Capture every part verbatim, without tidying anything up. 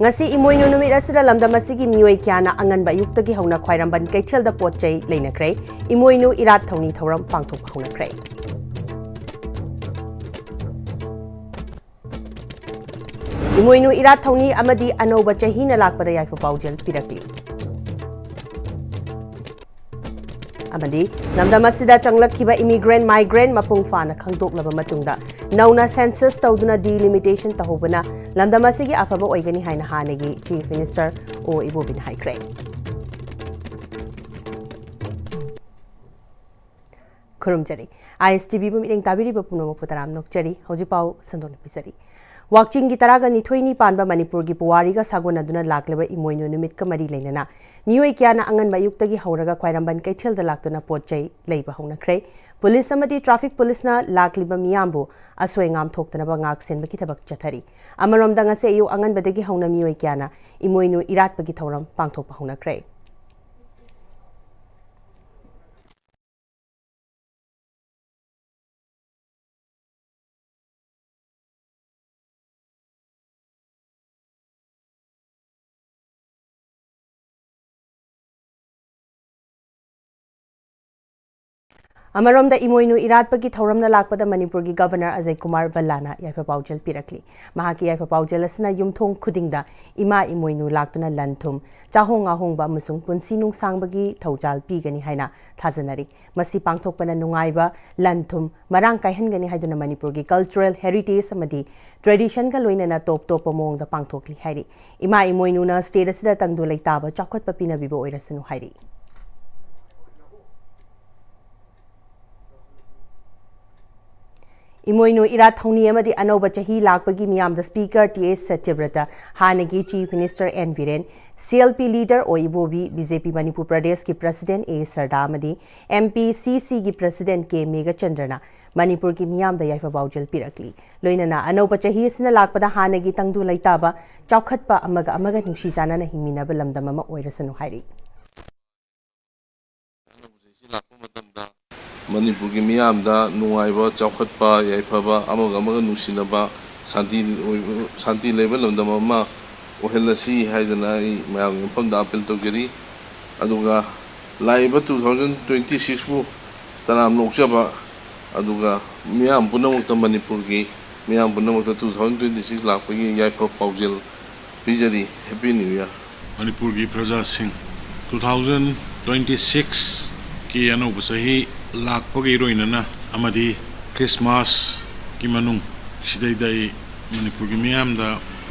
ꯉꯁꯤ ꯏꯃꯣꯏꯅꯨ ꯅꯨꯃꯤꯠ ꯑꯁꯤꯗ ꯂꯝꯗꯝ ꯑꯁꯤꯒꯤ ꯃꯤꯑꯣꯏ ꯀꯌꯥꯅ ꯑꯉꯟꯕ ꯑꯌꯨꯛꯇꯒꯤ ꯍꯧꯅ ꯈ꯭ꯋꯥꯏꯔꯝꯕꯟ ꯀꯩꯊꯦꯜꯗ ꯄꯣꯠ ꯆꯩ ꯂꯩꯅꯈ꯭ꯔꯦ꯫ ꯏꯃꯣꯏꯅꯨ ꯏꯔꯥꯠ ꯊꯧꯅꯤ ꯊꯧꯔꯝ ꯄꯥꯡꯊꯣꯛꯄ ꯍꯧꯅꯈ꯭ꯔꯦ꯫ ꯏꯃꯣꯏꯅꯨ ꯏꯔꯥꯠ ꯊꯧꯅꯤ ꯑꯃꯗꯤ ꯑꯅꯧꯕ ꯆꯍꯤꯅ ꯂꯥꯛꯄꯗ ꯌꯥꯏꯐ ꯄꯥꯎꯖꯦꯜ ꯄꯤꯔꯛꯂꯤ꯫ ꯑꯃꯗꯤ ꯂꯝꯗꯝ ꯑꯁꯤꯗ ꯆꯪꯂꯛꯈꯤꯕ immigrant, migrant ꯃꯄꯨꯡ ꯐꯥꯅ ꯈꯪꯗꯣꯛꯂꯕ ꯃꯇꯨꯡꯗ ꯅꯧꯅ census ꯇꯧꯗꯨꯅ delimitation ꯇꯧꯍꯧꯕꯅ ꯂꯝꯗꯝ ꯑꯁꯤꯒꯤ ꯑꯐꯕ ꯑꯣꯏꯒꯅꯤ ꯍꯥꯏꯅ ꯍꯥꯟꯅꯒꯤ Chief Minister ꯑꯣ ꯏꯕꯣꯕꯤꯅ ꯍꯥꯏꯈ꯭ꯔꯦ꯫ ꯈꯨꯔꯨꯝꯖꯔꯤ꯫ ISTV ꯕꯨ ꯃꯤꯠꯌꯦꯡ ꯇꯥꯕꯤꯔꯤꯕ ꯄꯨꯝꯅꯃꯛꯄꯨ ꯇꯔꯥꯝꯅ ꯑꯣꯛꯆꯔꯤ꯫ ꯍꯧꯖꯤꯛ ꯄꯥꯎ ꯁꯟꯗꯣꯛꯅ ꯄꯤꯖꯔꯤ꯫ ꯋꯥꯛꯆꯤꯡꯒꯤ ꯇꯔꯥꯒ ꯅꯤꯊꯣꯏꯅꯤ ꯄꯥꯟꯕ ꯃꯅꯤꯄꯨꯔꯒꯤ ꯄꯨꯋꯥꯔꯤꯒ ꯁꯥꯒꯣꯟꯅꯗꯨꯅ ꯂꯥꯛꯂꯤꯕ ꯏꯃꯣꯏꯅꯨ ꯅꯨꯃꯤꯠꯀ ꯃꯔꯤ ꯂꯩꯅꯅ ꯃꯤꯑꯣꯏ ꯀꯌꯥꯅ ꯑꯉꯟꯕ ꯑꯌꯨꯛꯇꯒꯤ ꯍꯧꯔꯒ ꯈ꯭ꯋꯥꯏꯔꯝꯕꯟ ꯀꯩꯊꯦꯜꯗ ꯂꯥꯛꯇꯨꯅ ꯄꯣꯠ ꯆꯩ ꯂꯩꯕ ꯍꯧꯅꯈ꯭ꯔꯦ꯫ ꯄꯨꯂꯤꯁ ꯑꯃꯗꯤ traffic ꯄꯨꯂꯤꯁꯅ ꯂꯥꯛꯂꯤꯕ ꯃꯤꯌꯥꯝꯕꯨ ꯑꯁꯣꯏ ꯑꯉꯥꯝ ꯊꯣꯛꯇꯅꯕ ꯉꯥꯛ ꯁꯦꯟꯕꯒꯤ ꯊꯕꯛ ꯆꯠꯊꯔꯤ꯫ ꯑꯃꯔꯣꯝꯗ ꯉꯁꯤ ꯑꯌꯨꯛ ꯑꯉꯟꯕꯗꯒꯤ ꯍꯧꯅ ꯃꯤꯑꯣꯏ ꯀꯌꯥꯅ ꯏꯃꯣꯏꯅꯨ ꯏꯔꯥꯠꯄꯒꯤ ꯊꯧꯔꯝ ꯄꯥꯡꯊꯣꯛꯄ ꯍꯧꯅꯈ꯭ꯔꯦ꯫ ꯑꯃꯔꯣꯝꯗ ꯏꯃꯣꯏꯅꯨ ꯏꯔꯥꯠꯄꯒꯤ ꯊꯧꯔꯝꯅ ꯂꯥꯛꯄꯗ ꯃꯅꯤꯄꯨꯔꯒꯤ Governor ꯑꯖꯌ ꯀꯨꯃꯥꯔ ꯚꯜꯂꯥꯅ ꯌꯥꯏꯐ ꯄꯥꯎꯖꯦꯜ ꯄꯤꯔꯛꯂꯤ꯫ ꯃꯍꯥꯛꯀꯤ ꯌꯥꯏꯐ ꯄꯥꯎꯖꯦꯜ ꯑꯁꯤꯅ ꯌꯨꯝꯊꯣꯡ ꯈꯨꯗꯤꯡꯗ ꯏꯃꯥ ꯏꯃꯣꯏꯅꯨ ꯂꯥꯛꯇꯨꯅ ꯂꯟ ꯊꯨꯝ, ꯆꯥꯍꯣꯡ ꯉꯥꯍꯣꯡꯕ ꯑꯃꯁꯨꯡ ꯄꯨꯟꯁꯤ ꯅꯨꯡꯁꯥꯡꯕꯒꯤ ꯊꯧꯖꯥꯜ ꯄꯤꯒꯅꯤ ꯍꯥꯏꯅ ꯊꯥꯖꯅꯔꯤ꯫ ꯃꯁꯤ ꯄꯥꯡꯊꯣꯛꯄꯅ ꯅꯨꯡꯉꯥꯏꯕ, ꯂꯟ ꯊꯨꯝ ꯃꯔꯥꯡ ꯀꯥꯏꯍꯟꯒꯅꯤ ꯍꯥꯏꯗꯨꯅ ꯃꯅꯤꯄꯨꯔꯒꯤ cultural heritage ꯑꯃꯗꯤ traditionꯒ ꯂꯣꯏꯅꯅ ꯇꯣꯞ ꯇꯣꯞꯄ ꯃꯑꯣꯡꯗ ꯄꯥꯡꯊꯣꯛꯂꯤ ꯍꯥꯏꯔꯤ꯫ ꯏꯃꯥ ꯏꯃꯣꯏꯅꯨꯅ state ꯑꯁꯤꯗ ꯇꯪꯗꯨ ꯂꯩꯇꯥꯕ ꯆꯥꯎꯈꯠꯄ ꯄꯤꯅꯕꯤꯕ ꯑꯣꯏꯔꯁꯅꯨ ꯍꯥꯏꯔꯤ꯫ ꯏꯃꯣꯏꯅꯨ ꯏꯔꯥꯠ ꯊꯧꯅꯤ ꯑꯃꯗꯤ ꯑꯅꯧꯕ ꯆꯍꯤ ꯂꯥꯛꯄꯒꯤ ꯃꯤꯌꯥꯝꯗ Speaker ꯇꯤ ꯑꯦꯁ ꯁꯇ꯭ꯌꯕ꯭ꯔꯇ, ꯍꯥꯟꯅꯒꯤ Chief Minister N Biren, CLP leader ꯑꯣ ꯏꯕꯣꯕꯤ, BJP ꯃꯅꯤꯄꯨꯔ ꯄ꯭ꯔꯗꯦꯁꯀꯤ President ꯑꯦ ꯁꯔꯗꯥ ꯑꯃꯗꯤ MPCCꯒꯤ President ꯀꯦ ꯃꯦꯘꯆꯟꯗ꯭ꯔꯅ ꯃꯅꯤꯄꯨꯔꯒꯤ ꯃꯤꯌꯥꯝꯗ ꯌꯥꯏꯐ ꯄꯥꯎꯖꯦꯜ ꯄꯤꯔꯛꯂꯤ꯫ ꯂꯣꯏꯅꯅ ꯑꯅꯧꯕ ꯆꯍꯤ ꯑꯁꯤꯅ ꯂꯥꯛꯄꯗ ꯍꯥꯟꯅꯒꯤ ꯇꯪꯗꯨ ꯂꯩꯇꯥꯕ, ꯆꯥꯎꯈꯠꯄ, ꯑꯃꯒ ꯑꯃꯒ ꯅꯨꯡꯁꯤ ꯆꯥꯟꯅꯅ ꯍꯤꯡꯃꯤꯟꯅꯕ ꯂꯝꯗꯝ ꯑꯃ ꯑꯣꯏꯔꯁꯅꯨ ꯍꯥꯏꯔꯤ꯫ ꯑꯅꯧꯕ ꯆꯍꯤꯁꯤ ꯂꯥꯛꯄ ꯃꯇꯝꯗ ꯃꯅꯤꯄꯨꯔꯒꯤ ꯃꯤꯌꯥꯝꯗ ꯅꯨꯡꯉꯥꯏꯕ, ꯆꯥꯎꯈꯠꯄ, ꯌꯥꯏꯐꯕ, ꯑꯃꯒ ꯑꯃꯒ ꯅꯨꯡꯁꯤꯅꯕ, ꯁꯥꯟꯇꯤ ꯑꯣꯏꯕ, ꯁꯥꯟꯇꯤ ꯂꯩꯕ ꯂꯝꯗꯝ ꯑꯃ ꯑꯣꯏꯍꯜꯂꯁꯤ ꯍꯥꯏꯗꯅ ꯑꯩ ꯃꯌꯥꯝꯒꯤ ꯃꯐꯝꯗ ꯑꯥꯄꯤꯜ ꯇꯧꯖꯔꯤ꯫ ꯑꯗꯨꯒ ꯂꯥꯛꯏꯕ two thousand twenty sixꯄꯨ ꯇꯔꯥꯝꯅ ꯑꯣꯛꯆꯕ, ꯑꯗꯨꯒ ꯃꯤꯌꯥꯝ ꯄꯨꯝꯅꯃꯛꯇ, ꯃꯅꯤꯄꯨꯔꯒꯤ ꯃꯤꯌꯥꯝ ꯄꯨꯝꯅꯃꯛꯇ two thousand twenty six ꯂꯥꯛꯄꯒꯤ ꯌꯥꯏꯐ ꯄꯥꯎꯖꯦꯜ ꯄꯤꯖꯔꯤ꯫ Happy New Year꯫ ꯃꯅꯤꯄꯨꯔꯒꯤ ꯄ꯭ꯔꯖꯥꯁꯤꯡ, two thousand twenty sixꯀꯤ ꯑꯅꯧꯕ ꯆꯍꯤ ꯂꯥꯛꯄꯒ ꯏꯔꯣꯏꯅꯅ ꯑꯃꯗꯤ ꯈ꯭ꯔꯤꯁꯃꯥꯁꯀꯤ ꯃꯅꯨꯡ ꯁꯤꯗꯩꯗ ꯑꯩ ꯃꯅꯤꯄꯨꯔꯒꯤ ꯃꯤꯌꯥꯝꯗ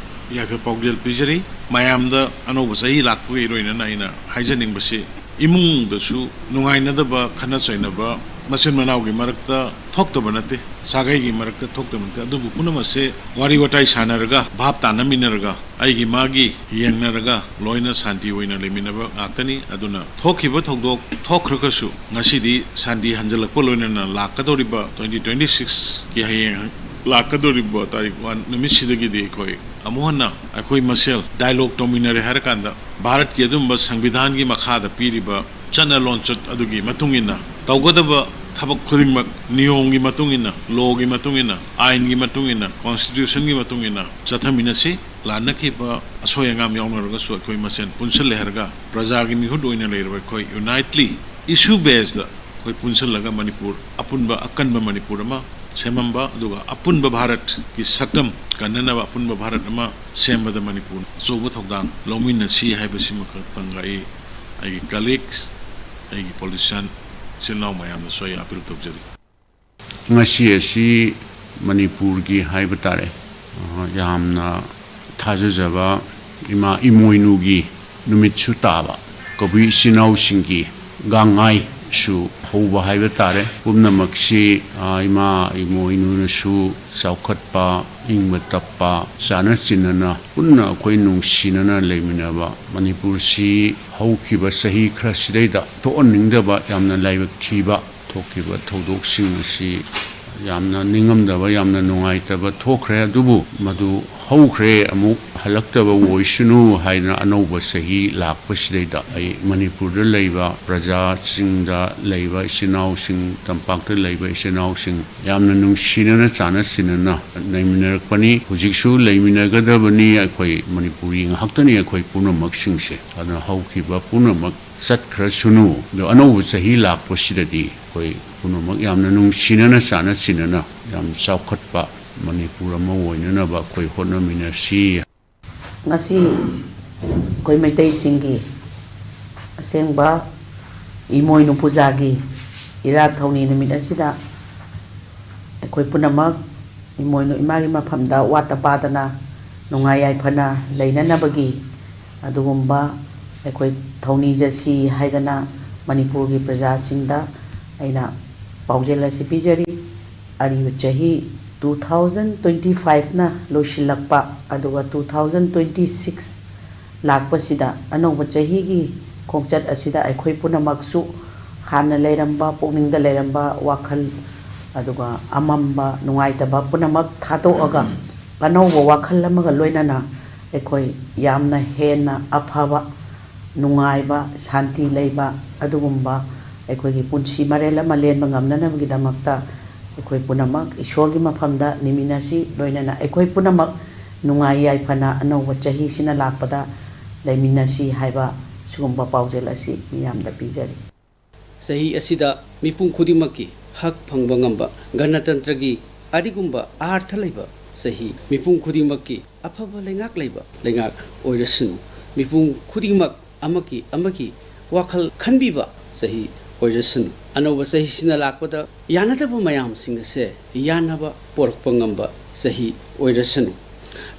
ꯌꯥꯏꯐ ꯄꯥꯎꯖꯦꯜ ꯄꯤꯖꯔꯤ꯫ ꯃꯌꯥꯝꯗ ꯑꯅꯧꯕ ꯆꯍꯤ ꯂꯥꯛꯄꯒ ꯏꯔꯣꯏꯅꯅ ꯑꯩꯅ ꯍꯥꯏꯖꯅꯤꯡꯕꯁꯤ, ꯏꯃꯨꯡꯗꯁꯨ ꯅꯨꯡꯉꯥꯏꯅꯗꯕ, ꯈꯠꯅ ꯆꯩꯅꯕ ꯃꯆꯤꯟ ꯃꯅꯥꯎꯒꯤ ꯃꯔꯛꯇ ꯊꯣꯛꯇꯕ ꯅꯠꯇꯦ, ꯁꯥꯒꯩꯒꯤ ꯃꯔꯛꯇ ꯊꯣꯛꯇꯕ ꯅꯠꯇꯦ꯫ ꯑꯗꯨꯕꯨ ꯄꯨꯝꯅꯃꯛꯁꯦ ꯋꯥꯔꯤ ꯋꯥꯇꯥꯏ ꯁꯥꯟꯅꯔꯒ, ꯚꯥꯞ ꯇꯥꯅꯃꯤꯟꯅꯔꯒ, ꯑꯩꯒꯤ ꯃꯥꯒꯤ ꯌꯦꯡꯅꯔꯒ ꯂꯣꯏꯅ ꯁꯥꯟꯇꯤ ꯑꯣꯏꯅ ꯂꯩꯃꯤꯟꯅꯕ ꯉꯥꯛꯇꯅꯤ꯫ ꯑꯗꯨꯅ ꯊꯣꯛꯈꯤꯕ ꯊꯧꯗꯣꯛ ꯊꯣꯛꯈ꯭ꯔꯒꯁꯨ, ꯉꯁꯤꯗꯤ ꯁꯥꯟꯇꯤ ꯍꯟꯖꯤꯜꯂꯛꯄ ꯂꯣꯏꯅꯅ ꯂꯥꯛꯀꯗꯧꯔꯤꯕ twenty twenty sixꯀꯤ ꯍꯌꯦꯡ ꯂꯥꯛꯀꯗꯧꯔꯤꯕ ꯇꯥꯔꯤꯛ one ꯅꯨꯃꯤꯠꯁꯤꯗꯒꯤꯗꯤ ꯑꯩꯈꯣꯏ ꯑꯃꯨꯛ ꯍꯟꯅ ꯑꯩꯈꯣꯏ ꯃꯁꯦꯜ ꯗꯥꯏꯂꯣꯒ ꯇꯧꯃꯤꯟꯅꯔꯦ ꯍꯥꯏꯔꯀꯥꯟꯗ, ꯚꯥꯔꯠꯀꯤ ꯑꯗꯨꯝꯕ ꯁꯪꯕꯤꯙꯥꯟꯒꯤ ꯃꯈꯥꯗ ꯄꯤꯔꯤꯕ ꯆꯠꯅ ꯂꯣꯟꯆꯠ ꯑꯗꯨꯒꯤ ꯃꯇꯨꯡ ꯏꯟꯅ ꯇꯧꯒꯗꯕ ꯊꯕꯛ ꯈꯨꯗꯤꯡꯃꯛ ꯅꯤꯌꯣꯝꯒꯤ ꯃꯇꯨꯡ ꯏꯟꯅ, ꯂꯣꯒꯤ ꯃꯇꯨꯡ ꯏꯟꯅ, ꯑꯥꯏꯟꯒꯤ ꯃꯇꯨꯡ ꯏꯟꯅ, ꯀꯣꯟꯁꯇꯤꯇ꯭ꯌꯨꯁꯟꯒꯤ ꯃꯇꯨꯡ ꯏꯟꯅ ꯆꯠꯊꯃꯤꯟꯅꯁꯤ꯫ ꯂꯥꯟꯅꯈꯤꯕ ꯑꯁꯣꯏ ꯑꯉꯥꯝ ꯌꯥꯎꯅꯔꯒꯁꯨ ꯑꯩꯈꯣꯏ ꯃꯁꯦꯟ ꯄꯨꯟꯁꯤꯜꯂꯦ ꯍꯥꯏꯔꯒ, ꯄ꯭ꯔꯖꯥꯒꯤ ꯃꯤꯍꯨꯠ ꯑꯣꯏꯅ ꯂꯩꯔꯕ ꯑꯩꯈꯣꯏ ꯌꯨꯅꯥꯏꯠꯂꯤ ꯏꯁꯨ ꯕꯦꯁꯇ ꯑꯩꯈꯣꯏ ꯄꯨꯟꯁꯤꯜꯂꯒ ꯃꯅꯤꯄꯨꯔ, ꯑꯄꯨꯟꯕ ꯑꯀꯟꯕ ꯃꯅꯤꯄꯨꯔ ꯑꯃ ꯁꯦꯝꯃꯝꯕ, ꯑꯗꯨꯒ ꯑꯄꯨꯟꯕ ꯚꯥꯔꯠꯀꯤ ꯁꯛꯇꯝ ꯀꯟꯅꯅꯕ ꯑꯄꯨꯟꯕ ꯚꯥꯔꯠ ꯑꯃ ꯁꯦꯝꯕꯗ ꯃꯅꯤꯄꯨꯔ ꯑꯆꯧꯕ ꯊꯧꯗꯥꯡ ꯂꯧꯃꯤꯟꯅꯁꯤ ꯍꯥꯏꯕꯁꯤꯃꯈꯛꯇꯪꯒ ꯑꯩ ꯑꯩꯒꯤ ꯀꯂꯤꯛꯁ, ꯑꯩꯒꯤ ꯄꯣꯂꯤꯇꯤꯁꯤꯌꯥꯟ ꯏꯆꯤꯜ ꯏꯅꯥꯎ ꯃꯌꯥꯝꯗꯁꯨ ꯑꯩ ꯑꯥꯄꯤꯜ ꯇꯧꯖꯔꯤ꯫ ꯉꯁꯤ ꯑꯁꯤ ꯃꯅꯤꯄꯨꯔꯒꯤ ꯍꯥꯏꯕ ꯇꯥꯔꯦ, ꯑ, ꯌꯥꯝꯅ ꯊꯥꯖꯖꯕ ꯏꯃꯥ ꯏꯃꯣꯏꯅꯨꯒꯤ ꯅꯨꯃꯤꯠꯁꯨ ꯇꯥꯕ, ꯀꯕꯨꯏ ꯏꯆꯤꯟ ꯏꯅꯥꯎꯁꯤꯡꯒꯤ ꯒꯥꯡꯉꯥꯏꯁꯨ ꯍꯧꯕ ꯍꯥꯏꯕ ꯇꯥꯔꯦ꯫ ꯄꯨꯝꯅꯃꯛꯁꯤ, ꯑ, ꯏꯃꯥ ꯏꯃꯣꯏꯅꯨꯅꯁꯨ ꯆꯥꯎꯈꯠꯄ, ꯏꯪꯕ ꯇꯞꯄ, ꯆꯥꯅ ꯆꯤꯟꯅꯅ ꯄꯨꯟꯅ ꯑꯩꯈꯣꯏ ꯅꯨꯡꯁꯤꯅꯅ ꯂꯩꯃꯤꯟꯅꯕ ꯃꯅꯤꯄꯨꯔꯁꯤ ꯍꯧꯈꯤꯕ ꯆꯍꯤ ꯈꯔꯁꯤꯗꯩꯗ ꯊꯣꯛꯍꯟꯅꯤꯡꯗꯕ ꯌꯥꯝꯅ ꯂꯥꯏꯕꯛ ꯊꯤꯕ ꯊꯣꯛꯈꯤꯕ ꯊꯧꯗꯣꯛꯁꯤꯡ ꯑꯁꯤ ꯌꯥꯝꯅ ꯅꯤꯡꯉꯝꯗꯕ, ꯌꯥꯝꯅ ꯅꯨꯡꯉꯥꯏꯇꯕ ꯊꯣꯛꯈ꯭ꯔꯦ꯫ ꯑꯗꯨꯕꯨ ꯃꯗꯨ ꯍꯧꯈ꯭ꯔꯦ, ꯑꯃꯨꯛ ꯍꯜꯂꯛꯇꯕ ꯑꯣꯏꯁꯅꯨ ꯍꯥꯏꯅ ꯑꯅꯧꯕ ꯆꯍꯤ ꯂꯥꯛꯄꯁꯤꯗꯩꯗ ꯑꯩ ꯃꯅꯤꯄꯨꯔꯗ ꯂꯩꯕ ꯄ꯭ꯔꯖꯥꯁꯤꯡꯗ, ꯂꯩꯕ ꯏꯆꯤꯟ ꯏꯅꯥꯎꯁꯤꯡ, ꯇꯝꯄꯥꯛꯇ ꯂꯩꯕ ꯏꯆꯤꯟ ꯏꯅꯥꯎꯁꯤꯡ, ꯌꯥꯝꯅ ꯅꯨꯡꯁꯤꯅꯅ ꯆꯥꯟꯅ ꯆꯤꯟꯅꯅ ꯂꯩꯃꯤꯟꯅꯔꯛꯄꯅꯤ꯫ ꯍꯧꯖꯤꯛꯁꯨ ꯂꯩꯃꯤꯟꯅꯒꯗꯕꯅꯤ꯫ ꯑꯩꯈꯣꯏ ꯃꯅꯤꯄꯨꯔꯤ ꯉꯥꯛꯇꯅꯤ ꯑꯩꯈꯣꯏ ꯄꯨꯝꯅꯃꯛꯁꯤꯡꯁꯦ꯫ ꯑꯗꯨꯅ ꯍꯧꯈꯤꯕ ꯄꯨꯝꯅꯃꯛ ꯆꯠꯈ꯭ꯔꯁꯅꯨ꯫ ꯑꯗꯣ ꯑꯅꯧꯕ ꯆꯍꯤ ꯂꯥꯛꯄꯁꯤꯗꯗꯤ ꯑꯩꯈꯣꯏ ꯄꯨꯝꯅꯃꯛ ꯌꯥꯝꯅ ꯅꯨꯡꯁꯤꯅꯅ ꯆꯥꯟꯅ ꯆꯤꯟꯅꯅ ꯌꯥꯝ ꯆꯥꯎꯈꯠꯄ ꯃꯅꯤꯄꯨꯔ ꯑꯃ ꯑꯣꯏꯅꯅꯕ ꯑꯩꯈꯣꯏ ꯍꯣꯠꯅꯃꯤꯟꯅꯁꯤ꯫ ꯉꯁꯤ ꯑꯩꯈꯣꯏ ꯃꯩꯇꯩꯁꯤꯡꯒꯤ ꯑꯁꯦꯡꯕ ꯏꯃꯣꯏꯅꯨ ꯄꯨꯖꯥꯒꯤ ꯏꯔꯥꯠ ꯊꯧꯅꯤ ꯅꯨꯃꯤꯠ ꯑꯁꯤꯗ ꯑꯩꯈꯣꯏ ꯄꯨꯝꯅꯃꯛ ꯏꯃꯣꯏꯅꯨ ꯏꯃꯥꯒꯤ ꯃꯐꯝꯗ ꯋꯥꯠꯇ ꯄꯥꯗꯅ ꯅꯨꯡꯉꯥꯏ ꯌꯥꯏꯐꯅ ꯂꯩꯅꯅꯕꯒꯤ ꯑꯗꯨꯒꯨꯝꯕ ꯑꯩꯈꯣꯏ ꯊꯧꯅꯤꯖꯁꯤ ꯍꯥꯏꯗꯅ ꯃꯅꯤꯄꯨꯔꯒꯤ ꯄ꯭ꯔꯖꯥꯁꯤꯡꯗ ꯑꯩꯅ ꯄꯥꯎꯖꯦꯜ ꯑꯁꯤ ꯄꯤꯖꯔꯤ꯫ ꯑꯔꯤꯕ ꯆꯍꯤ two thousand twenty fiveꯅ ꯂꯣꯏꯁꯤꯜꯂꯛꯄ, ꯑꯗꯨꯒ two thousand twenty six ꯂꯥꯛꯄꯁꯤꯗ ꯑꯅꯧꯕ ꯆꯍꯤꯒꯤ ꯈꯣꯡꯆꯠ ꯑꯁꯤꯗ ꯑꯩꯈꯣꯏ ꯄꯨꯝꯅꯃꯛꯁꯨ ꯍꯥꯟꯅ ꯂꯩꯔꯝꯕ, ꯄꯨꯛꯅꯤꯡꯗ ꯂꯩꯔꯝꯕ ꯋꯥꯈꯜ, ꯑꯗꯨꯒ ꯑꯃꯝꯕ, ꯅꯨꯡꯉꯥꯏꯇꯕ ꯄꯨꯝꯅꯃꯛ ꯊꯥꯗꯣꯛꯑꯒ ꯑꯅꯧꯕ ꯋꯥꯈꯜ ꯑꯃꯒ ꯂꯣꯏꯅꯅ ꯑꯩꯈꯣꯏ ꯌꯥꯝꯅ ꯍꯦꯟꯅ ꯑꯐꯕ, ꯅꯨꯡꯉꯥꯏꯕ, ꯁꯥꯟꯇꯤ ꯂꯩꯕ ꯑꯗꯨꯒꯨꯝꯕ ꯑꯩꯈꯣꯏꯒꯤ ꯄꯨꯟꯁꯤ ꯃꯔꯦꯜ ꯑꯃ ꯂꯦꯟꯕ ꯉꯝꯅꯅꯕꯒꯤꯗꯃꯛꯇ ꯑꯩꯈꯣꯏ ꯄꯨꯝꯅꯃꯛ ꯏꯁꯣꯔꯒꯤ ꯃꯐꯝꯗ ꯅꯤꯃꯤꯟꯅꯁꯤ꯫ ꯂꯣꯏꯅꯅ ꯑꯩꯈꯣꯏ ꯄꯨꯝꯅꯃꯛ ꯅꯨꯡꯉꯥꯏ ꯌꯥꯏꯐꯅ ꯑꯅꯧꯕ ꯆꯍꯤꯁꯤꯅ ꯂꯥꯛꯄꯗ ꯂꯩꯃꯤꯟꯅꯁꯤ ꯍꯥꯏꯕ ꯁꯤꯒꯨꯝꯕ ꯄꯥꯎꯖꯦꯜ ꯑꯁꯤ ꯃꯤꯌꯥꯝꯗ ꯄꯤꯖꯔꯤ꯫ ꯆꯍꯤ ꯑꯁꯤꯗ ꯃꯤꯄꯨꯝ ꯈꯨꯗꯤꯡꯃꯛꯀꯤ ꯍꯛ ꯐꯪꯕ ꯉꯝꯕ ꯒꯅꯇꯟꯇ꯭ꯔꯒꯤ ꯑꯗꯨꯒꯨꯝꯕ ꯑꯥꯔꯊ ꯂꯩꯕ ꯆꯍꯤ, ꯃꯤꯄꯨꯝ ꯈꯨꯗꯤꯡꯃꯛꯀꯤ ꯑꯐꯕ ꯂꯩꯉꯥꯛ ꯂꯩꯕ ꯂꯩꯉꯥꯛ ꯑꯣꯏꯔꯁꯅꯨ, ꯃꯤꯄꯨꯝ ꯈꯨꯗꯤꯡꯃꯛ ꯑꯃꯒꯤ ꯑꯃꯒꯤ ꯋꯥꯈꯜ ꯈꯟꯕꯤꯕ ꯆꯍꯤ ꯑꯣꯏꯔꯁꯅꯨ꯫ ꯑꯅꯧꯕ ꯆꯍꯤꯁꯤꯅ ꯂꯥꯛꯄꯗ ꯌꯥꯅꯗꯕ ꯃꯌꯥꯝꯁꯤꯡ ꯑꯁꯦ ꯌꯥꯅꯕ ꯄꯣꯔꯛꯄ ꯉꯝꯕ ꯆꯍꯤ ꯑꯣꯏꯔꯁꯅꯨ꯫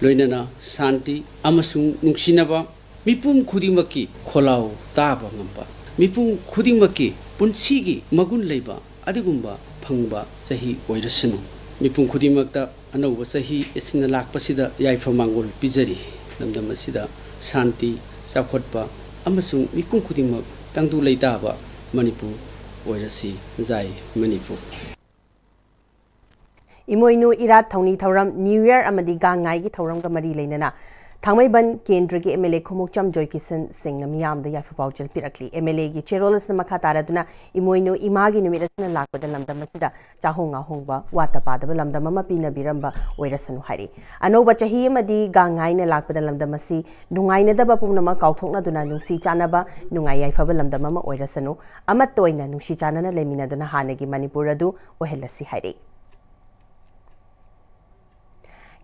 ꯂꯣꯏꯅꯅ ꯁꯥꯟꯇꯤ ꯑꯃꯁꯨꯡ ꯅꯨꯡꯁꯤꯅꯕ, ꯃꯤꯄꯨꯝ ꯈꯨꯗꯤꯡꯃꯛꯀꯤ ꯈꯣꯜꯂꯥꯎ ꯇꯥꯕ ꯉꯝꯕ, ꯃꯤꯄꯨꯝ ꯈꯨꯗꯤꯡꯃꯛꯀꯤ ꯄꯨꯟꯁꯤꯒꯤ ꯃꯒꯨꯟ ꯂꯩꯕ ꯑꯗꯨꯒꯨꯝꯕ ꯐꯪꯕ ꯆꯍꯤ ꯑꯣꯏꯔꯁꯅꯨ꯫ ꯃꯤꯄꯨꯝ ꯈꯨꯗꯤꯡꯃꯛꯇ ꯑꯅꯧꯕ ꯆꯍꯤ ꯑꯁꯤꯅ ꯂꯥꯛꯄꯁꯤꯗ ꯌꯥꯏꯐ ꯃꯥꯡꯒꯣꯜ ꯄꯤꯖꯔꯤ꯫ ꯂꯝꯗꯝ ꯑꯁꯤꯗ ꯁꯥꯟꯇꯤ, ꯆꯥꯎꯈꯠꯄ ꯑꯃꯁꯨꯡ ꯃꯤꯄꯨꯝ ꯈꯨꯗꯤꯡꯃꯛ ꯇꯪꯗꯨ ꯂꯩꯇꯥꯕ ꯃꯅꯤꯄꯨꯔ ꯑꯣꯏꯔꯁꯤ꯫ ꯖꯥꯏ ꯃꯅꯤꯄꯨꯔ꯫ ꯏꯃꯣꯏꯅꯨ ꯏꯔꯥꯠ ꯊꯧꯅꯤ ꯊꯧꯔꯝ, New Year ꯑꯃꯗꯤ ꯒꯥꯡ ꯉꯥꯏꯒꯤ ꯊꯧꯔꯝꯒ ꯃꯔꯤ ꯂꯩꯅꯅ ꯊꯥꯡꯃꯩꯕꯟ ꯀꯦꯟꯗ꯭ꯔꯒꯤ MLA ꯈꯨꯃꯨꯛꯆꯝ ꯖꯣꯏꯀꯤꯁꯟ ꯁꯤꯡꯅ ꯃꯤꯌꯥꯝꯗ ꯌꯥꯏꯐ ꯄꯥꯎꯖꯦꯜ ꯄꯤꯔꯛꯂꯤ꯫ MLAꯒꯤ ꯆꯦꯔꯣꯜ ꯑꯁꯤꯅ ꯃꯈꯥ ꯇꯥꯔꯗꯨꯅ ꯏꯃꯣꯏꯅꯨ ꯏꯃꯥꯒꯤ ꯅꯨꯃꯤꯠ ꯑꯁꯤꯅ ꯂꯥꯛꯄꯗ ꯂꯝꯗꯝ ꯑꯁꯤꯗ ꯆꯥꯍꯣꯡ ꯉꯥꯍꯣꯡꯕ ꯋꯥꯠꯇ ꯄꯥꯗꯕ ꯂꯝꯗꯝ ꯑꯃ ꯄꯤꯅꯕꯤꯔꯝꯕ ꯑꯣꯏꯔꯁꯅꯨ ꯍꯥꯏꯔꯤ꯫ ꯑꯅꯧꯕ ꯆꯍꯤ ꯑꯃꯗꯤ ꯒꯥꯡ ꯉꯥꯏꯅ ꯂꯥꯛꯄꯗ ꯂꯝꯗꯝ ꯑꯁꯤ ꯅꯨꯡꯉꯥꯏꯅꯗꯕ ꯄꯨꯝꯅꯃꯛ ꯀꯥꯎꯊꯣꯛꯅꯗꯨꯅ ꯅꯨꯡꯁꯤ ꯆꯥꯟꯅꯕ, ꯅꯨꯡꯉꯥꯏ ꯌꯥꯏꯐꯕ ꯂꯝꯗꯝ ꯑꯃ ꯑꯣꯏꯔꯁꯅꯨ꯫ ꯑꯃꯠꯇ ꯑꯣꯏꯅ ꯅꯨꯡꯁꯤ ꯆꯥꯟꯅꯅ ꯂꯩꯃꯤꯟꯅꯗꯨꯅ ꯍꯥꯟꯅꯒꯤ ꯃꯅꯤꯄꯨꯔ ꯑꯗꯨ ꯑꯣꯏꯍꯜꯂꯁꯤ ꯍꯥꯏꯔꯤ꯫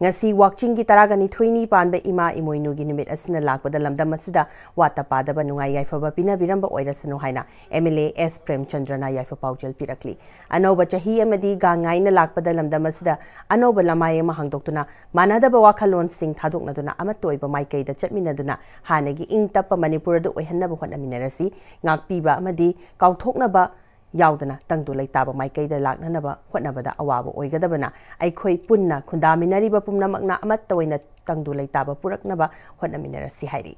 ꯉꯁꯤ ꯋꯥꯛꯆꯤꯡꯒꯤ ꯇꯔꯥꯒ ꯅꯤꯊꯣꯏꯅꯤ ꯄꯥꯟꯕ ꯏꯃꯥ ꯏꯃꯣꯏꯅꯨꯒꯤ ꯅꯨꯃꯤꯠ ꯑꯁꯤꯅ ꯂꯥꯛꯄꯗ ꯂꯝꯗꯝ ꯑꯁꯤꯗ ꯋꯥꯠꯇ ꯄꯥꯗꯕ ꯅꯨꯡꯉꯥꯏ ꯌꯥꯏꯐꯕ ꯄꯤꯅꯕꯤꯔꯝꯕ ꯑꯣꯏꯔꯁꯅꯨ ꯍꯥꯏꯅ MLA ꯑꯦꯁ ꯄ꯭ꯔꯦꯝꯆꯟꯗ꯭ꯔꯅ ꯌꯥꯏꯐ ꯄꯥꯎꯖꯦꯜ ꯄꯤꯔꯛꯂꯤ꯫ ꯑꯅꯧꯕ ꯆꯍꯤ ꯑꯃꯗꯤ ꯒꯥꯡ ꯉꯥꯏꯅ ꯂꯥꯛꯄꯗ ꯂꯝꯗꯝ ꯑꯁꯤꯗ ꯑꯅꯧꯕ ꯂꯃꯥꯏ ꯑꯃ ꯍꯥꯡꯗꯣꯛꯇꯨꯅ ꯃꯥꯟꯅꯗꯕ ꯋꯥꯈꯜꯂꯣꯟꯁꯤꯡ ꯊꯥꯗꯣꯛꯅꯗꯨꯅ ꯑꯃꯠꯇ ꯑꯣꯏꯕ ꯃꯥꯏꯀꯩꯗ ꯆꯠꯃꯤꯟꯅꯗꯨꯅ ꯍꯥꯟꯅꯒꯤ ꯏꯪ ꯇꯞꯄ ꯃꯅꯤꯄꯨꯔ ꯑꯗꯨ ꯑꯣꯏꯍꯟꯅꯕ ꯍꯣꯠꯅꯃꯤꯟꯅꯔꯁꯤ꯫ ꯉꯥꯛꯄꯤꯕ ꯑꯃꯗꯤ ꯀꯥꯎꯊꯣꯛꯅꯕ ꯌꯥꯎꯗꯅ ꯇꯪꯗꯨ ꯂꯩꯇꯥꯕ ꯃꯥꯏꯀꯩꯗ ꯂꯥꯛꯅꯅꯕ ꯍꯣꯠꯅꯕꯗ ꯑꯋꯥꯕ ꯑꯣꯏꯒꯗꯕꯅ ꯑꯩꯈꯣꯏ ꯄꯨꯟꯅ ꯈꯨꯟꯗꯥꯃꯤꯟꯅꯔꯤꯕ ꯄꯨꯝꯅꯃꯛꯅ ꯑꯃꯠꯇ ꯑꯣꯏꯅ ꯇꯪꯗꯨ ꯂꯩꯇꯥꯕ ꯄꯨꯔꯛꯅꯕ ꯍꯣꯠꯅꯃꯤꯟꯅꯔꯁꯤ ꯍꯥꯏꯔꯤ꯫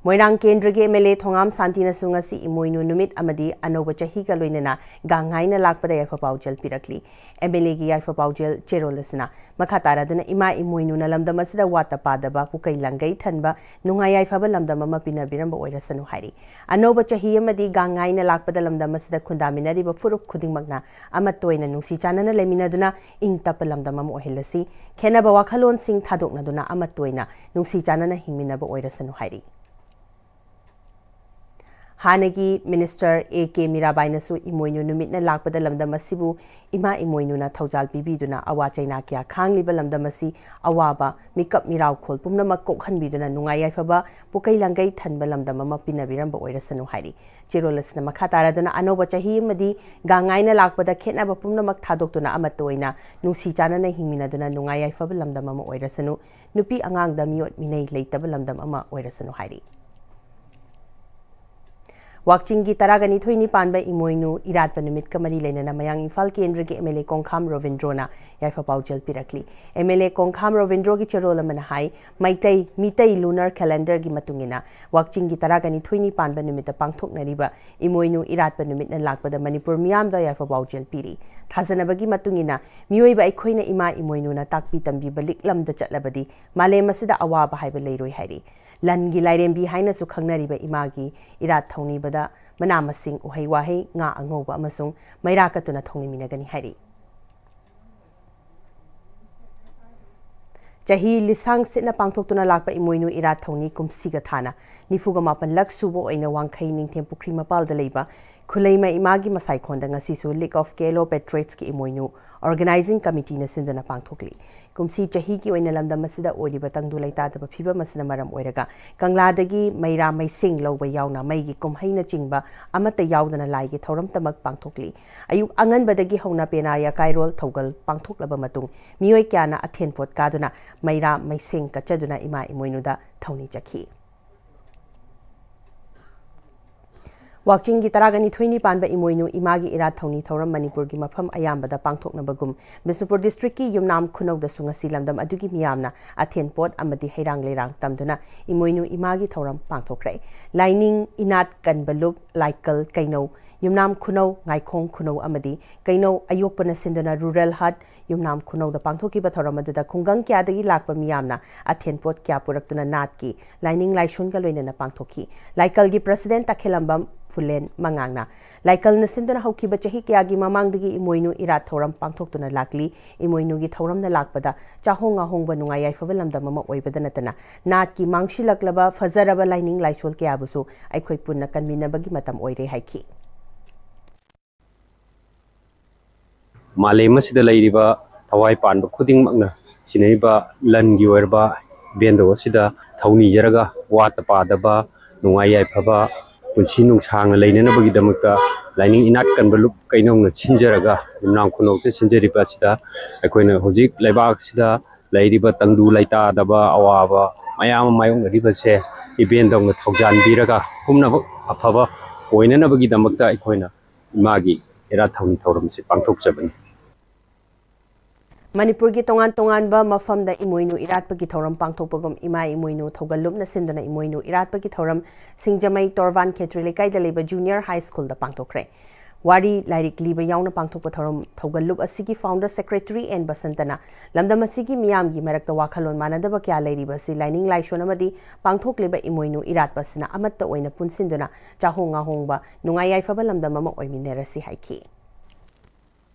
ꯃꯣꯏꯔꯥꯡ ꯀꯦꯟꯗ꯭ꯔꯒꯤ MLA ꯊꯣꯉꯥꯝ ꯁꯥꯟꯇꯤꯅꯁꯨ ꯉꯁꯤ ꯏꯃꯣꯏꯅꯨ ꯅꯨꯃꯤꯠ ꯑꯃꯗꯤ ꯑꯅꯧꯕ ꯆꯍꯤꯒ ꯂꯣꯏꯅꯅ ꯒꯥꯡ ꯉꯥꯏꯅ ꯂꯥꯛꯄꯗ ꯌꯥꯏꯐ ꯄꯥꯎꯖꯦꯜ ꯄꯤꯔꯛꯂꯤ꯫ MLAꯒꯤ ꯌꯥꯏꯐ ꯄꯥꯎꯖꯦꯜ ꯆꯦꯔꯣꯜ ꯑꯁꯤꯅ ꯃꯈꯥ ꯇꯥꯔꯗꯨꯅ ꯏꯃꯥ ꯏꯃꯣꯏꯅꯨꯅ ꯂꯝꯗꯝ ꯑꯁꯤꯗ ꯋꯥꯠꯇ ꯄꯥꯗꯕ, ꯄꯨꯀꯩ ꯂꯥꯡꯒꯩ ꯊꯟꯕ, ꯅꯨꯡꯉꯥꯏ ꯌꯥꯏꯐꯕ ꯂꯝꯗꯝ ꯑꯃ ꯄꯤꯅꯕꯤꯔꯝꯕ ꯑꯣꯏꯔꯁꯅꯨ ꯍꯥꯏꯔꯤ꯫ ꯑꯅꯧꯕ ꯆꯍꯤ ꯑꯃꯗꯤ ꯒꯥꯡ ꯉꯥꯏꯅ ꯂꯥꯛꯄꯗ ꯂꯝꯗꯝ ꯑꯁꯤꯗ ꯈꯨꯟꯗꯥꯃꯤꯟꯅꯔꯤꯕ ꯐꯨꯔꯨꯞ ꯈꯨꯗꯤꯡꯃꯛꯅ ꯑꯃꯠꯇ ꯑꯣꯏꯅ ꯅꯨꯡꯁꯤ ꯆꯥꯟꯅꯅ ꯂꯩꯃꯤꯟꯅꯗꯨꯅ ꯏꯪ ꯇꯞꯄ ꯂꯝꯗꯝ ꯑꯃ ꯑꯣꯏꯍꯜꯂꯁꯤ꯫ ꯈꯦꯟꯅꯕ ꯋꯥꯈꯜꯂꯣꯟꯁꯤꯡ ꯊꯥꯗꯣꯛꯅꯗꯨꯅ ꯑꯃꯠꯇ ꯑꯣꯏꯅ ꯅꯨꯡꯁꯤ ꯆꯥꯟꯅꯅ ꯍꯤꯡꯃꯤꯟꯅꯕ ꯑꯣꯏꯔꯁꯅꯨ ꯍꯥꯏꯔꯤ꯫ ꯍꯥꯟꯅꯒꯤ ꯃꯤꯅꯤꯁꯇꯔ ꯑꯦ ꯀꯦ ꯃꯤꯔꯥꯕꯥꯏꯅꯁꯨ ꯏꯃꯣꯏꯅꯨ ꯅꯨꯃꯤꯠꯅ ꯂꯥꯛꯄꯗ ꯂꯝꯗꯝ ꯑꯁꯤꯕꯨ ꯏꯃꯥ ꯏꯃꯣꯏꯅꯨꯅ ꯊꯧꯖꯥꯜ ꯄꯤꯕꯤꯗꯨꯅ ꯑꯋꯥ ꯆꯩꯅꯥ ꯀꯌꯥ ꯈꯥꯡꯂꯤꯕ ꯂꯝꯗꯝ ꯑꯁꯤ ꯑꯋꯥꯕ, ꯃꯤꯀꯞ ꯃꯤꯔꯥꯎꯈꯣꯜ ꯄꯨꯝꯅꯃꯛ ꯀꯣꯛꯍꯟꯕꯤꯗꯨꯅ ꯅꯨꯡꯉꯥꯏ ꯌꯥꯏꯐꯕ, ꯄꯨꯀꯩ ꯂꯥꯡꯒꯩ ꯊꯟꯕ ꯂꯝꯗꯝ ꯑꯃ ꯄꯤꯅꯕꯤꯔꯝꯕ ꯑꯣꯏꯔꯁꯅꯨ ꯍꯥꯏꯔꯤ꯫ ꯆꯦꯔꯣꯜ ꯑꯁꯤꯅ ꯃꯈꯥ ꯇꯥꯔꯗꯨꯅ ꯑꯅꯧꯕ ꯆꯍꯤ ꯑꯃꯗꯤ ꯒꯥꯡ ꯉꯥꯏꯅ ꯂꯥꯛꯄꯗ ꯈꯦꯠꯅꯕ ꯄꯨꯝꯅꯃꯛ ꯊꯥꯗꯣꯛꯇꯨꯅ ꯑꯃꯠꯇ ꯑꯣꯏꯅ ꯅꯨꯡꯁꯤ ꯆꯥꯟꯅꯅ ꯍꯤꯡꯃꯤꯟꯅꯗꯨꯅ ꯅꯨꯡꯉꯥꯏ ꯌꯥꯏꯐꯕ ꯂꯝꯗꯝ ꯑꯃ ꯑꯣꯏꯔꯁꯅꯨ, ꯅꯨꯄꯤ ꯑꯉꯥꯡꯗ ꯃꯤꯑꯣꯠ ꯃꯤꯅꯩ ꯂꯩꯇꯕ ꯂꯝꯗꯝ ꯑꯃ ꯑꯣꯏꯔꯁꯅꯨ ꯍꯥꯏꯔꯤ꯫ ꯋꯥꯛꯆꯤꯡꯒꯤ ꯇꯔꯥꯒ ꯅꯤꯊꯣꯏꯅꯤ ꯄꯥꯟꯕ ꯏꯃꯣꯏꯅꯨ ꯏꯔꯥꯠꯄ ꯅꯨꯃꯤꯠꯀ ꯃꯔꯤ ꯂꯩꯅꯅ ꯃꯌꯥꯡ ꯏꯝꯐꯥꯜ ꯀꯦꯟꯗ꯭ꯔꯒꯤ ꯑꯦꯝ ꯑꯦꯜ ꯑꯦ ꯀꯣꯡꯈꯥꯝ ꯔꯣꯕꯤꯟꯗ꯭ꯔꯣꯅ ꯌꯥꯏꯐ ꯄꯥꯎꯖꯦꯜ ꯄꯤꯔꯛꯂꯤ꯫ ꯑꯦꯝ ꯑꯦꯜ ꯑꯦ ꯀꯣꯡꯈꯥꯝ ꯔꯣꯕꯤꯟꯗ꯭ꯔꯣꯒꯤ ꯆꯦꯔꯣꯜ ꯑꯃꯅ ꯍꯥꯏ, ꯃꯩꯇꯩ ꯃꯤꯇꯩ ꯂꯨꯅꯔ ꯀꯦꯂꯦꯟꯗꯔꯒꯤ ꯃꯇꯨꯡ ꯏꯟꯅ ꯋꯥꯛꯆꯤꯡꯒꯤ ꯇꯔꯥꯒ ꯅꯤꯊꯣꯏꯅꯤ ꯄꯥꯟꯕ ꯅꯨꯃꯤꯠꯇ ꯄꯥꯡꯊꯣꯛꯅꯔꯤꯕ ꯏꯃꯣꯏꯅꯨ ꯏꯔꯥꯠꯄ ꯅꯨꯃꯤꯠꯅ ꯂꯥꯛꯄꯗ ꯃꯅꯤꯄꯨꯔ ꯃꯤꯌꯥꯝꯗ ꯌꯥꯏꯐ ꯄꯥꯎꯖꯦꯜ ꯄꯤꯔꯤ꯫ ꯊꯥꯖꯅꯕꯒꯤ ꯃꯇꯨꯡ ꯏꯟꯅ ꯃꯤꯑꯣꯏꯕ ꯑꯩꯈꯣꯏꯅ ꯏꯃꯥ ꯏꯃꯣꯏꯅꯨꯅ ꯇꯥꯛꯄꯤ ꯇꯝꯕꯤꯕ ꯂꯤꯛꯂꯝꯗ ꯆꯠꯂꯕꯗꯤ ꯃꯥꯂꯦꯝ ꯑꯁꯤꯗ ꯑꯋꯥꯕ ꯍꯥꯏꯕ ꯂꯩꯔꯣꯏ ꯍꯥꯏꯔꯤ꯫ ꯂꯟꯒꯤ ꯂꯥꯏꯔꯦꯝꯕꯤ ꯍꯥꯏꯅꯁꯨ ꯈꯪꯅꯔꯤꯕ ꯏꯃꯥꯒꯤ ꯏꯔꯥꯠ ꯊꯧꯅꯤꯕꯗ ꯃꯅꯥ ꯃꯁꯤꯡ, ꯎꯍꯩ ꯋꯥꯍꯩ, ꯉꯥ ꯑꯉꯧꯕ ꯑꯃꯁꯨꯡ ꯃꯩꯔꯥ ꯀꯠꯇꯨꯅ ꯊꯧꯅꯤꯃꯤꯟꯅꯒꯅꯤ ꯍꯥꯏꯔꯤ꯫ ꯆꯍꯤ ꯂꯤꯁꯥꯡ ꯁꯤꯠꯅ ꯄꯥꯡꯊꯣꯛꯇꯨꯅ ꯂꯥꯛꯄ ꯏꯃꯣꯏꯅꯨ ꯏꯔꯥꯠ ꯊꯧꯅꯤ ꯀꯨꯝꯁꯤꯒ ꯊꯥꯅ ꯅꯤꯐꯨꯒ ꯃꯥꯄꯟ ꯂꯛ ꯁꯨꯕ ꯑꯣꯏꯅ ꯋꯥꯡꯈꯩ ꯅꯤꯡꯊꯦꯝ ꯄꯨꯈ꯭ꯔꯤ ꯃꯄꯥꯜꯗ ꯂꯩꯕ ꯈꯨꯂꯩꯃ ꯏꯃꯥꯒꯤ ꯃꯁꯥꯏꯈꯣꯟꯗ ꯉꯁꯤꯁꯨ League of Kalo Patriotsꯀꯤ Imoinu Organizing Committeeꯅ ꯁꯤꯟꯗꯨꯅ ꯄꯥꯡꯊꯣꯛꯂꯤ꯫ ꯀꯨꯝꯁꯤ ꯆꯍꯤꯒꯤ ꯑꯣꯏꯅ ꯂꯝꯗꯝ ꯑꯁꯤꯗ ꯑꯣꯏꯔꯤꯕ ꯇꯪꯗꯨ ꯂꯩꯇꯥꯗꯕ ꯐꯤꯕꯝ ꯑꯁꯤꯅ ꯃꯔꯝ ꯑꯣꯏꯔꯒ ꯀꯪꯂꯥꯗꯒꯤ ꯃꯩꯔꯥ ꯃꯩꯁꯦꯡ ꯂꯧꯕ ꯌꯥꯎꯅ ꯃꯩꯒꯤ ꯀꯨꯝꯍꯩꯅꯆꯤꯡꯕ ꯑꯃꯠꯇ ꯌꯥꯎꯗꯅ ꯂꯥꯏꯒꯤ ꯊꯧꯔꯝꯇꯃꯛ ꯄꯥꯡꯊꯣꯛꯂꯤ꯫ ꯑꯌꯨꯛ ꯑꯉꯟꯕꯗꯒꯤ ꯍꯧꯅ ꯄꯦꯅꯥ ꯌꯥꯀꯥꯏꯔꯣꯜ ꯊꯧꯒꯜ ꯄꯥꯡꯊꯣꯛꯂꯕ ꯃꯇꯨꯡ ꯃꯤꯑꯣꯏ ꯀꯌꯥꯅ ꯑꯊꯦꯟꯄꯣꯠ ꯀꯥꯗꯨꯅ ꯃꯩꯔꯥ ꯃꯩꯁꯦꯡ ꯀꯠꯆꯗꯨꯅ ꯏꯃꯥ ꯏꯃꯣꯏꯅꯨꯗ ꯊꯧꯅꯤ ꯆꯠꯈꯤ꯫ ꯋꯥꯛꯆꯤꯡꯒꯤ ꯇꯔꯥꯒ ꯅꯤꯊꯣꯏꯅꯤ ꯄꯥꯟꯕ ꯏꯃꯣꯏꯅꯨ ꯏꯃꯥꯒꯤ ꯏꯔꯥꯠ ꯊꯧꯅꯤ ꯊꯧꯔꯝ ꯃꯅꯤꯄꯨꯔꯒꯤ ꯃꯐꯝ ꯑꯌꯥꯝꯕꯗ ꯄꯥꯡꯊꯣꯛꯅꯕꯒꯨꯝ ꯕꯤꯁꯅꯨꯄꯨꯔ ꯗꯤꯁꯇ꯭ꯔꯤꯛꯀꯤ ꯌꯨꯝꯅꯥꯝ ꯈꯨꯅꯧꯗꯁꯨ ꯉꯁꯤ ꯂꯝꯗꯝ ꯑꯗꯨꯒꯤ ꯃꯤꯌꯥꯝꯅ ꯑꯊꯦꯟꯄꯣꯠ ꯑꯃꯗꯤ ꯍꯩꯔꯥꯡ ꯂꯩꯔꯥꯡ ꯇꯝꯗꯨꯅ ꯏꯃꯣꯏꯅꯨ ꯏꯃꯥꯒꯤ ꯊꯧꯔꯝ ꯄꯥꯡꯊꯣꯛꯈ꯭ꯔꯦ꯫ ꯂꯥꯏꯅꯤꯡ ꯏꯅꯥꯠ ꯀꯟꯕ ꯂꯨꯞ, ꯂꯥꯏꯀꯜ, ꯀꯩꯅꯧ, ꯌꯨꯝꯅꯥꯝ ꯈꯨꯅꯧ, ꯉꯥꯏꯈꯣꯡ ꯈꯨꯅꯧ ꯑꯃꯗꯤ ꯀꯩꯅꯧ ꯑꯌꯣꯛꯄꯅ ꯁꯤꯟꯗꯨꯅ Rural Heart ꯌꯨꯝꯅꯥꯝ ꯈꯨꯅꯧꯗ ꯄꯥꯡꯊꯣꯛꯈꯤꯕ ꯊꯧꯔꯝ ꯑꯗꯨꯗ ꯈꯨꯡꯒꯪ ꯀꯌꯥꯗꯒꯤ ꯂꯥꯛꯄ ꯃꯤꯌꯥꯝꯅ ꯑꯊꯦꯟꯄꯣꯠ ꯀꯌꯥ ꯄꯨꯔꯛꯇꯨꯅ ꯅꯥꯠꯀꯤ ꯂꯥꯏꯅꯤꯡ ꯂꯥꯏꯁꯣꯟꯒ ꯂꯣꯏꯅꯅ ꯄꯥꯡꯊꯣꯛꯈꯤ꯫ ꯂꯥꯏꯀꯜꯒꯤ ꯄ꯭ꯔꯁꯤꯗꯦꯟ ꯇꯈꯦꯂꯝꯕꯝ ꯐꯨꯂꯦꯟ ꯃꯉꯥꯡꯅ ꯂꯥꯏꯀꯜꯅ ꯁꯤꯟꯗꯨꯅ ꯍꯧꯈꯤꯕ ꯆꯍꯤ ꯀꯌꯥꯒꯤ ꯃꯃꯥꯡꯗꯒꯤ ꯏꯃꯣꯏꯅꯨ ꯏꯔꯥꯠ ꯊꯧꯔꯝ ꯄꯥꯡꯊꯣꯛꯇꯨꯅ ꯂꯥꯛꯂꯤ꯫ ꯏꯃꯣꯏꯅꯨꯒꯤ ꯊꯧꯔꯝꯅ ꯂꯥꯛꯄꯗ ꯆꯥꯍꯣꯡ ꯉꯥꯍꯣꯡꯕ ꯅꯨꯡꯉꯥꯏ ꯌꯥꯏꯐꯕ ꯂꯝꯗꯝ ꯑꯃ ꯑꯣꯏꯕꯗ ꯅꯠꯇꯅ ꯅꯥꯠꯀꯤ ꯃꯥꯡꯁꯤꯜꯂꯛꯂꯕ ꯐꯖꯔꯕ ꯂꯥꯏꯅꯤꯡ ꯂꯥꯏꯁꯣꯜ ꯀꯌꯥꯕꯨꯁꯨ ꯑꯩꯈꯣꯏ ꯄꯨꯟꯅ ꯀꯟꯃꯤꯟꯅꯕꯒꯤ ꯃꯇꯝ ꯑꯣꯏꯔꯦ ꯍꯥꯏꯈꯤ꯫ ꯃꯥꯂꯦꯝ ꯑꯁꯤꯗ ꯂꯩꯔꯤꯕ ꯊꯋꯥꯏ ꯄꯥꯟꯕ ꯈꯨꯗꯤꯡꯃꯛꯅ ꯁꯤꯟꯅꯔꯤꯕ ꯂꯟꯒꯤ ꯑꯣꯏꯔꯕ ꯏꯕꯦꯟꯗꯧ ꯑꯁꯤꯗ ꯊꯧꯅꯤꯖꯔꯒ ꯋꯥꯠꯇ ꯄꯥꯗꯕ ꯅꯨꯡꯉꯥꯏ ꯌꯥꯏꯐꯕ ꯄꯨꯟꯁꯤ ꯅꯨꯡꯁꯥꯡꯅ ꯂꯩꯅꯅꯕꯒꯤꯗꯃꯛꯇ ꯂꯥꯏꯅꯤꯡ ꯏꯅꯥꯠ ꯀꯟꯕ ꯂꯨꯞ ꯀꯩꯅꯧꯅ ꯁꯤꯟꯖꯔꯒ ꯌꯨꯝꯅꯥꯝ ꯈꯨꯅꯧꯗ ꯁꯤꯟꯖꯔꯤꯕ ꯑꯁꯤꯗ ꯑꯩꯈꯣꯏꯅ ꯍꯧꯖꯤꯛ ꯂꯩꯕꯥꯛꯁꯤꯗ ꯂꯩꯔꯤꯕ ꯇꯪꯗꯨ ꯂꯩꯇꯥꯗꯕ ꯑꯋꯥꯕ ꯃꯌꯥꯝ ꯑꯃ ꯃꯥꯌꯣꯛꯅꯔꯤꯕꯁꯦ ꯏꯕꯦꯟꯗꯧꯅ ꯊꯧꯖꯥꯟꯕꯤꯔꯒ ꯄꯨꯝꯅꯃꯛ ꯑꯐꯕ ꯑꯣꯏꯅꯅꯕꯒꯤꯗꯃꯛꯇ ꯑꯩꯈꯣꯏꯅ ꯏꯃꯥꯒꯤ ꯏꯔꯥꯠ ꯊꯧꯅꯤ ꯊꯧꯔꯝꯁꯤ ꯄꯥꯡꯊꯣꯛꯆꯕꯅꯤ꯫ ꯃꯅꯤꯄꯨꯔꯒꯤ ꯇꯣꯉꯥꯟ ꯇꯣꯉꯥꯟꯕ ꯃꯐꯝꯗ ꯏꯃꯣꯏꯅꯨ ꯏꯔꯥꯠꯄꯒꯤ ꯊꯧꯔꯝ ꯄꯥꯡꯊꯣꯛꯄꯒꯨꯝ ꯏꯃꯥ ꯏꯃꯣꯏꯅꯨ ꯊꯧꯒꯜꯂꯨꯞꯅ ꯁꯤꯟꯗꯨꯅ ꯏꯃꯣꯏꯅꯨ ꯏꯔꯥꯠꯄꯒꯤ ꯊꯧꯔꯝ ꯁꯤꯡꯖꯃꯩ ꯇꯣꯔꯕꯥꯟ ꯈꯦꯇ꯭ꯔꯤ ꯂꯩꯀꯥꯏꯗ ꯂꯩꯕ ꯖꯨꯅꯤꯌꯔ ꯍꯥꯏ ꯁ꯭ꯀꯨꯜꯗ ꯄꯥꯡꯊꯣꯛꯈ꯭ꯔꯦ꯫ ꯋꯥꯔꯤ ꯂꯥꯏꯔꯤꯛ ꯂꯤꯕ ꯌꯥꯎꯅ ꯄꯥꯡꯊꯣꯛꯄ ꯊꯧꯔꯝ ꯊꯧꯒꯜꯂꯨꯞ ꯑꯁꯤꯒꯤ ꯐꯥꯎꯟꯗꯔ ꯁꯦꯀ꯭ꯔꯦꯇꯔꯤ ꯑꯦꯟ ꯕꯁꯟꯇꯅ ꯂꯝꯗꯝ ꯑꯁꯤꯒꯤ ꯃꯤꯌꯥꯝꯒꯤ ꯃꯔꯛꯇ ꯋꯥꯈꯜꯂꯣꯟ ꯃꯥꯟꯅꯗꯕ ꯀꯌꯥ ꯂꯩꯔꯤꯕ ꯑꯁꯤ ꯂꯥꯏꯅꯤꯡ ꯂꯥꯏꯁꯣꯟ ꯑꯃꯗꯤ ꯄꯥꯡꯊꯣꯛꯂꯤꯕ ꯏꯃꯣꯏꯅꯨ ꯏꯔꯥꯠꯄ ꯑꯁꯤꯅ ꯑꯃꯠꯇ ꯑꯣꯏꯅ ꯄꯨꯟꯁꯤꯟꯗꯨꯅ ꯆꯥꯍꯣꯡ ꯉꯥꯍꯣꯡꯕ ꯅꯨꯡꯉꯥꯏ ꯌꯥꯏꯐꯕ ꯂꯝꯗꯝ ꯑꯃ ꯑꯣꯏꯃꯤꯟꯅꯔꯁꯤ ꯍꯥꯏꯈꯤ꯫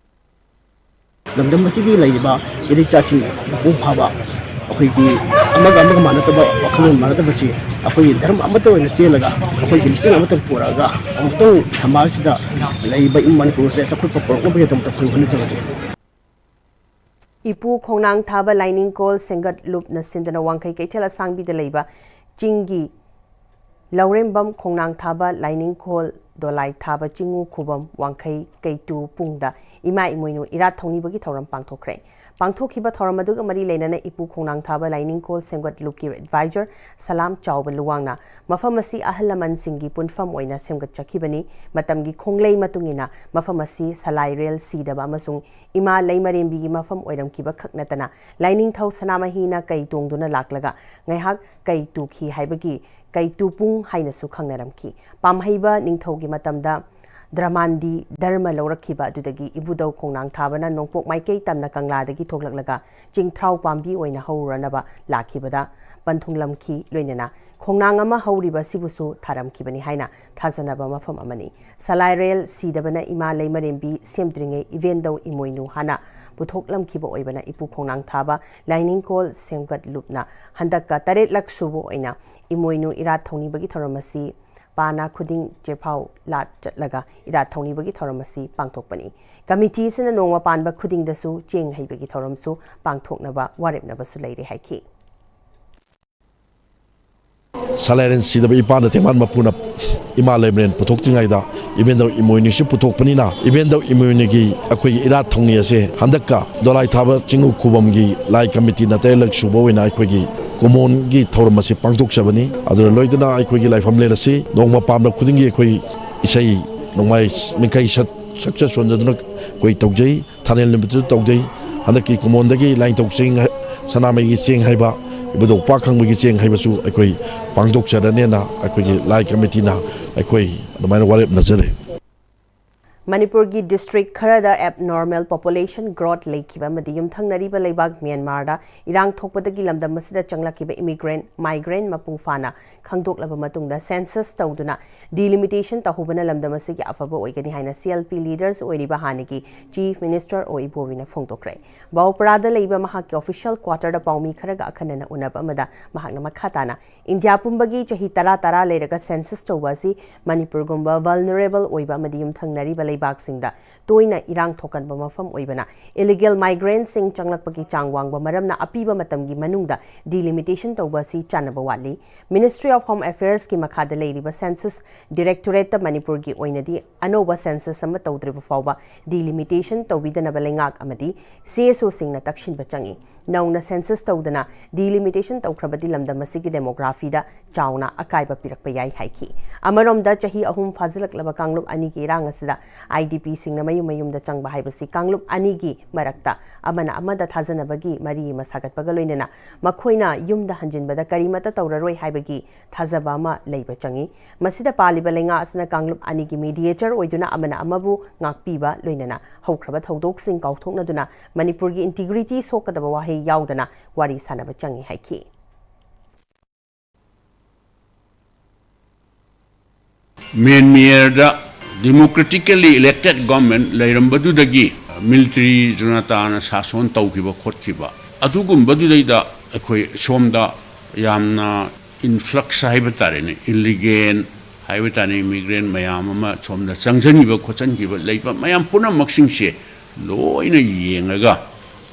ꯂꯝꯗꯝ ꯑꯁꯤꯒꯤ ꯂꯩꯔꯤꯕ ꯏꯔꯩꯆꯥꯁꯤꯡ ꯃꯄꯨꯡ ꯐꯥꯕ ꯑꯩꯈꯣꯏꯒꯤ ꯑꯃꯒ ꯑꯃꯒ ꯃꯥꯟꯅꯗꯕ ꯋꯥꯈꯜꯂꯣꯟ ꯃꯥꯟꯅꯗꯕꯁꯤ ꯑꯩꯈꯣꯏꯒꯤ ꯙꯔꯃ ꯑꯃꯠꯇ ꯑꯣꯏꯅ ꯆꯦꯜꯂꯒ ꯑꯩꯈꯣꯏꯒꯤ ꯂꯤꯆꯠ ꯑꯃꯠꯇ ꯄꯨꯔꯛꯑꯒ ꯑꯃꯨꯛꯇꯪ ꯁꯃꯥꯖꯁꯤꯗ ꯂꯩꯔꯤꯕ ꯏꯃꯨꯡ ꯃꯅꯤꯄꯨꯔꯁꯦ ꯆꯥꯎꯈꯠꯄ ꯄꯨꯔꯛꯅꯕꯒꯤꯗꯃꯛꯇ ꯑꯩꯈꯣꯏ ꯍꯣꯠꯅꯖꯕꯅꯤ꯫ ꯏꯄꯨ ꯈꯣꯡꯅꯥꯡ ꯊꯥꯕ ꯂꯥꯏꯅꯤꯡꯀꯣꯜ ꯁꯦꯝꯒꯠꯂꯨꯞꯅ ꯁꯤꯟꯗꯨꯅ ꯋꯥꯡꯈꯩ ꯀꯩꯊꯦꯜ ꯑꯁꯥꯡꯕꯤꯗ ꯂꯩꯕ ꯆꯤꯡꯒꯤ ꯂꯧꯔꯦꯝꯕꯝ ꯈꯣꯡꯅꯥꯡ ꯊꯥꯕ ꯂꯥꯏꯅꯤꯡꯈꯣꯜ ꯗꯣꯂꯥꯏ ꯊꯥꯕ ꯆꯤꯡꯉꯨ ꯈꯨꯕꯝ ꯋꯥꯡꯈꯩ ꯀꯩꯇꯨ ꯄꯨꯡꯗ ꯏꯃꯥ ꯏꯃꯣꯏꯅꯨ ꯏꯔꯥꯠ ꯊꯧꯅꯤꯕꯒꯤ ꯊꯧꯔꯝ ꯄꯥꯡꯊꯣꯛꯈ꯭ꯔꯦ꯫ ꯄꯥꯡꯊꯣꯛꯈꯤꯕ ꯊꯧꯔꯝ ꯑꯗꯨꯒ ꯃꯔꯤ ꯂꯩꯅꯅ ꯏꯄꯨ ꯈꯣꯡꯅꯥꯡ ꯊꯥꯕ ꯂꯥꯏꯅꯤꯡꯈꯣꯜ ꯁꯦꯝꯒꯠꯂꯨꯞꯀꯤ ꯑꯦꯗꯚꯥꯏꯖꯔ ꯁꯂꯥꯝ ꯆꯥꯎꯕ ꯂꯨꯋꯥꯡꯅ ꯃꯐꯝ ꯑꯁꯤ ꯑꯍꯜ ꯂꯃꯟꯁꯤꯡꯒꯤ ꯄꯨꯟꯐꯝ ꯑꯣꯏꯅ ꯁꯦꯝꯒꯠꯆꯈꯤꯕꯅꯤ꯫ ꯃꯇꯝꯒꯤ ꯈꯣꯡꯂꯩ ꯃꯇꯨꯡ ꯏꯟꯅ ꯃꯐꯝ ꯑꯁꯤ ꯁꯂꯥꯏꯔꯦꯜ ꯁꯤꯗꯕ ꯑꯃꯁꯨꯡ ꯏꯃꯥ ꯂꯩꯃꯔꯦꯝꯕꯤꯒꯤ ꯃꯐꯝ ꯑꯣꯏꯔꯝꯈꯤꯕ ꯈꯛ ꯅꯠꯇꯅ ꯂꯥꯏꯅꯤꯡꯊꯧ ꯁꯅꯥꯃꯍꯤꯅ ꯀꯩ ꯇꯣꯡꯗꯨꯅ ꯂꯥꯛꯂꯒ ꯉꯥꯏꯍꯥꯛ ꯀꯩ ꯇꯨꯈꯤ ꯍꯥꯏꯕꯒꯤ ꯀꯩ ꯇꯨꯄꯨꯡ ꯍꯥꯏꯅꯁꯨ ꯈꯪꯅꯔꯝꯈꯤ꯫ ꯄꯥꯝꯍꯩꯕ ꯅꯤꯡꯊꯧꯒꯤ ꯃꯇꯝꯗ ꯗ꯭ꯔꯃꯥꯟꯗꯤ ꯙꯔꯃ ꯂꯧꯔꯛꯈꯤꯕ ꯑꯗꯨꯗꯒꯤ ꯏꯕꯨꯙꯧ ꯈꯣꯡꯅꯥꯡ ꯊꯥꯕꯅ ꯅꯣꯡꯄꯣꯛ ꯃꯥꯏꯀꯩ ꯇꯝꯅ ꯀꯪꯂꯥꯗꯒꯤ ꯊꯣꯛꯂꯛꯂꯒ ꯆꯤꯡꯊ꯭ꯔꯥꯎ ꯄꯥꯝꯕꯤ ꯑꯣꯏꯅ ꯍꯧꯔꯨꯔꯅꯕ ꯂꯥꯛꯈꯤꯕꯗ ꯄꯟꯊꯨꯡꯂꯝꯈꯤ꯫ ꯂꯣꯏꯅꯅ ꯈꯣꯡꯅꯥꯡ ꯑꯃ ꯍꯧꯔꯤꯕ ꯑꯁꯤꯕꯨꯁꯨ ꯊꯥꯔꯝꯈꯤꯕꯅꯤ ꯍꯥꯏꯅ ꯊꯥꯖꯅꯕ ꯃꯐꯝ ꯑꯃꯅꯤ꯫ ꯁꯂꯥꯏꯔꯦꯜ ꯁꯤꯗꯕꯅ ꯏꯃꯥ ꯂꯩꯃꯔꯦꯝꯕꯤ ꯁꯦꯝꯗ꯭ꯔꯤꯉꯩ ꯏꯕꯦꯟꯗꯧ ꯏꯃꯣꯏꯅꯨ ꯍꯥꯟꯅ ꯄꯨꯊꯣꯛꯂꯝꯈꯤꯕ ꯑꯣꯏꯕꯅ ꯏꯄꯨ ꯈꯣꯡꯅꯥꯡ ꯊꯥꯕ ꯂꯥꯏꯅꯤꯡꯀꯣꯜ ꯁꯦꯝꯒꯠꯂꯨꯞꯅ ꯍꯟꯗꯛꯀ ꯇꯔꯦꯠꯂꯛ ꯁꯨꯕ ꯑꯣꯏꯅ ꯏꯃꯣꯏꯅꯨ ꯏꯔꯥꯠ ꯊꯧꯅꯤꯕꯒꯤ ꯊꯧꯔꯝ ꯑꯁꯤ ꯄꯥꯅꯥ ꯈꯨꯗꯤꯡ ꯆꯦꯐꯥꯎ ꯂꯥꯠ ꯆꯠꯂꯒ ꯏꯔꯥꯠ ꯊꯧꯅꯤꯕꯒꯤ ꯊꯧꯔꯝ ꯑꯁꯤ ꯄꯥꯡꯊꯣꯛꯄꯅꯤ꯫ ꯀꯃꯤꯇꯤ ꯑꯁꯤꯅ ꯅꯣꯡꯃ ꯄꯥꯟꯕ ꯈꯨꯗꯤꯡꯗꯁꯨ ꯆꯦꯡ ꯍꯩꯕꯒꯤ ꯊꯧꯔꯝꯁꯨ ꯄꯥꯡꯊꯣꯛꯅꯕ ꯋꯥꯔꯦꯞꯅꯕꯁꯨ ꯂꯩꯔꯦ ꯍꯥꯏꯈꯤ꯫ ꯁꯂꯥꯏꯔꯦꯟ ꯁꯤꯗꯕ ꯏꯄꯥꯅ ꯇꯦꯡꯕꯥꯟ ꯃꯄꯨꯅ ꯏꯃꯥ ꯂꯩꯃꯔꯦꯟ ꯄꯨꯊꯣꯛꯇ꯭ꯔꯤꯉꯩꯗ ꯏꯕꯦꯟꯗꯧ ꯏꯃꯣꯏꯅꯨꯁꯤ ꯄꯨꯊꯣꯛꯄꯅꯤꯅ, ꯏꯕꯦꯟꯗꯧ ꯏꯃꯣꯏꯅꯨꯒꯤ ꯑꯩꯈꯣꯏꯒꯤ ꯏꯔꯥꯠ ꯊꯧꯅꯤ ꯑꯁꯦ ꯍꯟꯗꯛꯀ ꯗꯣꯂꯥꯏ ꯊꯥꯕ ꯆꯤꯡꯉꯨ ꯈꯨꯕꯝꯒꯤ ꯂꯥꯏ ꯀꯃꯤꯇꯤꯅ ꯇꯔꯦꯠꯂꯛ ꯁꯨꯕ ꯑꯣꯏꯅ ꯑꯩꯈꯣꯏꯒꯤ ꯀꯨꯝꯑꯣꯟꯒꯤ ꯊꯧꯔꯝ ꯑꯁꯤ ꯄꯥꯡꯊꯣꯛꯆꯕꯅꯤ꯫ ꯑꯗꯨꯅ ꯂꯣꯏꯗꯨꯅ ꯑꯩꯈꯣꯏꯒꯤ ꯂꯥꯏꯐꯝꯂꯦꯟ ꯑꯁꯤ ꯅꯣꯡꯃ ꯄꯥꯟꯕ ꯈꯨꯗꯤꯡꯒꯤ ꯑꯩꯈꯣꯏ ꯏꯁꯩ ꯅꯣꯡꯃꯥꯏ ꯃꯤꯡꯈꯩ ꯁꯛ ꯁꯛꯆ ꯁꯣꯟꯖꯗꯨꯅ ꯑꯩꯈꯣꯏ ꯇꯧꯖꯩ꯫ ꯊꯥꯅꯦꯜ ꯅꯨꯃꯤꯠꯇꯁꯨ ꯇꯧꯖꯩ꯫ ꯍꯟꯗꯛꯀꯤ ꯀꯨꯝꯑꯣꯟꯗꯒꯤ ꯂꯥꯏꯅꯤꯡꯊꯧ ꯆꯤꯡ, ꯁꯅꯥꯃꯍꯤꯒꯤ ꯆꯤꯡ ꯍꯥꯏꯕ, ꯏꯕꯨꯙꯧ ꯄꯥꯛ ꯈꯪꯕꯒꯤ ꯆꯤꯡ ꯍꯥꯏꯕꯁꯨ ꯑꯩꯈꯣꯏ ꯄꯥꯡꯊꯣꯛꯆꯔꯅꯦꯅ ꯑꯩꯈꯣꯏꯒꯤ ꯂꯥꯏ ꯀꯃꯤꯇꯤꯅ ꯑꯩꯈꯣꯏ ꯑꯗꯨꯃꯥꯏꯅ ꯋꯥꯔꯦꯞꯅꯖꯔꯦ꯫ ꯃꯅꯤꯄꯨꯔꯒꯤ district ꯈꯔꯗ abnormal population growth ꯂꯩꯈꯤꯕ ꯑꯃꯗꯤ ꯌꯨꯝꯊꯪꯅꯔꯤꯕ ꯂꯩꯕꯥꯛ ꯃ꯭ꯌꯥꯟꯃꯥꯔꯗ ꯏꯔꯥꯡ ꯊꯣꯛꯄꯗꯒꯤ ꯂꯝꯗꯝ ꯑꯁꯤꯗ ꯆꯪꯂꯛꯈꯤꯕ immigrant, migrant ꯃꯄꯨꯡ ꯐꯥꯅ ꯈꯪꯗꯣꯛꯂꯕ ꯃꯇꯨꯡꯗ census ꯇꯧꯗꯨꯅ delimitation ꯇꯧꯍꯧꯕꯅ ꯂꯝꯗꯝ ꯑꯁꯤꯒꯤ ꯑꯐꯕ ꯑꯣꯏꯒꯅꯤ ꯍꯥꯏꯅ C L P leaders ꯑꯣꯏꯔꯤꯕ ꯍꯥꯟꯅꯒꯤ Chief Minister ꯑꯣ ꯏꯕꯣꯕꯤꯅ ꯐꯣꯡꯗꯣꯛꯈ꯭ꯔꯦ꯫ ꯕꯥꯎꯄꯔꯥꯗ ꯂꯩꯕ ꯃꯍꯥꯛꯀꯤ official quarter ꯗ ꯄꯥꯎꯃꯤ ꯈꯔꯒ ꯑꯈꯟꯅꯅ ꯎꯅꯕ ꯑꯃꯗ ꯃꯍꯥꯛꯅ ꯃꯈꯥ ꯇꯥꯅ ꯏꯟꯗꯤꯌꯥ ꯄꯨꯝꯕꯒꯤ ꯆꯍꯤ ꯇꯔꯥ ꯇꯔꯥ ꯂꯩꯔꯒ census ꯇꯧꯕ ꯑꯁꯤ ꯃꯅꯤꯄꯨꯔꯒꯨꯝꯕ vulnerable ꯑꯣꯏꯕ ꯑꯃꯗꯤ ꯌꯨꯝꯊꯪꯅꯔꯤꯕ ꯂꯩꯕꯥꯛꯁꯤꯡꯗ ꯇꯣꯏꯅ ꯏꯔꯥꯡ ꯊꯣꯛꯀꯟꯕ ꯃꯐꯝ ꯑꯣꯏꯕꯅ illegal migrant ꯁꯤꯡ ꯆꯪꯂꯛꯄꯒꯤ ꯆꯥꯡ ꯋꯥꯡꯕ ꯃꯔꯝꯅ ꯑꯄꯤꯕ ꯃꯇꯝꯒꯤ ꯃꯅꯨꯡꯗ delimitation ꯇꯧꯕ ꯑꯁꯤ ꯆꯥꯟꯅꯕ ꯋꯥꯠꯂꯤ꯫ Ministry of Home Affairs ꯀꯤ ꯃꯈꯥꯗ ꯂꯩꯔꯤꯕ Census Directorate ꯇ ꯃꯅꯤꯄꯨꯔꯒꯤ ꯑꯣꯏꯅꯗꯤ ꯑꯅꯧꯕ census ꯑꯃ ꯇꯧꯗ꯭ꯔꯤꯕ ꯐꯥꯎꯕ delimitation ꯇꯧꯕꯤꯗꯅꯕ ꯂꯩꯉꯥꯛ ꯑꯃꯗꯤ C S O ꯁꯤꯡꯅ ꯇꯛꯁꯤꯟꯕ ꯆꯪꯏ꯫ ꯅꯧꯅ census ꯇꯧꯗꯅ delimitation ꯇꯧꯈ꯭ꯔꯕꯗꯤ ꯂꯝꯗꯝ ꯑꯁꯤꯒꯤ demography ꯗ ꯆꯥꯎꯅ ꯑꯀꯥꯏꯕ ꯄꯤꯔꯛꯄ ꯌꯥꯏ ꯍꯥꯏꯈꯤ꯫ ꯑꯃꯔꯣꯝꯗ ꯆꯍꯤ ꯑꯍꯨꯝ ꯐꯥꯖꯤꯜꯂꯛꯂꯕ ꯀꯥꯡꯂꯨꯞ ꯑꯅꯤꯒꯤ ꯏꯔꯥꯡ ꯑꯁꯤꯗ I D P ꯁꯤꯡꯅ ꯃꯌꯨꯝ ꯃꯌꯨꯝꯗ ꯆꯪꯕ ꯍꯥꯏꯕꯁꯤ ꯀꯥꯡꯂꯨꯞ ꯑꯅꯤꯒꯤ ꯃꯔꯛꯇ ꯑꯃꯅ ꯑꯃꯗ ꯊꯥꯖꯅꯕꯒꯤ ꯃꯔꯤ ꯑꯃ ꯁꯥꯒꯠꯄꯒ ꯂꯣꯏꯅꯅ ꯃꯈꯣꯏꯅ ꯌꯨꯝꯗ ꯍꯟꯖꯤꯟꯕꯗ ꯀꯔꯤꯃꯠꯇ ꯇꯧꯔꯔꯣꯏ ꯍꯥꯏꯕꯒꯤ ꯊꯥꯖꯕ ꯑꯃ ꯂꯩꯕ ꯆꯪꯏ꯫ ꯃꯁꯤꯗ ꯄꯥꯜꯂꯤꯕ ꯂꯩꯉꯥꯛ ꯑꯁꯤꯅ ꯀꯥꯡꯂꯨꯞ ꯑꯅꯤꯒꯤ mediator ꯑꯣꯏꯗꯨꯅ ꯑꯃꯅ ꯑꯃꯕꯨ ꯉꯥꯛꯄꯤꯕ ꯂꯣꯏꯅꯅ ꯍꯧꯈ꯭ꯔꯕ ꯊꯧꯗꯣꯛꯁꯤꯡ ꯀꯥꯎꯊꯣꯛꯅꯗꯨꯅ ꯃꯅꯤꯄꯨꯔꯒꯤ integrity ꯁꯣꯛꯀꯗꯕ ꯋꯥꯍꯩ ꯌꯥꯎꯗꯅ ꯋꯥꯔꯤ ꯁꯥꯅꯕ ꯆꯪꯏ ꯍꯥꯏꯈꯤ꯫ ꯃ꯭ꯌꯥꯟꯃꯥꯔꯗ democratically elected government ꯂꯩꯔꯝꯕꯗꯨꯗꯒꯤ military ꯖꯨꯅꯇꯥꯅ ꯁꯥꯁꯣꯟ ꯇꯧꯈꯤꯕ ꯈꯣꯠꯈꯤꯕ ꯑꯗꯨꯒꯨꯝꯕꯗꯨꯗꯩꯗ ꯑꯩꯈꯣꯏ ꯁꯣꯝꯗ ꯌꯥꯝꯅ influx ꯍꯥꯏꯕ ꯇꯥꯔꯦꯅꯦ, illegal ꯍꯥꯏꯕ ꯇꯥꯔꯦ, immigrant ꯃꯌꯥꯝ ꯑꯃ ꯁꯣꯝꯗ ꯆꯪꯁꯤꯟꯈꯤꯕ ꯈꯣꯠꯆꯟꯈꯤꯕ ꯂꯩꯕ ꯃꯌꯥꯝ ꯄꯨꯝꯅꯃꯛꯁꯤꯡꯁꯦ ꯂꯣꯏꯅ ꯌꯦꯡꯉꯒ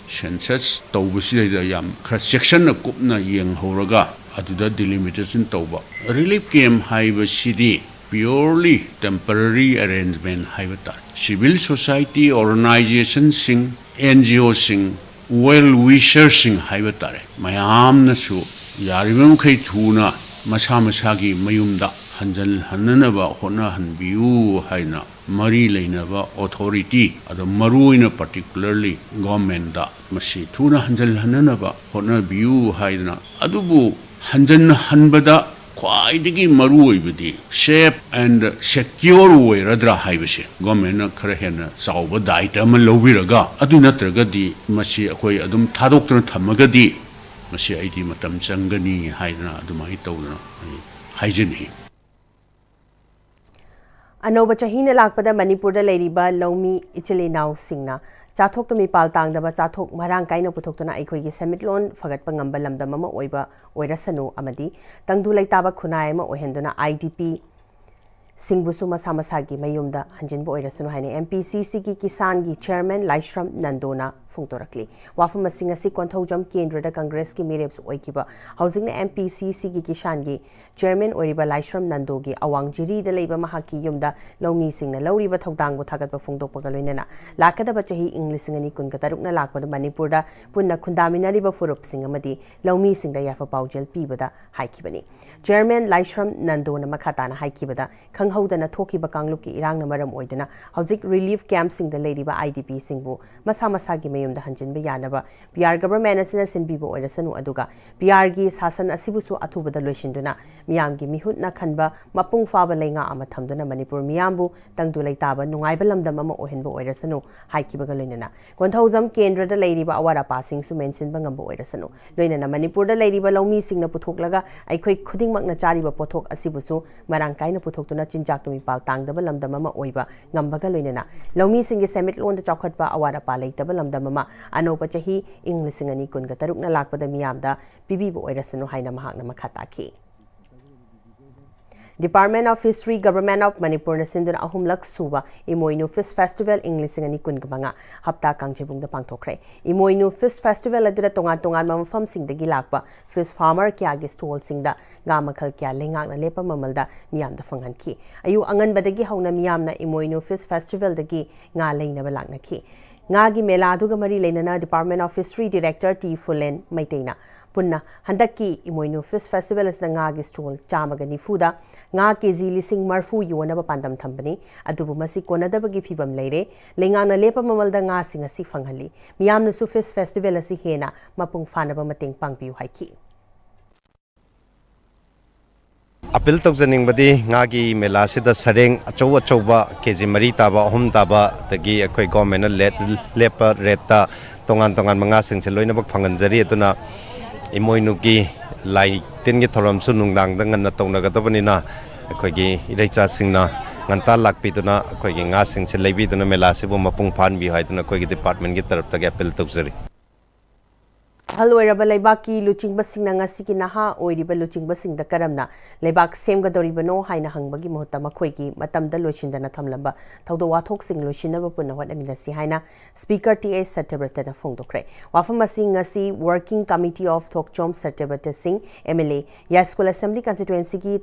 census ꯇꯧꯕꯁꯤꯗꯩꯗ ꯌꯥꯝ ꯈꯔ ꯆꯦꯛꯁꯟꯅ ꯀꯨꯞꯅ ꯌꯦꯡꯍꯧꯔꯒ ꯑꯗꯨꯗ delimitation ꯇꯧꯕ꯫ Relief camp ꯍꯥꯏꯕꯁꯤꯗꯤ purely temporary arrangement ꯍꯥꯏꯕ ꯇꯥꯔꯦ꯫ Civil society organization ꯁꯤꯡ, N G O ꯁꯤꯡ, well wisher ꯁꯤꯡ ꯍꯥꯏꯕ ꯇꯥꯔꯦ, ꯃꯌꯥꯝꯅꯁꯨ ꯌꯥꯔꯤꯕ ꯃꯈꯩ ꯊꯨꯅ ꯃꯁꯥ ꯃꯁꯥꯒꯤ ꯃꯌꯨꯝꯗ ꯍꯟꯖꯤꯜꯍꯟꯅꯅꯕ ꯍꯣꯠꯅꯍꯟꯕꯤꯌꯨ ꯍꯥꯏꯅ ꯃꯔꯤ ꯂꯩꯅꯕ ꯑꯣꯊꯣꯔꯤꯇꯤ, ꯑꯗꯣ ꯃꯔꯨꯑꯣꯏꯅ ꯄꯥꯔꯇꯤꯀꯨꯂꯔꯂꯤ ꯒꯣꯔꯃꯦꯟꯗ ꯃꯁꯤ ꯊꯨꯅ ꯍꯟꯖꯤꯜꯍꯟꯅꯅꯕ ꯍꯣꯠꯅꯕꯤꯌꯨ ꯍꯥꯏꯗꯅ, ꯑꯗꯨꯕꯨ ꯍꯟꯖꯤꯟꯍꯟꯕꯗ ꯈ꯭ꯋꯥꯏꯗꯒꯤ ꯃꯔꯨ ꯑꯣꯏꯕꯗꯤ ꯁꯦꯐ ꯑꯦꯟ ꯁꯦꯀ꯭ꯌꯣꯔ ꯑꯣꯏꯔꯗ꯭ꯔꯥ ꯍꯥꯏꯕꯁꯦ ꯒꯣꯔꯃꯦꯟꯅ ꯈꯔ ꯍꯦꯟꯅ ꯆꯥꯎꯕ ꯗꯥꯏꯇ ꯑꯃ ꯂꯧꯕꯤꯔꯒ, ꯑꯗꯨ ꯅꯠꯇ꯭ꯔꯒꯗꯤ ꯃꯁꯤ ꯑꯩꯈꯣꯏ ꯑꯗꯨꯝ ꯊꯥꯗꯣꯛꯇꯨꯅ ꯊꯝꯃꯒꯗꯤ ꯃꯁꯤ ꯑꯩꯗꯤ ꯃꯇꯝ ꯆꯪꯒꯅꯤ ꯍꯥꯏꯗꯅ ꯑꯗꯨꯃꯥꯏꯅ ꯇꯧꯗꯅ ꯑꯩ ꯍꯥꯏꯖꯅꯤꯡꯏ꯫ ꯑꯅꯧꯕ ꯆꯍꯤꯅ ꯂꯥꯛꯄꯗ ꯃꯅꯤꯄꯨꯔꯗ ꯂꯩꯔꯤꯕ ꯂꯧꯃꯤ ꯏꯆꯤꯜ ꯏꯅꯥꯎꯁꯤꯡꯅ ꯆꯥꯊꯣꯛꯇ ꯃꯤꯄꯥꯜ ꯇꯥꯡꯗꯕ ꯆꯥꯊꯣꯛ ꯃꯔꯥꯡ ꯀꯥꯏꯅ ꯄꯨꯊꯣꯛꯇꯨꯅ ꯑꯩꯈꯣꯏꯒꯤ ꯁꯦꯟꯃꯤꯠꯂꯣꯟ ꯐꯒꯠꯄ ꯉꯝꯕ ꯂꯝꯗꯝ ꯑꯃ ꯑꯣꯏꯕ ꯑꯣꯏꯔꯁꯅꯨ ꯑꯃꯗꯤ ꯇꯪꯗꯨ ꯂꯩꯇꯥꯕ ꯈꯨꯟꯅꯥꯏ ꯑꯃ ꯑꯣꯏꯍꯟꯗꯨꯅ ꯑꯥꯏ ꯗꯤ ꯄꯤ ꯁꯤꯡꯕꯨꯁꯨ ꯃꯁꯥ ꯃꯁꯥꯒꯤ ꯃꯌꯨꯝꯗ ꯍꯟꯖꯤꯟꯕ ꯑꯣꯏꯔꯁꯅꯨ ꯍꯥꯏꯅ ꯑꯦꯝ ꯄꯤ ꯁꯤ ꯁꯤꯒꯤ ꯀꯤꯁꯥꯟꯒꯤ ꯆꯤꯌꯔꯃꯦꯟ ꯂꯥꯏꯁ꯭ꯔꯝ ꯅꯟꯗꯣꯅ ꯐꯣꯡꯗꯣꯔꯛꯂꯤ꯫ ꯋꯥꯐꯝ ꯑꯁꯤꯡ ꯑꯁꯤ ꯀꯣꯟꯊꯧꯖꯝ ꯀꯦꯟꯗ꯭ꯔꯗ ꯀꯪꯒ꯭ꯔꯦꯁꯀꯤ ꯃꯤꯔꯦꯞꯁꯨ ꯑꯣꯏꯈꯤꯕ, ꯍꯧꯖꯤꯛꯅ ꯑꯦꯝ ꯄꯤ ꯁꯤ ꯁꯤꯒꯤ ꯀꯤꯁꯥꯟꯒꯤ ꯆꯤꯌꯔꯃꯦꯟ ꯑꯣꯏꯔꯤꯕ ꯂꯥꯏꯁ꯭ꯔꯝ ꯅꯟꯗꯣꯒꯤ ꯑꯋꯥꯡ ꯖꯤꯔꯤꯗ ꯂꯩꯕ ꯃꯍꯥꯛꯀꯤ ꯌꯨꯝꯗ ꯂꯧꯃꯤꯁꯤꯡꯅ ꯂꯧꯔꯤꯕ ꯊꯧꯗꯥꯡꯕꯨ ꯊꯥꯒꯠꯄ ꯐꯣꯡꯗꯣꯛꯄꯒ ꯂꯣꯏꯅꯅ ꯂꯥꯛꯀꯗꯕ ꯆꯍꯤ ꯏꯪ ꯂꯤꯁꯤꯡ ꯑꯅꯤ ꯀꯨꯟꯒ ꯇꯔꯨꯛꯅ ꯂꯥꯛꯄꯗ ꯃꯅꯤꯄꯨꯔꯗ ꯄꯨꯟꯅ ꯈꯨꯟꯗꯥꯃꯤꯟꯅꯔꯤꯕ ꯐꯨꯔꯨꯞꯁꯤꯡ ꯑꯃꯗꯤ ꯂꯧꯃꯤꯁꯤꯡꯗ ꯌꯥꯏꯐ ꯄꯥꯎꯖꯦꯜ ꯄꯤꯕꯗ ꯍꯥꯏꯈꯤꯕꯅꯤ꯫ ꯆꯤꯌꯔꯃꯦꯟ ꯂꯥꯏꯁ꯭ꯔꯝ ꯅꯟꯗꯣꯅ ꯃꯈꯥ ꯇꯥꯅ ꯍꯥꯏꯈꯤꯕꯗ, ꯈꯪꯍꯧꯗꯅ ꯊꯣꯛꯈꯤꯕ ꯀꯥꯡꯂꯨꯞꯀꯤ ꯏꯔꯥꯡꯅ ꯃꯔꯝ ꯑꯣꯏꯗꯨꯅ ꯍꯧꯖꯤꯛ ꯔꯤꯂꯤꯐ ꯀꯦꯝꯞꯁꯤꯡꯗ ꯂꯩꯔꯤꯕ ꯑꯥꯏ ꯗꯤ ꯄꯤꯁꯤꯡꯕꯨ ꯃꯁꯥ ꯃꯁꯥꯒꯤ ꯃꯌꯨꯝꯗ ꯍꯟꯖꯤꯟꯕ ꯌꯥꯅꯕ ꯄꯤ ꯑꯥꯔ ꯒꯚꯔꯟꯃꯦꯟꯠ ꯑꯁꯤꯅ ꯁꯤꯟꯕꯤꯕ ꯑꯣꯏꯔꯁꯅꯨ, ꯑꯗꯨꯒ ꯄꯤ ꯑꯥꯔꯒꯤ ꯁꯥꯁꯟ ꯑꯁꯤꯕꯨꯁꯨ ꯑꯊꯨꯕꯗ ꯂꯣꯏꯁꯤꯟꯗꯨꯅ ꯃꯤꯌꯥꯝꯒꯤ ꯃꯤꯍꯨꯠꯅ ꯈꯟꯕ ꯃꯄꯨꯡ ꯐꯥꯕ ꯂꯩꯉꯥꯛ ꯑꯃ ꯊꯝꯗꯨꯅ ꯃꯅꯤꯄꯨꯔ ꯃꯤꯌꯥꯝꯕꯨ ꯇꯪꯗꯨ ꯂꯩꯇꯥꯕ ꯅꯨꯡꯉꯥꯏꯕ ꯂꯝꯗꯝ ꯑꯃ ꯑꯣꯏꯍꯟꯕ ꯑꯣꯏꯔꯁꯅꯨ ꯍꯥꯏꯈꯤꯕꯒ ꯂꯣꯏꯅꯅ ꯀꯣꯟꯊꯧꯖꯝ ꯀꯦꯟꯗ꯭ꯔꯗ ꯂꯩꯔꯤꯕ ꯑꯋꯥꯠ ꯑꯄꯥꯁꯤꯡꯁꯨ ꯃꯦꯟꯁꯤꯟꯕ ꯉꯝꯕ ꯑꯣꯏꯔꯁꯅꯨ, ꯂꯣꯏꯅꯅ ꯃꯅꯤꯄꯨꯔꯗ ꯂꯩꯔꯤꯕ ꯂꯧꯃꯤꯁꯤꯡꯅ ꯄꯨꯊꯣꯛꯂꯒ ꯑꯩꯈꯣꯏ ꯈꯨꯗꯤꯡꯃꯛꯅ ꯆꯥꯔꯤꯕ ꯄꯣꯠꯊꯣꯛ ꯑꯁꯤꯕꯨꯁꯨ ꯃꯔꯥꯡ ꯀꯥꯏꯅ ꯄꯨꯊꯣꯛꯇꯨꯅ ꯆꯤꯟꯖꯥꯛꯇ ꯃꯤꯄꯥꯜ ꯇꯥꯡꯗꯕ ꯂꯝꯗꯝ ꯑꯃ ꯑꯣꯏꯕ ꯉꯝꯕꯒ ꯂꯣꯏꯅꯅ ꯂꯧꯃꯤꯁꯤꯡꯒꯤ ꯁꯦꯟꯃꯤꯠꯂꯣꯟꯗ ꯆꯥꯎꯈꯠꯄ ꯑꯋꯥꯠ ꯑꯄꯥ ꯂꯩꯇꯕ ꯂꯝꯗꯝ ꯑꯃ ꯑꯅꯧꯕ ꯆꯍꯤ ꯏꯪ ꯂꯤꯁꯤꯡ ꯑꯅꯤ ꯀꯨꯟꯒ ꯇꯔꯨꯛꯅ ꯂꯥꯛꯄꯗ ꯃꯤꯌꯥꯝꯗ ꯄꯤꯕꯤꯕ ꯑꯣꯏꯔꯁꯅꯨ ꯍꯥꯏꯅ ꯃꯍꯥꯛꯅ ꯃꯈꯥ ꯇꯥꯈꯤ꯫ Department of Fishery, Government of ꯃꯅꯤꯄꯨꯔꯅ ꯁꯤꯟꯗꯨꯅ ꯑꯍꯨꯝꯂꯛ ꯁꯨꯕ ꯏꯃꯣꯏꯅꯨ ꯐꯤꯁ ꯐꯦꯁꯇꯤꯚꯦꯜ ꯏꯪ ꯂꯤꯁꯤꯡ ꯑꯅꯤ ꯀꯨꯟꯒ ꯃꯉꯥ ꯍꯞꯇꯥ ꯀꯥꯡꯖꯩꯕꯨꯡꯗ ꯄꯥꯡꯊꯣꯛꯈ꯭ꯔꯦ꯫ ꯏꯃꯣꯏꯅꯨ ꯐꯤꯁ ꯐꯦꯁꯇꯤꯚꯦꯜ ꯑꯗꯨꯗ ꯇꯣꯉꯥꯟ ꯇꯣꯉꯥꯟꯕ ꯃꯐꯝꯁꯤꯡꯗꯒꯤ ꯂꯥꯛꯄ ꯐꯤꯁ ꯐꯥꯔꯃꯔ ꯀꯌꯥꯒꯤ ꯁ꯭ꯇꯣꯜꯁꯤꯡꯗ ꯉꯥ ꯃꯈꯜ ꯀꯌꯥ ꯂꯩꯉꯥꯛꯅ ꯂꯦꯞꯄ ꯃꯃꯜꯗ ꯃꯤꯌꯥꯝꯗ ꯐꯪꯍꯟꯈꯤ꯫ ꯑꯌꯨꯛ ꯑꯉꯟꯕꯗꯒꯤ ꯍꯧꯅ ꯃꯤꯌꯥꯝꯅ ꯏꯃꯣꯏꯅꯨ ꯐꯤꯁ ꯐꯦꯁꯇꯤꯚꯦꯜꯗꯒꯤ ꯉꯥ ꯂꯩꯅꯕ ꯂꯥꯛꯅꯈꯤ꯫ ꯉꯥꯒꯤ ꯃꯦꯂꯥ ꯑꯗꯨꯒ ꯃꯔꯤ ꯂꯩꯅꯅ Department of Fishery Director T Phulen ꯃꯩꯇꯩꯅ ꯄꯨꯟꯅ ꯍꯟꯗꯛꯀꯤ ꯏꯃꯣꯏꯅꯨ Fish Festival ꯑꯁꯤꯗ ꯉꯥꯒꯤ stall ꯆꯥꯝꯃꯒ ꯅꯤꯐꯨꯗ ꯉꯥ ꯀꯦꯖꯤ ꯂꯤꯁꯤꯡ ꯃꯔꯐꯨ ꯌꯣꯟꯅꯕ ꯄꯥꯟꯗꯝ ꯊꯝꯕꯅꯤ꯫ ꯑꯗꯨꯕꯨ ꯃꯁꯤ ꯀꯣꯟꯅꯗꯕꯒꯤ ꯐꯤꯕꯝ ꯂꯩꯔꯦ꯫ ꯂꯩꯉꯥꯛꯅ ꯂꯦꯞꯄ ꯃꯃꯜꯗ ꯉꯥꯁꯤꯡ ꯑꯁꯤ ꯐꯪꯍꯜꯂꯤ꯫ ꯃꯤꯌꯥꯝꯅꯁꯨ Fish Festival ꯑꯁꯤ ꯍꯦꯟꯅ ꯃꯄꯨꯡ ꯐꯥꯅꯕ ꯃꯇꯦꯡ ꯄꯥꯡꯕꯤꯌꯨ ꯍꯥꯏꯈꯤ꯫ ꯑꯄꯤꯜ ꯇꯧꯖꯅꯤꯡꯕꯗꯤ ꯉꯥꯒꯤ ꯃꯦꯂꯥꯁꯤꯗ ꯁꯔꯦꯡ ꯑꯆꯧ ꯑꯆꯧꯕ ꯀꯦ ꯖꯤ ꯃꯔꯤ ꯇꯥꯕ, ꯑꯍꯨꯝ ꯇꯥꯕ, ꯑꯗꯒꯤ ꯑꯩꯈꯣꯏ ꯒꯣꯔꯃꯦꯟꯅ ꯂꯦꯠ-, ꯂꯦꯞꯄ ꯔꯦꯠꯇ ꯇꯣꯉꯥꯟ ꯇꯣꯉꯥꯟꯕ ꯉꯥꯁꯤꯡꯁꯦ ꯂꯣꯏꯅꯃꯛ ꯐꯪꯍꯟꯖꯔꯤ꯫ ꯑꯗꯨꯅ ꯏꯃꯣꯏꯅꯨꯒꯤ ꯂꯥꯏ ꯇꯤꯟꯒꯤ ꯊꯧꯔꯝꯁꯨ ꯅꯨꯡꯗꯥꯡꯗ ꯉꯟꯅ ꯇꯧꯅꯒꯗꯕꯅꯤꯅ ꯑꯩꯈꯣꯏꯒꯤ ꯏꯔꯩꯆꯥꯁꯤꯡꯅ ꯉꯟꯇꯥ ꯂꯥꯛꯄꯤꯗꯨꯅ ꯑꯩꯈꯣꯏꯒꯤ ꯉꯥꯁꯤꯡꯁꯦ ꯂꯩꯕꯤꯗꯨꯅ ꯃꯦꯂꯥꯁꯤꯕꯨ ꯃꯄꯨꯡ ꯐꯥꯍꯟꯕꯤꯌꯨ ꯍꯥꯏꯗꯨꯅ ꯑꯩꯈꯣꯏꯒꯤ department ꯀꯤ ꯇꯔꯞꯇꯒꯤ ꯑꯄꯤꯜ ꯇꯧꯖꯔꯤ꯫ ꯑꯍꯜ ꯑꯣꯏꯔꯕ ꯂꯩꯕꯥꯛꯀꯤ ꯂꯨꯆꯤꯡꯕꯁꯤꯡꯅ ꯉꯁꯤꯒꯤ ꯅꯍꯥ ꯑꯣꯏꯔꯤꯕ ꯂꯨꯆꯤꯡꯕꯁꯤꯡꯗ ꯀꯔꯝꯅ ꯂꯩꯕꯥꯛ ꯁꯦꯝꯒꯗꯧꯔꯤꯕꯅꯣ ꯍꯥꯏꯅ ꯍꯪꯕꯒꯤ ꯃꯍꯨꯠꯇ ꯃꯈꯣꯏꯒꯤ ꯃꯇꯝꯗ ꯂꯣꯏꯁꯤꯟꯗꯅ ꯊꯝꯂꯝꯕ ꯊꯧꯗꯣꯛ ꯋꯥꯊꯣꯛꯁꯤꯡ ꯂꯣꯏꯁꯤꯟꯅꯕ ꯄꯨꯟꯅ ꯍꯣꯠꯅꯃꯤꯟꯅꯁꯤ ꯍꯥꯏꯅ Speaker ꯇꯤ ꯑꯩꯆ ꯁꯇ꯭ꯌꯕ꯭ꯔꯇꯅ ꯐꯣꯡꯗꯣꯛꯈ꯭ꯔꯦ꯫ ꯋꯥꯐꯝ ꯑꯁꯤ ꯉꯁꯤ Working Committee of ꯊꯣꯛꯆꯣꯝ Satyabrata Singh, M L A, Yaiskul Assembly Constituency ꯒꯤ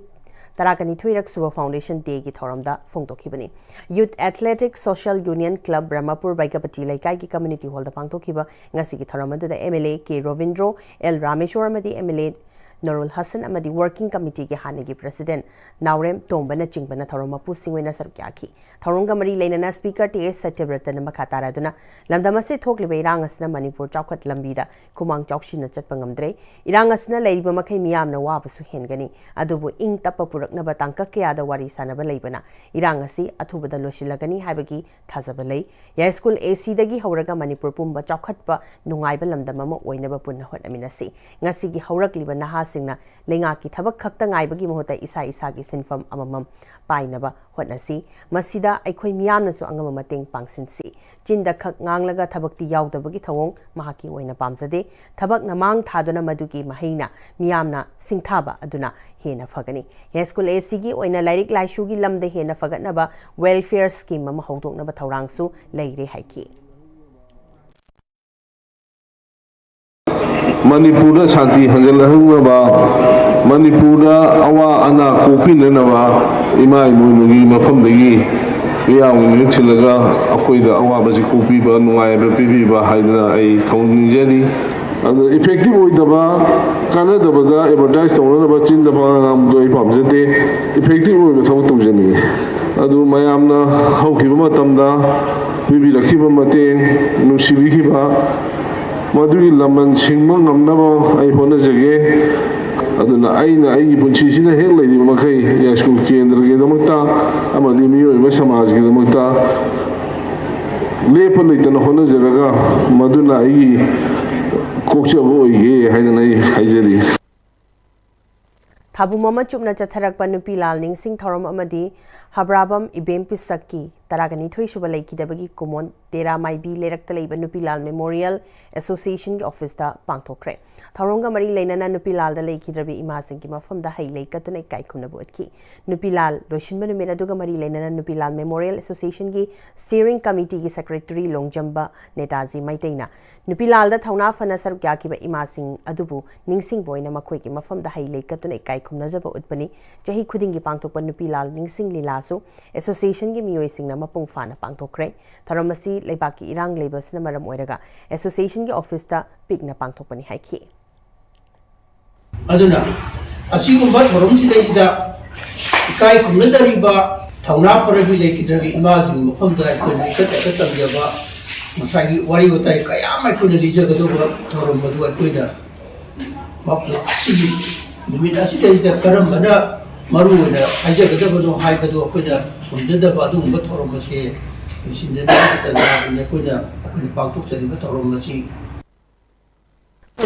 ꯇꯔꯥꯅꯤꯊꯣꯏꯔꯛ ꯁꯨꯕ Foundation Day ꯒꯤ ꯊꯧꯔꯝꯗ ꯐꯣꯡꯗꯣꯛꯈꯤꯕꯅꯤ꯫ Youth Athletic Social Union Club Brahmapur ꯕꯩꯒꯄꯇꯤ ꯂꯩꯀꯥꯏꯒꯤ community hall ꯗ ꯄꯥꯡꯊꯣꯛꯈꯤꯕ ꯉꯁꯤꯒꯤ ꯊꯧꯔꯝ ꯑꯗꯨꯗ M L A K Robindro, L Rameshor ꯑꯃꯗꯤ M L A Nurul Hasan ꯑꯃꯗꯤ Working Committee ꯒꯤ ꯍꯥꯟꯅꯒꯤ President ꯅꯥꯎꯔꯦꯝ ꯇꯣꯝꯕꯅꯆꯤꯡꯕꯅ ꯊꯧꯔꯝ ꯃꯄꯨꯁꯤꯡ ꯑꯣꯏꯅ ꯁꯔꯨꯛ ꯌꯥꯈꯤ꯫ ꯊꯧꯔꯝꯒ ꯃꯔꯤ ꯂꯩꯅꯅ Speaker ꯇꯤ ꯑꯩꯆ ꯁꯇ꯭ꯌꯕ꯭ꯔꯇꯅ ꯃꯈꯥ ꯇꯥꯔꯗꯨꯅ, ꯂꯝꯗꯝ ꯑꯁꯤꯗ ꯊꯣꯛꯂꯤꯕ ꯏꯔꯥꯡ ꯑꯁꯤꯅ ꯃꯅꯤꯄꯨꯔ ꯆꯥꯎꯈꯠ ꯂꯝꯕꯤꯗ ꯈꯨꯃꯥꯡ ꯆꯥꯎꯁꯤꯟꯅ ꯆꯠꯄ ꯉꯝꯗ꯭ꯔꯦ꯫ ꯏꯔꯥꯡ ꯑꯁꯤꯅ ꯂꯩꯔꯤꯕ ꯃꯈꯩ ꯃꯤꯌꯥꯝꯅ ꯋꯥꯕꯁꯨ ꯍꯦꯟꯒꯅꯤ꯫ ꯑꯗꯨꯕꯨ ꯏꯪ ꯇꯞꯄ ꯄꯨꯔꯛꯅꯕ ꯇꯥꯡꯀꯛ ꯀꯌꯥꯗ ꯋꯥꯔꯤ ꯁꯥꯅꯕ ꯂꯩꯕꯅ ꯏꯔꯥꯡ ꯑꯁꯤ ꯑꯊꯨꯕꯗ ꯂꯣꯏꯁꯤꯜꯂꯒꯅꯤ ꯍꯥꯏꯕꯒꯤ ꯊꯥꯖꯕ ꯂꯩ꯫ ꯌꯥꯏꯁ꯭ꯀꯨꯜ ꯑꯦ ꯁꯤ ꯗꯒꯤ ꯍꯧꯔꯒ ꯃꯅꯤꯄꯨꯔ ꯄꯨꯝꯕ ꯆꯥꯎꯈꯠꯄ ꯅꯨꯡꯉꯥꯏꯕ ꯂꯝꯗꯝ ꯑꯃ ꯑꯣꯏꯅꯕ ꯄꯨꯟꯅ ꯍꯣꯠꯅꯃꯤꯟꯅꯁꯤ꯫ ꯉꯁꯤꯒꯤ ꯍꯧꯔꯛꯂꯤꯕ ꯅꯍꯥꯁꯤꯡꯅ ꯂꯩꯉꯥꯛꯀꯤ ꯊꯕꯛ ꯈꯛꯇ ꯉꯥꯏꯕꯒꯤ ꯃꯍꯨꯠꯇ ꯏꯁꯥ ꯏꯁꯥꯒꯤ ꯁꯤꯟꯐꯝ ꯑꯃꯃꯝ ꯄꯥꯏꯅꯕ ꯍꯣꯠꯅꯁꯤ꯫ ꯃꯁꯤꯗ ꯑꯩꯈꯣꯏ ꯃꯤꯌꯥꯝꯅꯁꯨ ꯑꯉꯝꯕ ꯃꯇꯦꯡ ꯄꯥꯡꯁꯤꯟꯁꯤ꯫ ꯆꯤꯟꯗ ꯈꯛ ꯉꯥꯡꯂꯒ ꯊꯕꯛꯇꯤ ꯌꯥꯎꯗꯕꯒꯤ ꯊꯧꯑꯣꯡ ꯃꯍꯥꯛꯀꯤ ꯑꯣꯏꯅ ꯄꯥꯝꯖꯗꯦ꯫ ꯊꯕꯛꯅ ꯃꯥꯡ ꯊꯥꯗꯨꯅ ꯃꯗꯨꯒꯤ ꯃꯍꯩꯅ ꯃꯤꯌꯥꯝꯅ ꯁꯤꯡꯊꯥꯕ ꯑꯗꯨꯅ ꯍꯦꯟꯅ ꯐꯒꯅꯤ꯫ ꯌꯥꯏꯁ꯭ꯀꯨꯜ ꯑꯦ ꯁꯤ ꯒꯤ ꯑꯣꯏꯅ ꯂꯥꯏꯔꯤꯛ ꯂꯥꯏꯁꯨꯒꯤ ꯂꯝꯗ ꯍꯦꯟꯅ ꯐꯒꯠꯅꯕ welfare scheme ꯑꯃ ꯍꯧꯗꯣꯛꯅꯕ ꯊꯧꯔꯥꯡꯁꯨ ꯂꯩꯔꯦ ꯍꯥꯏꯈꯤ꯫ ꯃꯅꯤꯄꯨꯔꯗ ꯁꯥꯟꯇꯤ ꯍꯟꯖꯤꯜꯍꯟꯅꯕ, ꯃꯅꯤꯄꯨꯔꯗ ꯑꯋꯥ ꯑꯅꯥ ꯀꯣꯛꯄꯤꯅꯅꯕ ꯏꯃꯥ ꯏꯃꯣꯏꯅꯨꯒꯤ ꯃꯐꯝꯗꯒꯤ ꯃꯤꯌꯥꯝꯒꯤ ꯃꯤꯍꯨꯠ ꯁꯤꯜꯂꯒ ꯑꯩꯈꯣꯏꯗ ꯑꯋꯥꯕꯁꯤ ꯀꯣꯛꯄꯤꯕ, ꯅꯨꯡꯉꯥꯏꯕ ꯄꯤꯕꯤꯕ ꯍꯥꯏꯗꯅ ꯑꯩ ꯊꯧꯅꯤꯖꯔꯤ꯫ ꯑꯗꯨ ꯏꯐꯦꯛꯇꯤꯚ ꯑꯣꯏꯗꯕ, ꯀꯥꯟꯅꯗꯕꯗ ꯑꯦꯗꯚꯔꯇꯥꯏꯁ ꯇꯧꯅꯅꯕ ꯆꯤꯟꯗ ꯄꯪꯉꯥꯡ ꯉꯥꯡꯕꯗꯣ ꯑꯩ ꯄꯥꯝꯖꯗꯦ꯫ ꯏꯐꯦꯛꯇꯤꯚ ꯑꯣꯏꯕ ꯊꯕꯛ ꯇꯧꯖꯅꯤꯡꯉꯤ꯫ ꯑꯗꯨ ꯃꯌꯥꯝꯅ ꯍꯧꯈꯤꯕ ꯃꯇꯝꯗ ꯄꯤꯕꯤꯔꯛꯈꯤꯕ ꯃꯇꯦꯡ, ꯅꯨꯡꯁꯤꯕꯤꯈꯤꯕ, ꯃꯗꯨꯒꯤ ꯂꯃꯟ ꯁꯤꯡꯕ ꯉꯝꯅꯕ ꯑꯩ ꯍꯣꯠꯅꯖꯒꯦ꯫ ꯑꯗꯨꯅ ꯑꯩꯅ ꯑꯩꯒꯤ ꯄꯨꯟꯁꯤꯁꯤꯅ ꯍꯦꯛ ꯂꯩꯔꯤꯕ ꯃꯈꯩ ꯌꯥꯏꯁ꯭ꯀꯨꯜ ꯀꯦꯟꯗ꯭ꯔꯒꯤꯗꯃꯛꯇ ꯑꯃꯗꯤ ꯃꯤꯑꯣꯏꯕ ꯁꯃꯥꯖꯒꯤꯗꯃꯛꯇ ꯂꯦꯞꯄ ꯂꯩꯇꯅ ꯍꯣꯠꯅꯖꯔꯒ ꯃꯗꯨꯅ ꯑꯩꯒꯤ ꯀꯣꯛꯆꯕ ꯑꯣꯏꯒꯦ ꯍꯥꯏꯗꯅ ꯑꯩ ꯍꯥꯏꯖꯔꯤ꯫ ꯊꯥꯕꯨꯝ ꯑꯃ ꯆꯨꯞꯅ ꯆꯠꯊꯔꯛꯄ ꯅꯨꯄꯤ ꯂꯥꯜ ꯅꯤꯡꯁꯤꯡ ꯊꯧꯔꯝ ꯑꯃꯗꯤ ꯍꯕ꯭ꯔꯥꯕꯝ ꯏꯕꯦꯝ ꯄꯤꯁꯛꯀꯤ ꯇꯔꯥꯒ ꯅꯤꯊꯣꯏ ꯁꯨꯕ ꯂꯩꯈꯤꯗꯕꯒꯤ ꯀꯨꯃꯣꯟ ꯇꯦꯔꯥ ꯃꯥꯏꯕꯤ ꯂꯩꯔꯛꯇ ꯂꯩꯕ ꯅꯨꯄꯤ ꯂꯥꯜ ꯃꯦꯃꯣꯔꯤꯌꯦꯜ ꯑꯦꯁꯣꯁꯤꯌꯦꯁꯟꯒꯤ ꯑꯣꯐꯤꯁꯇ ꯄꯥꯡꯊꯣꯛꯈ꯭ꯔꯦ꯫ ꯊꯧꯔꯝꯒ ꯃꯔꯤ ꯂꯩꯅꯅ ꯅꯨꯄꯤ ꯂꯥꯜꯗ ꯂꯩꯈꯤꯗ꯭ꯔꯕꯤ ꯏꯃꯥꯁꯤꯡꯒꯤ ꯃꯐꯝꯗ ꯍꯩ ꯂꯩ ꯀꯠꯇꯨꯅ ꯏꯀꯥꯏ ꯈꯨꯝꯅꯕ ꯎꯠꯈꯤ꯫ ꯅꯨꯄꯤ ꯂꯥꯜ ꯂꯣꯏꯁꯤꯟꯕ ꯅꯨꯃꯤꯠ ꯑꯗꯨꯒ ꯃꯔꯤ ꯂꯩꯅꯅ ꯅꯨꯄꯤ ꯂꯥꯜ ꯃꯦꯃꯣꯔꯤꯌꯦꯜ ꯑꯦꯁꯣꯁꯤꯌꯦꯁꯟꯒꯤ ꯁ꯭ꯇꯤꯌꯔꯤꯡ ꯀꯃꯤꯇꯤꯒꯤ ꯁꯦꯀ꯭ꯔꯦꯇꯔꯤ ꯂꯣꯡꯖꯝꯕ ꯅꯦꯇꯥꯖꯤ ꯃꯩꯇꯩꯅ ꯅꯨꯄꯤ ꯂꯥꯜꯗ ꯊꯧꯅꯥ ꯐꯅ ꯁꯔꯨꯛ ꯌꯥꯈꯤꯕ ꯏꯃꯥꯁꯤꯡ ꯑꯗꯨꯕꯨ ꯅꯤꯡꯁꯤꯡꯕ ꯑꯣꯏꯅ ꯃꯈꯣꯏꯒꯤ ꯃꯐꯝꯗ ꯍꯩ ꯂꯩ ꯀꯠꯇꯨꯅ ꯏꯀꯥꯏ ꯈꯨꯝꯅꯖꯕ ꯎꯠꯄꯅꯤ꯫ ꯆꯍꯤ ꯈꯨꯗꯤꯡꯒꯤ ꯄꯥꯡꯊꯣꯛꯄ ꯅꯨꯄꯤ ꯂꯥꯜ ꯅꯤꯡꯁꯤꯡ ꯂꯤꯂꯥꯁꯨ ꯑꯦꯁꯣꯁꯤꯌꯦꯁꯟꯒꯤ ꯃꯤꯑꯣꯏꯁꯤꯡꯅ ꯃꯄꯨꯡ ꯐꯥꯅ ꯄꯥꯡꯊꯣꯛꯈ꯭ꯔꯦ꯫ ꯊꯧꯔꯝ ꯑꯁꯤ ꯂꯩꯕꯥꯛꯀꯤ ꯏꯔꯥꯡ ꯂꯩꯕ ꯑꯁꯤꯅ ꯃꯔꯝ ꯑꯣꯏꯔꯒ ꯑꯦꯁꯣꯁꯤꯌꯦꯁꯟꯒꯤ ꯑꯣꯐꯤꯁꯇ ꯄꯤꯛꯅ ꯄꯥꯡꯊꯣꯛꯄꯅꯤ ꯍꯥꯏꯈꯤ꯫ ꯑꯗꯨꯅ ꯑꯁꯤꯒꯨꯝꯕ ꯊꯧꯔꯝꯁꯤꯗꯩꯁꯤꯗ ꯏꯀꯥꯏ ꯈꯨꯝꯅꯖꯔꯤꯕ ꯊꯧꯅꯥ ꯐꯔꯕꯤ ꯂꯩꯈꯤꯗ꯭ꯔꯕꯤ ꯏꯃꯥꯁꯤꯡꯒꯤ ꯃꯐꯝꯗ ꯑꯩꯈꯣꯏꯅ ꯏꯀꯠ ꯏꯀꯠ ꯇꯝꯖꯕ ꯉꯁꯥꯏꯒꯤ ꯋꯥꯔꯤ ꯋꯥꯇꯥꯏ ꯀꯌꯥ ꯑꯃ ꯑꯩꯈꯣꯏꯅ ꯂꯤꯖꯒꯗꯧꯕ ꯊꯧꯔꯝ ꯑꯗꯨ ꯑꯩꯈꯣꯏꯅ ꯑꯁꯤꯒꯤ ꯅꯨꯃꯤꯠ ꯑꯁꯤꯗꯩꯁꯤꯗ ꯀꯔꯝꯕꯅ ꯃꯔꯨ ꯑꯣꯏꯅ ꯍꯥꯏꯖꯒꯗꯕꯅꯣ ꯍꯥꯏꯕꯗꯨ ꯑꯩꯈꯣꯏꯅ ꯈꯨꯝꯖꯗꯕ ꯑꯗꯨꯒꯨꯝꯕ ꯊꯧꯔꯝ ꯑꯁꯦ ꯂꯣꯏꯁꯤꯟꯖꯅꯕꯒꯤ ꯇꯟꯖꯥ ꯑꯗꯨꯅ ꯑꯩꯈꯣꯏꯅ ꯑꯩꯈꯣꯏꯅ ꯄꯥꯡꯊꯣꯛꯆꯔꯤꯕ ꯊꯧꯔꯝ ꯑꯁꯤ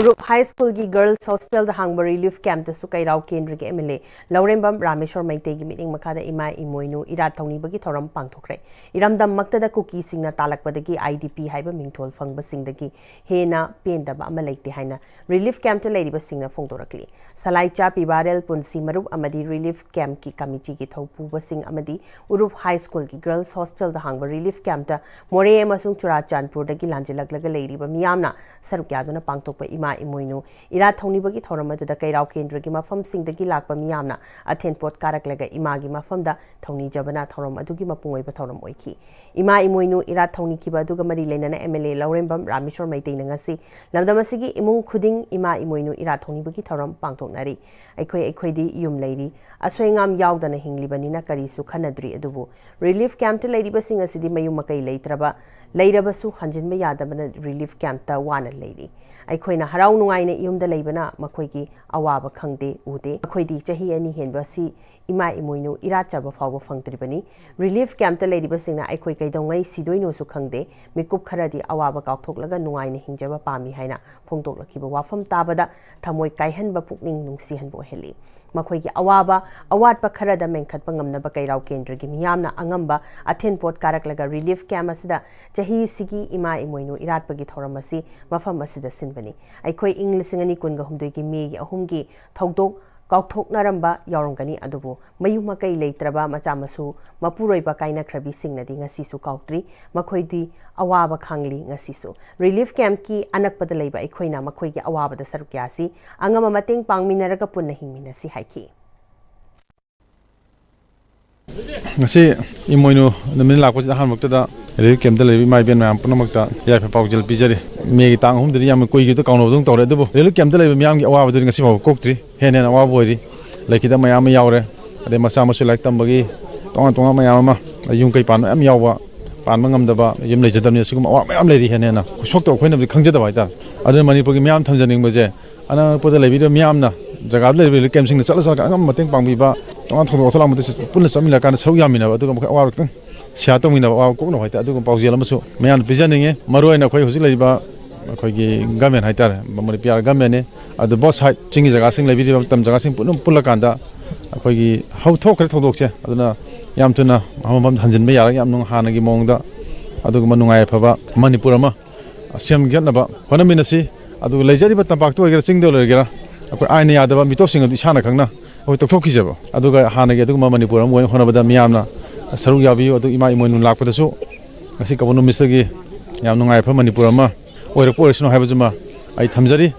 ꯎꯔꯨꯞ ꯍꯥꯏ ꯁ꯭ꯀꯨꯜꯒꯤ ꯒꯔꯜꯁ ꯍꯣꯁꯇꯦꯜꯗ ꯍꯥꯡꯕ ꯔꯤꯂꯤꯐ ꯀꯦꯝꯞꯇꯁꯨ ꯀꯩꯔꯥꯎ ꯀꯦꯟꯗ꯭ꯔꯒꯤ ꯑꯦꯝ ꯑꯦꯜ ꯑꯦ ꯂꯧꯔꯦꯝꯕꯝ ꯔꯥꯃꯦꯁꯣꯔ ꯃꯩꯇꯩꯒꯤ ꯃꯤꯠꯌꯦꯡ ꯃꯈꯥꯗ ꯏꯃꯥ ꯏꯃꯣꯏꯅꯨ ꯏꯔꯥꯠ ꯊꯧꯅꯤꯕꯒꯤ ꯊꯧꯔꯝ ꯄꯥꯡꯊꯣꯛꯈ꯭ꯔꯦ꯫ ꯏꯔꯝꯗꯝꯃꯛꯇꯗ ꯀꯨꯀꯤꯁꯤꯡꯅ ꯇꯥꯜꯂꯛꯄꯗꯒꯤ ꯑꯥꯏ ꯗꯤ ꯄꯤ ꯍꯥꯏꯕ ꯃꯤꯡꯊꯣꯜ ꯐꯪꯕꯁꯤꯡꯗꯒꯤ ꯍꯦꯟꯅ ꯄꯦꯟꯗꯕ ꯑꯃ ꯂꯩꯇꯦ ꯍꯥꯏꯅ ꯔꯤꯂꯤꯐ ꯀꯦꯝꯞꯇ ꯂꯩꯔꯤꯕꯁꯤꯡꯅ ꯐꯣꯡꯗꯣꯔꯛꯂꯤ꯫ ꯁꯂꯥꯏꯆꯥ ꯄꯤꯕꯥꯔꯦꯜ ꯄꯨꯟꯁꯤ ꯃꯔꯨꯞ ꯑꯃꯗꯤ ꯔꯤꯂꯤꯐ ꯀꯦꯝꯞꯀꯤ ꯀꯃꯤꯇꯤꯒꯤ ꯊꯧꯄꯨꯕꯁꯤꯡ ꯑꯃꯗꯤ ꯎꯔꯨꯞ ꯍꯥꯏ ꯁ꯭ꯀꯨꯜꯒꯤ ꯒꯔꯜꯁ ꯍꯣꯁꯇꯦꯜꯗ ꯍꯥꯡꯕ ꯔꯤꯂꯤꯐ ꯀꯦꯝꯞꯇ ꯃꯣꯔꯦ ꯑꯃꯁꯨꯡ ꯆꯨꯔꯥꯆꯥꯟꯄꯨꯔꯗꯒꯤ ꯂꯥꯟꯖꯦꯜꯂꯛꯂꯒ ꯂꯩꯔꯤꯕ ꯃꯤꯌꯥꯝꯅ ꯁꯔꯨꯛ ꯌꯥꯗꯨꯅ ꯄꯥꯡꯊꯣꯛꯄ ꯏꯃꯥ ꯏꯃꯣꯏꯅꯨ ꯏꯔꯥꯠ ꯊꯧꯅꯤꯕꯒꯤ ꯊꯧꯔꯝ ꯑꯗꯨꯗ ꯀꯩꯔꯥꯎ ꯀꯦꯟꯗ꯭ꯔꯒꯤ ꯃꯐꯝꯁꯤꯡꯗꯒꯤ ꯂꯥꯛꯄ ꯃꯤꯌꯥꯝꯅ ꯑꯊꯦꯟ ꯄꯣꯠ ꯀꯥꯔꯛꯂꯒ ꯏꯃꯥꯒꯤ ꯃꯐꯝꯗ ꯊꯧꯅꯤꯖꯕꯅ ꯊꯧꯔꯝ ꯑꯗꯨꯒꯤ ꯃꯄꯨꯡ ꯑꯣꯏꯕ ꯊꯧꯔꯝ ꯑꯣꯏꯈꯤ꯫ ꯏꯃꯥ ꯏꯃꯣꯏꯅꯨ ꯏꯔꯥꯠ ꯊꯧꯅꯤꯈꯤꯕ ꯑꯗꯨꯒ ꯃꯔꯤ ꯂꯩꯅꯅ MLA ꯂꯧꯔꯦꯝꯕꯝ ꯔꯥꯃꯦꯁꯣꯔ ꯃꯩꯇꯩꯅ ꯉꯁꯤ ꯂꯝꯗꯝ ꯑꯁꯤꯒꯤ ꯏꯃꯨꯡ ꯈꯨꯗꯤꯡ ꯏꯃꯥ ꯏꯃꯣꯏꯅꯨ ꯏꯔꯥꯠ ꯊꯧꯅꯤꯕꯒꯤ ꯊꯧꯔꯝ ꯄꯥꯡꯊꯣꯛꯅꯔꯤ꯫ ꯑꯩꯈꯣꯏ ꯑꯩꯈꯣꯏꯗꯤ ꯌꯨꯝ ꯂꯩꯔꯤ, ꯑꯁꯣꯏ ꯑꯉꯥꯝ ꯌꯥꯎꯗꯅ ꯍꯤꯡꯂꯤꯕꯅꯤꯅ ꯀꯔꯤꯁꯨ ꯈꯟꯅꯗ꯭ꯔꯤ꯫ ꯑꯗꯨꯕꯨ ꯔꯤꯂꯤꯐ ꯀꯦꯝꯞꯇ ꯂꯩꯔꯤꯕꯁꯤꯡ ꯑꯁꯤꯗꯤ ꯃꯌꯨꯝ ꯃꯀꯩ ꯂꯩꯇ꯭ꯔꯕ, ꯂꯩꯔꯕꯁꯨ ꯍꯟꯖꯤꯟꯕ ꯌꯥꯗꯕꯅ ꯔꯤꯂꯤꯐ ꯀꯦꯝꯞꯇ ꯋꯥꯅ ꯂꯩꯔꯤ꯫ ꯑꯩꯈꯣꯏꯅ ꯍꯔꯥꯎ ꯅꯨꯡꯉꯥꯏꯅ ꯌꯨꯝꯗ ꯂꯩꯕꯅ ꯃꯈꯣꯏꯒꯤ ꯑꯋꯥꯕ ꯈꯪꯗꯦ ꯎꯗꯦ꯫ ꯑꯩꯈꯣꯏꯗꯤ ꯆꯍꯤ ꯑꯅꯤ ꯍꯦꯟꯕ ꯑꯁꯤ ꯏꯃꯥ ꯏꯃꯣꯏꯅꯨ ꯏꯔꯥꯠꯆꯕ ꯐꯥꯎꯕ ꯐꯪꯗ꯭ꯔꯤꯕꯅꯤ꯫ ꯔꯤꯂꯤꯐ ꯀꯦꯝꯞꯇ ꯂꯩꯔꯤꯕꯁꯤꯡꯅ ꯑꯩꯈꯣꯏ ꯀꯩꯗꯧꯉꯩ ꯁꯤꯗꯣꯏꯅꯣꯁꯨ ꯈꯪꯗꯦ꯫ ꯃꯤꯀꯨꯞ ꯈꯔꯗꯤ ꯑꯋꯥꯕ ꯀꯥꯎꯊꯣꯛꯂꯒ ꯅꯨꯡꯉꯥꯏꯅ ꯍꯤꯡꯖꯕ ꯄꯥꯝꯃꯤ ꯍꯥꯏꯅ ꯐꯣꯡꯗꯣꯛꯂꯛꯈꯤꯕ ꯋꯥꯐꯝ ꯇꯥꯕꯗ ꯊꯃꯣꯏ ꯀꯥꯏꯍꯟꯕ, ꯄꯨꯛꯅꯤꯡ ꯅꯨꯡꯁꯤꯍꯟꯕ ꯑꯣꯏꯍꯜꯂꯤ꯫ ꯃꯈꯣꯏꯒꯤ ꯑꯋꯥꯕ ꯑꯋꯥꯠꯄ ꯈꯔꯗ ꯃꯦꯟꯈꯠꯄ ꯉꯝꯅꯕ ꯀꯩꯔꯥꯎ ꯀꯦꯟꯗ꯭ꯔꯒꯤ ꯃꯤꯌꯥꯝꯅ ꯑꯉꯝꯕ ꯑꯊꯦꯟ ꯄꯣꯠ ꯀꯥꯔꯛꯂꯒ ꯔꯤꯂꯤꯐ ꯀꯦꯝꯞ ꯑꯁꯤꯗ ꯆꯍꯤꯁꯤꯒꯤ ꯏꯃꯥ ꯏꯃꯣꯏꯅꯨ ꯏꯔꯥꯠꯄꯒꯤ ꯊꯧꯔꯝ ꯑꯁꯤ ꯃꯐꯝ ꯑꯁꯤꯗ ꯁꯤꯟꯕꯅꯤ꯫ ꯑꯩꯈꯣꯏ ꯏꯪ ꯂꯤꯁꯤꯡ ꯑꯅꯤ ꯀꯨꯟꯒ ꯍꯨꯝꯗꯣꯏꯒꯤ ꯃꯦꯒꯤ ꯑꯍꯨꯝꯒꯤ ꯊꯧꯗꯣꯛ ꯀꯥꯎꯊꯣꯛꯅꯔꯝꯕ ꯌꯥꯎꯔꯝꯒꯅꯤ, ꯑꯗꯨꯕꯨ ꯃꯌꯨꯝ ꯃꯀꯩ ꯂꯩꯇ꯭ꯔꯕ ꯃꯆꯥ ꯃꯁꯨ ꯃꯄꯨꯔꯣꯏꯕ ꯀꯥꯏꯅꯈ꯭ꯔꯕꯤꯁꯤꯡꯅꯗꯤ ꯉꯁꯤꯁꯨ ꯀꯥꯎꯗ꯭ꯔꯤ꯫ ꯃꯈꯣꯏꯗꯤ ꯑꯋꯥꯕ ꯈꯥꯡꯂꯤ ꯉꯁꯤꯁꯨ꯫ ꯔꯤꯂꯤꯐ ꯀꯦꯝꯞꯀꯤ ꯑꯅꯛꯄꯗ ꯂꯩꯕ ꯑꯩꯈꯣꯏꯅ ꯃꯈꯣꯏꯒꯤ ꯑꯋꯥꯕꯗ ꯁꯔꯨꯛ ꯌꯥꯁꯤ꯫ ꯑꯉꯝꯕ ꯃꯇꯦꯡ ꯄꯥꯡꯃꯤꯟꯅꯔꯒ ꯄꯨꯟꯅ ꯍꯤꯡꯃꯤꯟꯅꯁꯤ ꯍꯥꯏꯈꯤ꯫ ꯉꯁꯤ ꯏꯃꯣꯏꯅꯨ ꯅꯨꯃꯤꯠ ꯂꯥꯛꯄꯁꯤꯗ ꯑꯍꯥꯟꯕꯃꯛꯇꯗ ꯔꯤꯂꯤꯐ ꯀꯦꯝꯞꯇ ꯂꯩꯔꯤꯕ ꯏꯃꯥ ꯏꯕꯦꯟ ꯃꯌꯥꯝ ꯄꯨꯝꯅꯃꯛꯇ ꯌꯥꯏꯐ ꯄꯥꯎꯖꯦꯜ ꯄꯤꯖꯔꯤ꯫ ꯃꯦꯒꯤ ꯇꯥꯡ ꯑꯍꯨꯝꯗꯗꯤ ꯌꯥꯝꯅ ꯀꯨꯏꯈꯤꯕꯗ ꯀꯥꯎꯅꯕꯗꯧꯅ ꯇꯧꯔꯦ, ꯑꯗꯨꯕꯨ ꯔꯤꯂꯤꯐ ꯀꯦꯝꯞꯇ ꯂꯩꯕ ꯃꯤꯌꯥꯝꯒꯤ ꯑꯋꯥꯕꯗꯨꯗꯤ ꯉꯁꯤ ꯐꯥꯎꯕ ꯀꯣꯛꯇ꯭ꯔꯤ꯫ ꯍꯦꯟꯅ ꯍꯦꯟꯅ ꯑꯋꯥꯕ ꯑꯣꯏꯔꯤ꯫ ꯂꯩꯈꯤꯗꯕ ꯃꯌꯥꯝ ꯑꯃ ꯌꯥꯎꯔꯦ, ꯑꯗꯩ ꯃꯆꯥ ꯃꯁꯨ ꯂꯥꯏꯔꯤꯛ ꯇꯝꯕꯒꯤ ꯇꯣꯉꯥꯟ ꯇꯣꯉꯥꯟꯕ ꯃꯌꯥꯝ ꯑꯃ, ꯌꯨꯝ ꯀꯩ ꯄꯥꯟꯕ ꯃꯌꯥꯝ ꯌꯥꯎꯕ, ꯄꯥꯟꯕ ꯉꯝꯗꯕ, ꯌꯨꯝ ꯂꯩꯖꯗꯕꯅꯤꯅ ꯁꯤꯒꯨꯝꯕ ꯑꯋꯥꯕ ꯃꯌꯥꯝ ꯂꯩꯔꯤ꯫ ꯍꯦꯟꯅ ꯍꯦꯟꯅ ꯁꯣꯛꯇꯕ ꯑꯩꯈꯣꯏꯅꯗꯤ ꯈꯪꯖꯗꯕ ꯍꯥꯏꯇꯥꯔꯦ꯫ ꯑꯗꯨꯅ ꯃꯅꯤꯄꯨꯔꯒꯤ ꯃꯤꯌꯥꯝ ꯊꯝꯖꯅꯤꯡꯕꯁꯦ, ꯑꯅꯛꯄꯗ ꯂꯩꯕꯤꯔꯤꯕ ꯃꯤꯌꯥꯝꯅ ꯖꯒꯥꯗ ꯂꯩꯔꯤꯕ ꯔꯤꯂꯤꯐ ꯀꯦꯝꯞꯁꯤꯡꯗ ꯆꯠꯂ ꯆꯠꯂꯒ ꯑꯉꯝꯕ ꯃꯇꯦꯡ ꯄꯥꯡꯕꯤꯕ, ꯇꯣꯉꯥꯟ ꯊꯧꯗꯣꯛ ꯋꯥꯊꯣꯛ ꯂꯥꯛꯄꯗ ꯄꯨꯟꯅ ꯆꯠꯃꯤꯟꯅꯔꯀꯥꯟꯗ ꯁꯔꯨꯛ ꯌꯥꯃꯤꯟꯅꯕ, ꯑꯗꯨꯒ ꯃꯈꯣꯏ ꯑꯋꯥꯕ ꯈꯤꯇꯪ ꯁꯤꯌꯥꯔ ꯇꯧꯃꯤꯟꯅꯕ, ꯑꯋꯥꯕ ꯀꯣꯛꯅꯕ ꯍꯥꯏꯇꯥꯔꯦ, ꯑꯗꯨꯒꯨꯝꯕ ꯄꯥꯎꯖꯦꯜ ꯑꯃꯁꯨ ꯃꯌꯥꯝꯗ ꯄꯤꯖꯅꯤꯡꯉꯤ꯫ ꯃꯔꯨꯑꯣꯏꯅ ꯑꯩꯈꯣꯏ ꯍꯧꯖꯤꯛ ꯂꯩꯔꯤꯕ ꯑꯩꯈꯣꯏꯒꯤ ꯒꯃꯦꯟ ꯍꯥꯏꯇꯥꯔꯦ, ꯃꯅꯤꯄꯨꯔ ꯒꯃꯦꯟꯅꯤ꯫ ꯑꯗꯨ ꯕꯣꯠ ꯁꯥꯏꯠ, ꯆꯤꯡꯒꯤ ꯖꯒꯥꯁꯤꯡ ꯂꯩꯕꯤꯔꯤꯕ ꯇꯝ ꯖꯒꯥꯁꯤꯡ ꯄꯨꯟꯅ ꯄꯨꯜꯂꯀꯥꯟꯗ ꯑꯩꯈꯣꯏꯒꯤ ꯍꯧꯊꯣꯛꯈ꯭ꯔꯦ ꯊꯧꯗꯣꯛꯁꯦ, ꯑꯗꯨꯅ ꯌꯥꯝ ꯊꯨꯅ ꯃꯐꯝ ꯃꯐꯝꯗ ꯍꯟꯖꯤꯟꯕ ꯌꯥꯔꯒ ꯌꯥꯝ ꯅꯨꯡ-, ꯍꯥꯟꯅꯒꯤ ꯃꯑꯣꯡꯗ ꯑꯗꯨꯒꯨꯝꯕ ꯅꯨꯡꯉꯥꯏ ꯌꯥꯏꯐꯕ ꯃꯅꯤꯄꯨꯔ ꯑꯃ ꯁꯦꯝꯒꯠꯅꯕ ꯍꯣꯠꯅꯃꯤꯟꯅꯁꯤ꯫ ꯑꯗꯨꯒ ꯂꯩꯖꯔꯤꯕ ꯇꯝꯄꯥꯛꯇ ꯑꯣꯏꯒꯦꯔꯥ, ꯆꯤꯡꯗ ꯑꯣꯏꯒꯦꯔꯥ, ꯑꯩꯈꯣꯏ ꯑꯥꯏꯟꯅ ꯌꯥꯗꯕ ꯃꯤꯇꯣꯞꯁꯤꯡ ꯑꯗꯨ ꯏꯁꯥꯅ ꯈꯪꯅ ꯑꯩꯈꯣꯏ ꯇꯣꯛꯊꯣꯛꯈꯤꯁꯦꯕ꯫ ꯑꯗꯨꯒ ꯍꯥꯟꯅꯒꯤ ꯑꯗꯨꯒꯨꯝꯕ ꯃꯅꯤꯄꯨꯔ ꯑꯃ ꯑꯣꯏꯅ ꯍꯣꯠꯅꯕꯗ ꯃꯤꯌꯥꯝꯅ ꯁꯔꯨꯛ ꯌꯥꯕꯤꯌꯨ꯫ ꯑꯗꯨ ꯏꯃꯥ ꯏꯃꯣꯏꯅꯨ ꯂꯥꯛꯄꯗꯁꯨ ꯉꯁꯤ ꯀꯕꯣ ꯅꯨꯃꯤꯠꯁꯤꯗꯒꯤ ꯌꯥꯝ ꯅꯨꯡꯉꯥꯏꯕ ꯃꯅꯤꯄꯨꯔ ꯑꯃ ꯑꯣꯏꯔꯛꯄ ꯑꯣꯏꯔꯁꯅꯨ ꯍꯥꯏꯕꯁꯤꯃ ꯑꯩ ꯊꯝꯖꯔꯤ꯫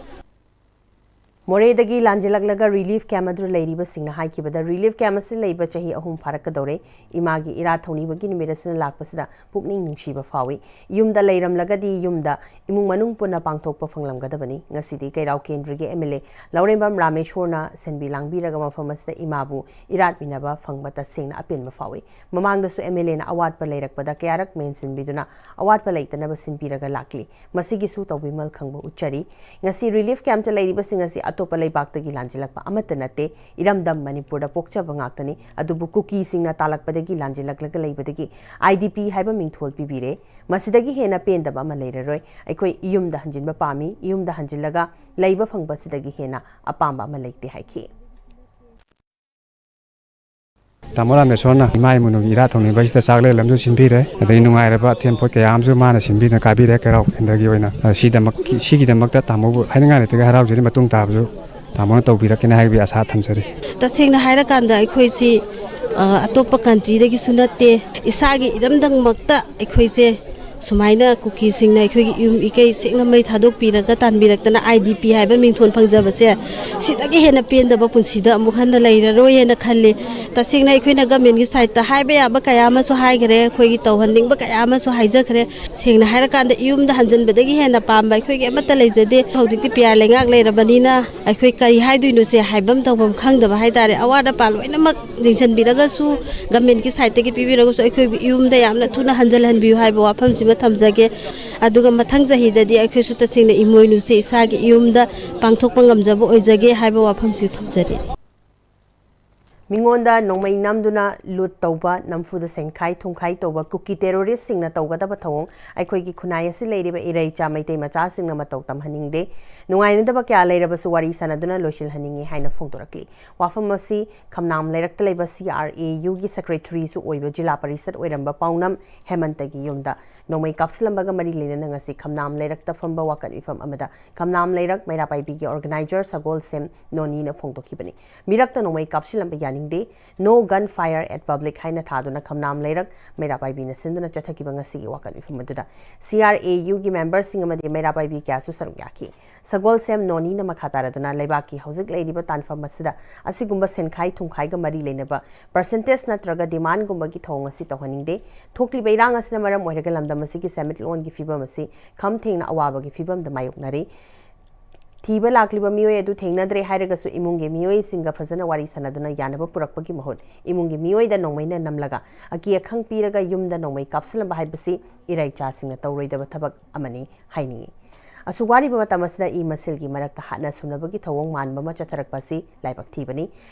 ꯃꯣꯔꯦꯗꯒꯤ ꯂꯥꯟꯖꯦꯜꯂꯛꯂꯒ ꯔꯤꯂꯤꯐ ꯀꯦꯝꯞ ꯑꯗꯨꯗ ꯂꯩꯔꯤꯕꯁꯤꯡꯅ ꯍꯥꯏꯈꯤꯕꯗ, ꯔꯤꯂꯤꯐ ꯀꯦꯝꯞ ꯑꯁꯤ ꯂꯩꯕ ꯆꯍꯤ ꯑꯍꯨꯝ ꯐꯥꯔꯛꯀꯗꯧꯔꯦ꯫ ꯏꯃꯥꯒꯤ ꯏꯔꯥꯠ ꯊꯧꯅꯤꯕꯒꯤ ꯅꯨꯃꯤꯠ ꯑꯁꯤꯅ ꯂꯥꯛꯄꯁꯤꯗ ꯄꯨꯛꯅꯤꯡ ꯅꯨꯡꯁꯤꯕ ꯐꯥꯎꯏ꯫ ꯌꯨꯝꯗ ꯂꯩꯔꯝꯂꯒꯗꯤ ꯌꯨꯝꯗ ꯏꯃꯨꯡ ꯃꯅꯨꯡ ꯄꯨꯟꯅ ꯄꯥꯡꯊꯣꯛꯄ ꯐꯪꯂꯝꯒꯗꯕꯅꯤ꯫ ꯉꯁꯤꯗꯤ ꯀꯩꯔꯥꯎ ꯀꯦꯟꯗ꯭ꯔꯒꯤ ꯑꯦꯝ ꯑꯦꯜ ꯑꯦ ꯂꯧꯔꯦꯝꯕꯝ ꯔꯥꯃꯦꯁꯣꯔꯅ ꯁꯦꯟꯕꯤ ꯂꯥꯡꯕꯤꯔꯒ ꯃꯐꯝ ꯑꯁꯤꯗ ꯏꯃꯥꯕꯨ ꯏꯔꯥꯠꯃꯤꯟꯅꯕ ꯐꯪꯕ ꯇꯁꯦꯡꯅ ꯑꯄꯦꯟꯕ ꯐꯥꯎꯏ꯫ ꯃꯃꯥꯡꯗꯁꯨ ꯑꯦꯝ ꯑꯦꯜ ꯑꯦꯅ ꯑꯋꯥꯠꯄ ꯂꯩꯔꯛꯄꯗ ꯀꯌꯥꯔꯛ ꯃꯦꯟꯁꯤꯟꯕꯤꯗꯨꯅ ꯑꯋꯥꯠꯄ ꯂꯩꯇꯅꯕ ꯁꯤꯟꯕꯤꯔꯒ ꯂꯥꯛꯂꯤ꯫ ꯃꯁꯤꯒꯤꯁꯨ ꯇꯧꯕꯤꯃꯜ ꯈꯪꯕ ꯎꯠꯆꯔꯤ꯫ ꯉꯁꯤ ꯔꯤꯂꯤꯐ ꯀꯦꯝꯞꯇ ꯂꯩꯔꯤꯕꯁꯤꯡ ꯑꯁꯤ ꯑꯇꯣꯞꯄ ꯂꯩꯕꯥꯛꯇꯒꯤ ꯂꯥꯟꯖꯦꯜꯂꯛꯄ ꯑꯃꯠꯇ ꯅꯠꯇꯦ, ꯏꯔꯝꯗꯝ ꯃꯅꯤꯄꯨꯔꯗ ꯄꯣꯛꯆꯕ ꯉꯥꯛꯇꯅꯤ꯫ ꯑꯗꯨꯕꯨ ꯀꯨꯀꯤꯁꯤꯡꯅ ꯇꯥꯜꯂꯛꯄꯗꯒꯤ ꯂꯥꯟꯖꯦꯜꯂꯛꯂꯒ ꯂꯩꯕꯗꯒꯤ ꯑꯥꯏ ꯗꯤ ꯄꯤ ꯍꯥꯏꯕ ꯃꯤꯡꯊꯣꯜ ꯄꯤꯕꯤꯔꯦ꯫ ꯃꯁꯤꯗꯒꯤ ꯍꯦꯟꯅ ꯄꯦꯟꯗꯕ ꯑꯃ ꯂꯩꯔꯔꯣꯏ꯫ ꯑꯩꯈꯣꯏ ꯌꯨꯝꯗ ꯍꯟꯖꯤꯟꯕ ꯄꯥꯝꯃꯤ꯫ ꯌꯨꯝꯗ ꯍꯟꯖꯤꯜꯂꯒ ꯂꯩꯕ ꯐꯪꯕꯁꯤꯗꯒꯤ ꯍꯦꯟꯅ ꯑꯄꯥꯝꯕ ꯑꯃ ꯂꯩꯇꯦ ꯍꯥꯏꯈꯤ꯫ ꯇꯥꯃꯣ ꯔꯥꯃꯦꯁꯣꯔꯅ ꯏꯃꯥ ꯏꯃꯣꯏꯅꯨꯒꯤ ꯏꯔꯥꯠ ꯊꯧꯅꯤꯕ ꯑꯁꯤꯗ ꯆꯥꯛꯂꯦꯟ ꯑꯃꯁꯨ ꯁꯤꯟꯕꯤꯔꯦ, ꯑꯗꯩ ꯅꯨꯡꯉꯥꯏꯔꯕ ꯑꯊꯦꯟ ꯄꯣꯠ ꯀꯌꯥ ꯑꯃꯁꯨ ꯃꯥꯅ ꯁꯤꯟꯕꯤꯗꯨꯅ ꯀꯥꯕꯤꯔꯦ ꯀꯩꯔꯥꯎ ꯀꯦꯟꯗ꯭ꯔꯒꯤ ꯑꯣꯏꯅ꯫ ꯑ, ꯁꯤꯗꯃꯛ-, ꯁꯤꯒꯤꯗꯃꯛꯇ ꯇꯥꯃꯣꯕꯨ ꯍꯥꯏꯅꯤꯡꯉꯥꯏ ꯂꯩꯇꯦ, ꯍꯔꯥꯎꯖꯔꯤ꯫ ꯃꯇꯨꯡ ꯇꯥꯕꯁꯨ ꯇꯥꯃꯣꯅ ꯇꯧꯕꯤꯔꯛꯀꯅꯤ ꯍꯥꯏꯕꯒꯤ ꯑꯁꯥ ꯊꯝꯖꯔꯤ꯫ ꯇꯁꯦꯡꯅ ꯍꯥꯏꯔꯀꯥꯟꯗ ꯑꯩꯈꯣꯏꯁꯤ, ꯑ, ꯑꯇꯣꯞꯄ ꯀꯟꯇ꯭ꯔꯤꯗꯒꯤꯁꯨ ꯅꯠꯇꯦ, ꯏꯁꯥꯒꯤ ꯏꯔꯝꯗꯝꯃꯛꯇ ꯑꯩꯈꯣꯏꯁꯦ ꯁꯨꯃꯥꯏꯅ ꯀꯨꯀꯤꯁꯤꯡꯅ ꯑꯩꯈꯣꯏꯒꯤ ꯌꯨꯝ ꯏꯀꯩ ꯁꯦꯡꯅ ꯃꯩ ꯊꯥꯗꯣꯛꯄꯤꯔꯒ ꯇꯥꯟꯕꯤꯔꯛꯇꯅ ꯑꯥꯏ ꯗꯤ ꯄꯤ ꯍꯥꯏꯕ ꯃꯤꯡꯊꯣꯟ ꯐꯪꯖꯕꯁꯦ, ꯁꯤꯗꯒꯤ ꯍꯦꯟꯅ ꯄꯦꯟꯗꯕ ꯄꯨꯟꯁꯤꯗ ꯑꯃꯨꯛ ꯍꯟꯅ ꯂꯩꯔꯔꯣꯏ ꯍꯥꯏꯅ ꯈꯜꯂꯤ꯫ ꯇꯁꯦꯡꯅ ꯑꯩꯈꯣꯏꯅ ꯒꯃꯦꯟꯒꯤ ꯁꯥꯏꯠꯇ ꯍꯥꯏꯕ ꯌꯥꯕ ꯀꯌꯥ ꯑꯃꯁꯨ ꯍꯥꯏꯈ꯭ꯔꯦ, ꯑꯩꯈꯣꯏꯒꯤ ꯇꯧꯍꯟꯅꯤꯡꯕ ꯀꯌꯥ ꯑꯃꯁꯨ ꯍꯥꯏꯖꯈ꯭ꯔꯦ꯫ ꯁꯦꯡꯅ ꯍꯥꯏꯔꯀꯥꯟꯗ ꯌꯨꯝꯗ ꯍꯟꯖꯤꯟꯕꯗꯒꯤ ꯍꯦꯟꯅ ꯄꯥꯝꯕ ꯑꯩꯈꯣꯏꯒꯤ ꯑꯃꯠꯇ ꯂꯩꯖꯗꯦ꯫ ꯍꯧꯖꯤꯛꯇꯤ ꯄꯤ ꯑꯥꯔ ꯂꯩꯉꯥꯛ ꯂꯩꯔꯕꯅꯤꯅ ꯑꯩꯈꯣꯏ ꯀꯔꯤ ꯍꯥꯏꯗꯣꯏꯅꯣꯁꯦ ꯍꯥꯏꯐꯝ ꯇꯧꯐꯝ ꯈꯪꯗꯕ ꯍꯥꯏꯇꯥꯔꯦ꯫ ꯑꯋꯥꯠ ꯑꯄꯥ ꯂꯣꯏꯅꯃꯛ ꯌꯦꯡꯁꯤꯟꯕꯤꯔꯒꯁꯨ, ꯒꯃꯦꯟꯒꯤ ꯁꯥꯏꯠꯇꯒꯤ ꯄꯤꯕꯤꯔꯒꯁꯨ ꯑꯩꯈꯣꯏ ꯌꯨꯝꯗ ꯌꯥꯝꯅ ꯊꯨꯅ ꯍꯟꯖꯤꯜꯍꯟꯕꯤꯌꯨ ꯍꯥꯏꯕ ꯋꯥꯐꯝꯁꯤꯃ ꯊꯝꯖꯒꯦ꯫ ꯑꯗꯨꯒ ꯃꯊꯪ ꯆꯍꯤꯗꯗꯤ ꯑꯩꯈꯣꯏꯁꯨ ꯇꯁꯦꯡꯅ ꯏꯃꯣꯏꯅꯨꯁꯦ ꯏꯁꯥꯒꯤ ꯏꯌꯨꯝꯗ ꯄꯥꯡꯊꯣꯛꯄ ꯉꯝꯖꯕ ꯑꯣꯏꯖꯒꯦ ꯍꯥꯏꯕ ꯋꯥꯐꯝꯁꯤ ꯊꯝꯖꯔꯤ꯫ ꯃꯤꯉꯣꯟꯗ ꯅꯣꯡꯃꯩ ꯅꯝꯗꯨꯅ ꯂꯨꯠ ꯇꯧꯕ, ꯅꯝꯐꯨꯗ ꯁꯦꯟꯈꯥꯏ ꯊꯨꯝꯈꯥꯏ ꯇꯧꯕ ꯀꯨꯀꯤ ꯇꯦꯔꯣꯔꯤꯁꯁꯤꯡꯅ ꯇꯧꯒꯗꯕ ꯊꯧꯑꯣꯡ ꯑꯩꯈꯣꯏꯒꯤ ꯈꯨꯟꯅꯥꯏ ꯑꯁꯤ ꯂꯩꯔꯤꯕ ꯏꯔꯩꯆꯥ ꯃꯩꯇꯩ ꯃꯆꯥꯁꯤꯡꯅ ꯃꯇꯧ ꯇꯝꯍꯟꯅꯤꯡꯗꯦ꯫ ꯅꯨꯡꯉꯥꯏꯅꯗꯕ ꯀꯌꯥ ꯂꯩꯔꯕꯁꯨ ꯋꯥꯔꯤ ꯁꯥꯟꯅꯗꯨꯅ ꯂꯣꯏꯁꯤꯜꯍꯟꯅꯤꯡꯏ ꯍꯥꯏꯅ ꯐꯣꯡꯗꯣꯔꯛꯂꯤ꯫ ꯋꯥꯐꯝ ꯑꯁꯤ ꯈꯝꯅꯥꯝ ꯂꯩꯔꯛꯇ ꯂꯩꯕ ꯁꯤ ꯑꯥꯔ ꯑꯦ ꯌꯨꯒꯤ ꯁꯦꯀ꯭ꯔꯦꯇꯔꯤꯁꯨ ꯑꯣꯏꯕ ꯖꯤꯂꯥ ꯄꯔꯤꯁꯠ ꯑꯣꯏꯔꯝꯕ ꯄꯥꯎꯅꯝ ꯍꯦꯃꯟꯇꯒꯤ ꯌꯨꯝꯗ ꯅꯣꯡꯃꯩ ꯀꯥꯞꯁꯤꯜꯂꯝꯕꯒ ꯃꯔꯤ ꯂꯩꯅꯅ ꯉꯁꯤ ꯈꯝꯅꯥꯝ ꯂꯩꯔꯛꯇ ꯐꯝꯕ ꯋꯥꯀꯠ ꯃꯤꯐꯝ ꯑꯃꯗ ꯈꯝꯅꯥꯝ ꯂꯩꯔꯛ ꯃꯩꯔꯥ ꯄꯥꯏꯕꯤꯒꯤ ꯑꯣꯔꯒꯅꯥꯏꯖꯔ ꯁꯒꯣꯜꯁꯦꯝ ꯅꯣꯅꯤꯅ ꯐꯣꯡꯗꯣꯛꯈꯤꯕꯅꯤ꯫ ꯃꯤꯔꯛꯇ ꯅꯣꯡꯃꯩ ꯀꯥꯞꯁꯤꯜꯂꯝꯕ ꯌꯥꯅꯤꯡ ꯗꯦ, "No Gun Fire at Public" ꯍꯥꯏꯅ ꯊꯥꯗꯨꯅ ꯈꯝꯅꯥꯝ ꯂꯩꯔꯛ ꯃꯩꯔꯥ ꯄꯥꯏꯕꯤꯅ ꯁꯤꯟꯗꯨꯅ ꯆꯠꯊꯈꯤꯕ ꯉꯁꯤꯒꯤ ꯋꯥꯀꯠ ꯃꯤꯐꯝ ꯑꯗꯨꯗ C R A U ꯒꯤ ꯃꯦꯝꯕꯔꯁꯤꯡ ꯑꯃꯗꯤ ꯃꯩꯔꯥ ꯄꯥꯏꯕꯤ ꯀꯌꯥꯁꯨ ꯁꯔꯨꯛ ꯌꯥꯈꯤ꯫ ꯁꯒꯣꯜꯁꯦꯝ ꯅꯣꯅꯤꯅ ꯃꯈꯥ ꯇꯥꯔꯗꯨꯅ, "ꯂꯩꯕꯥꯛꯀꯤ ꯍꯧꯖꯤꯛ ꯂꯩꯔꯤꯕ ꯇꯥꯟꯐꯝ ꯑꯁꯤꯗ ꯑꯁꯤꯒꯨꯝꯕ ꯁꯦꯟꯈꯥꯏ ꯊꯨꯝꯈꯥꯏꯒ ꯃꯔꯤ ꯂꯩꯅꯕ percentage ꯅꯠꯇ꯭ꯔꯒ demandꯒꯨꯝꯕꯒꯤ ꯊꯧꯑꯣꯡ ꯑꯁꯤ ꯇꯧꯍꯟꯅꯤꯡꯗꯦ꯫ ꯊꯣꯛꯂꯤꯕ ꯏꯔꯥꯡ ꯑꯁꯤꯅ ꯃꯔꯝ ꯑꯣꯏꯔꯒ ꯂꯝꯗꯝ ꯑꯁꯤꯒꯤ ꯁꯦꯟꯃꯤꯠꯂꯣꯟꯒꯤ ꯐꯤꯕꯝ ꯑꯁꯤ ꯈꯝ ꯊꯦꯡꯅ ꯑꯋꯥꯕꯒꯤ ꯐꯤꯕꯝꯗ ꯃꯥꯌꯣꯛꯅꯔꯤ꯫ ꯊꯤꯕ ꯂꯥꯛꯂꯤꯕ ꯃꯤꯑꯣꯏ ꯑꯗꯨ ꯊꯦꯡꯅꯗ꯭ꯔꯦ ꯍꯥꯏꯔꯒꯁꯨ ꯏꯃꯨꯡꯒꯤ ꯃꯤꯑꯣꯏꯁꯤꯡꯒ ꯐꯖꯅ ꯋꯥꯔꯤ ꯁꯥꯟꯅꯗꯨꯅ ꯌꯥꯅꯕ ꯄꯨꯔꯛꯄꯒꯤ ꯃꯍꯨꯠ ꯏꯃꯨꯡꯒꯤ ꯃꯤꯑꯣꯏꯗ ꯅꯣꯡꯃꯩꯅ ꯅꯝꯂꯒ ꯑꯀꯤ ꯑꯈꯪ ꯄꯤꯔꯒ ꯌꯨꯝꯗ ꯅꯣꯡꯃꯩ ꯀꯥꯞꯁꯤꯜꯂꯝꯕ ꯍꯥꯏꯕꯁꯤ ꯏꯔꯩꯆꯥꯁꯤꯡꯅ ꯇꯧꯔꯣꯏꯗꯕ ꯊꯕꯛ ꯑꯃꯅꯤ ꯍꯥꯏꯅꯤꯡꯏ꯫ ꯑꯁꯨꯛ ꯋꯥꯔꯤꯕ ꯃꯇꯝ ꯑꯁꯤꯗ ꯏ ꯃꯁꯦꯜꯒꯤ ꯃꯔꯛꯇ ꯍꯥꯠꯅ ꯁꯨꯅꯕꯒꯤ ꯊꯧꯑꯣꯡ ꯃꯥꯟꯕ ꯑꯃ ꯆꯠꯊꯔꯛꯄ ꯑꯁꯤ ꯂꯥꯏꯕꯛ ꯊꯤꯕꯅꯤ꯫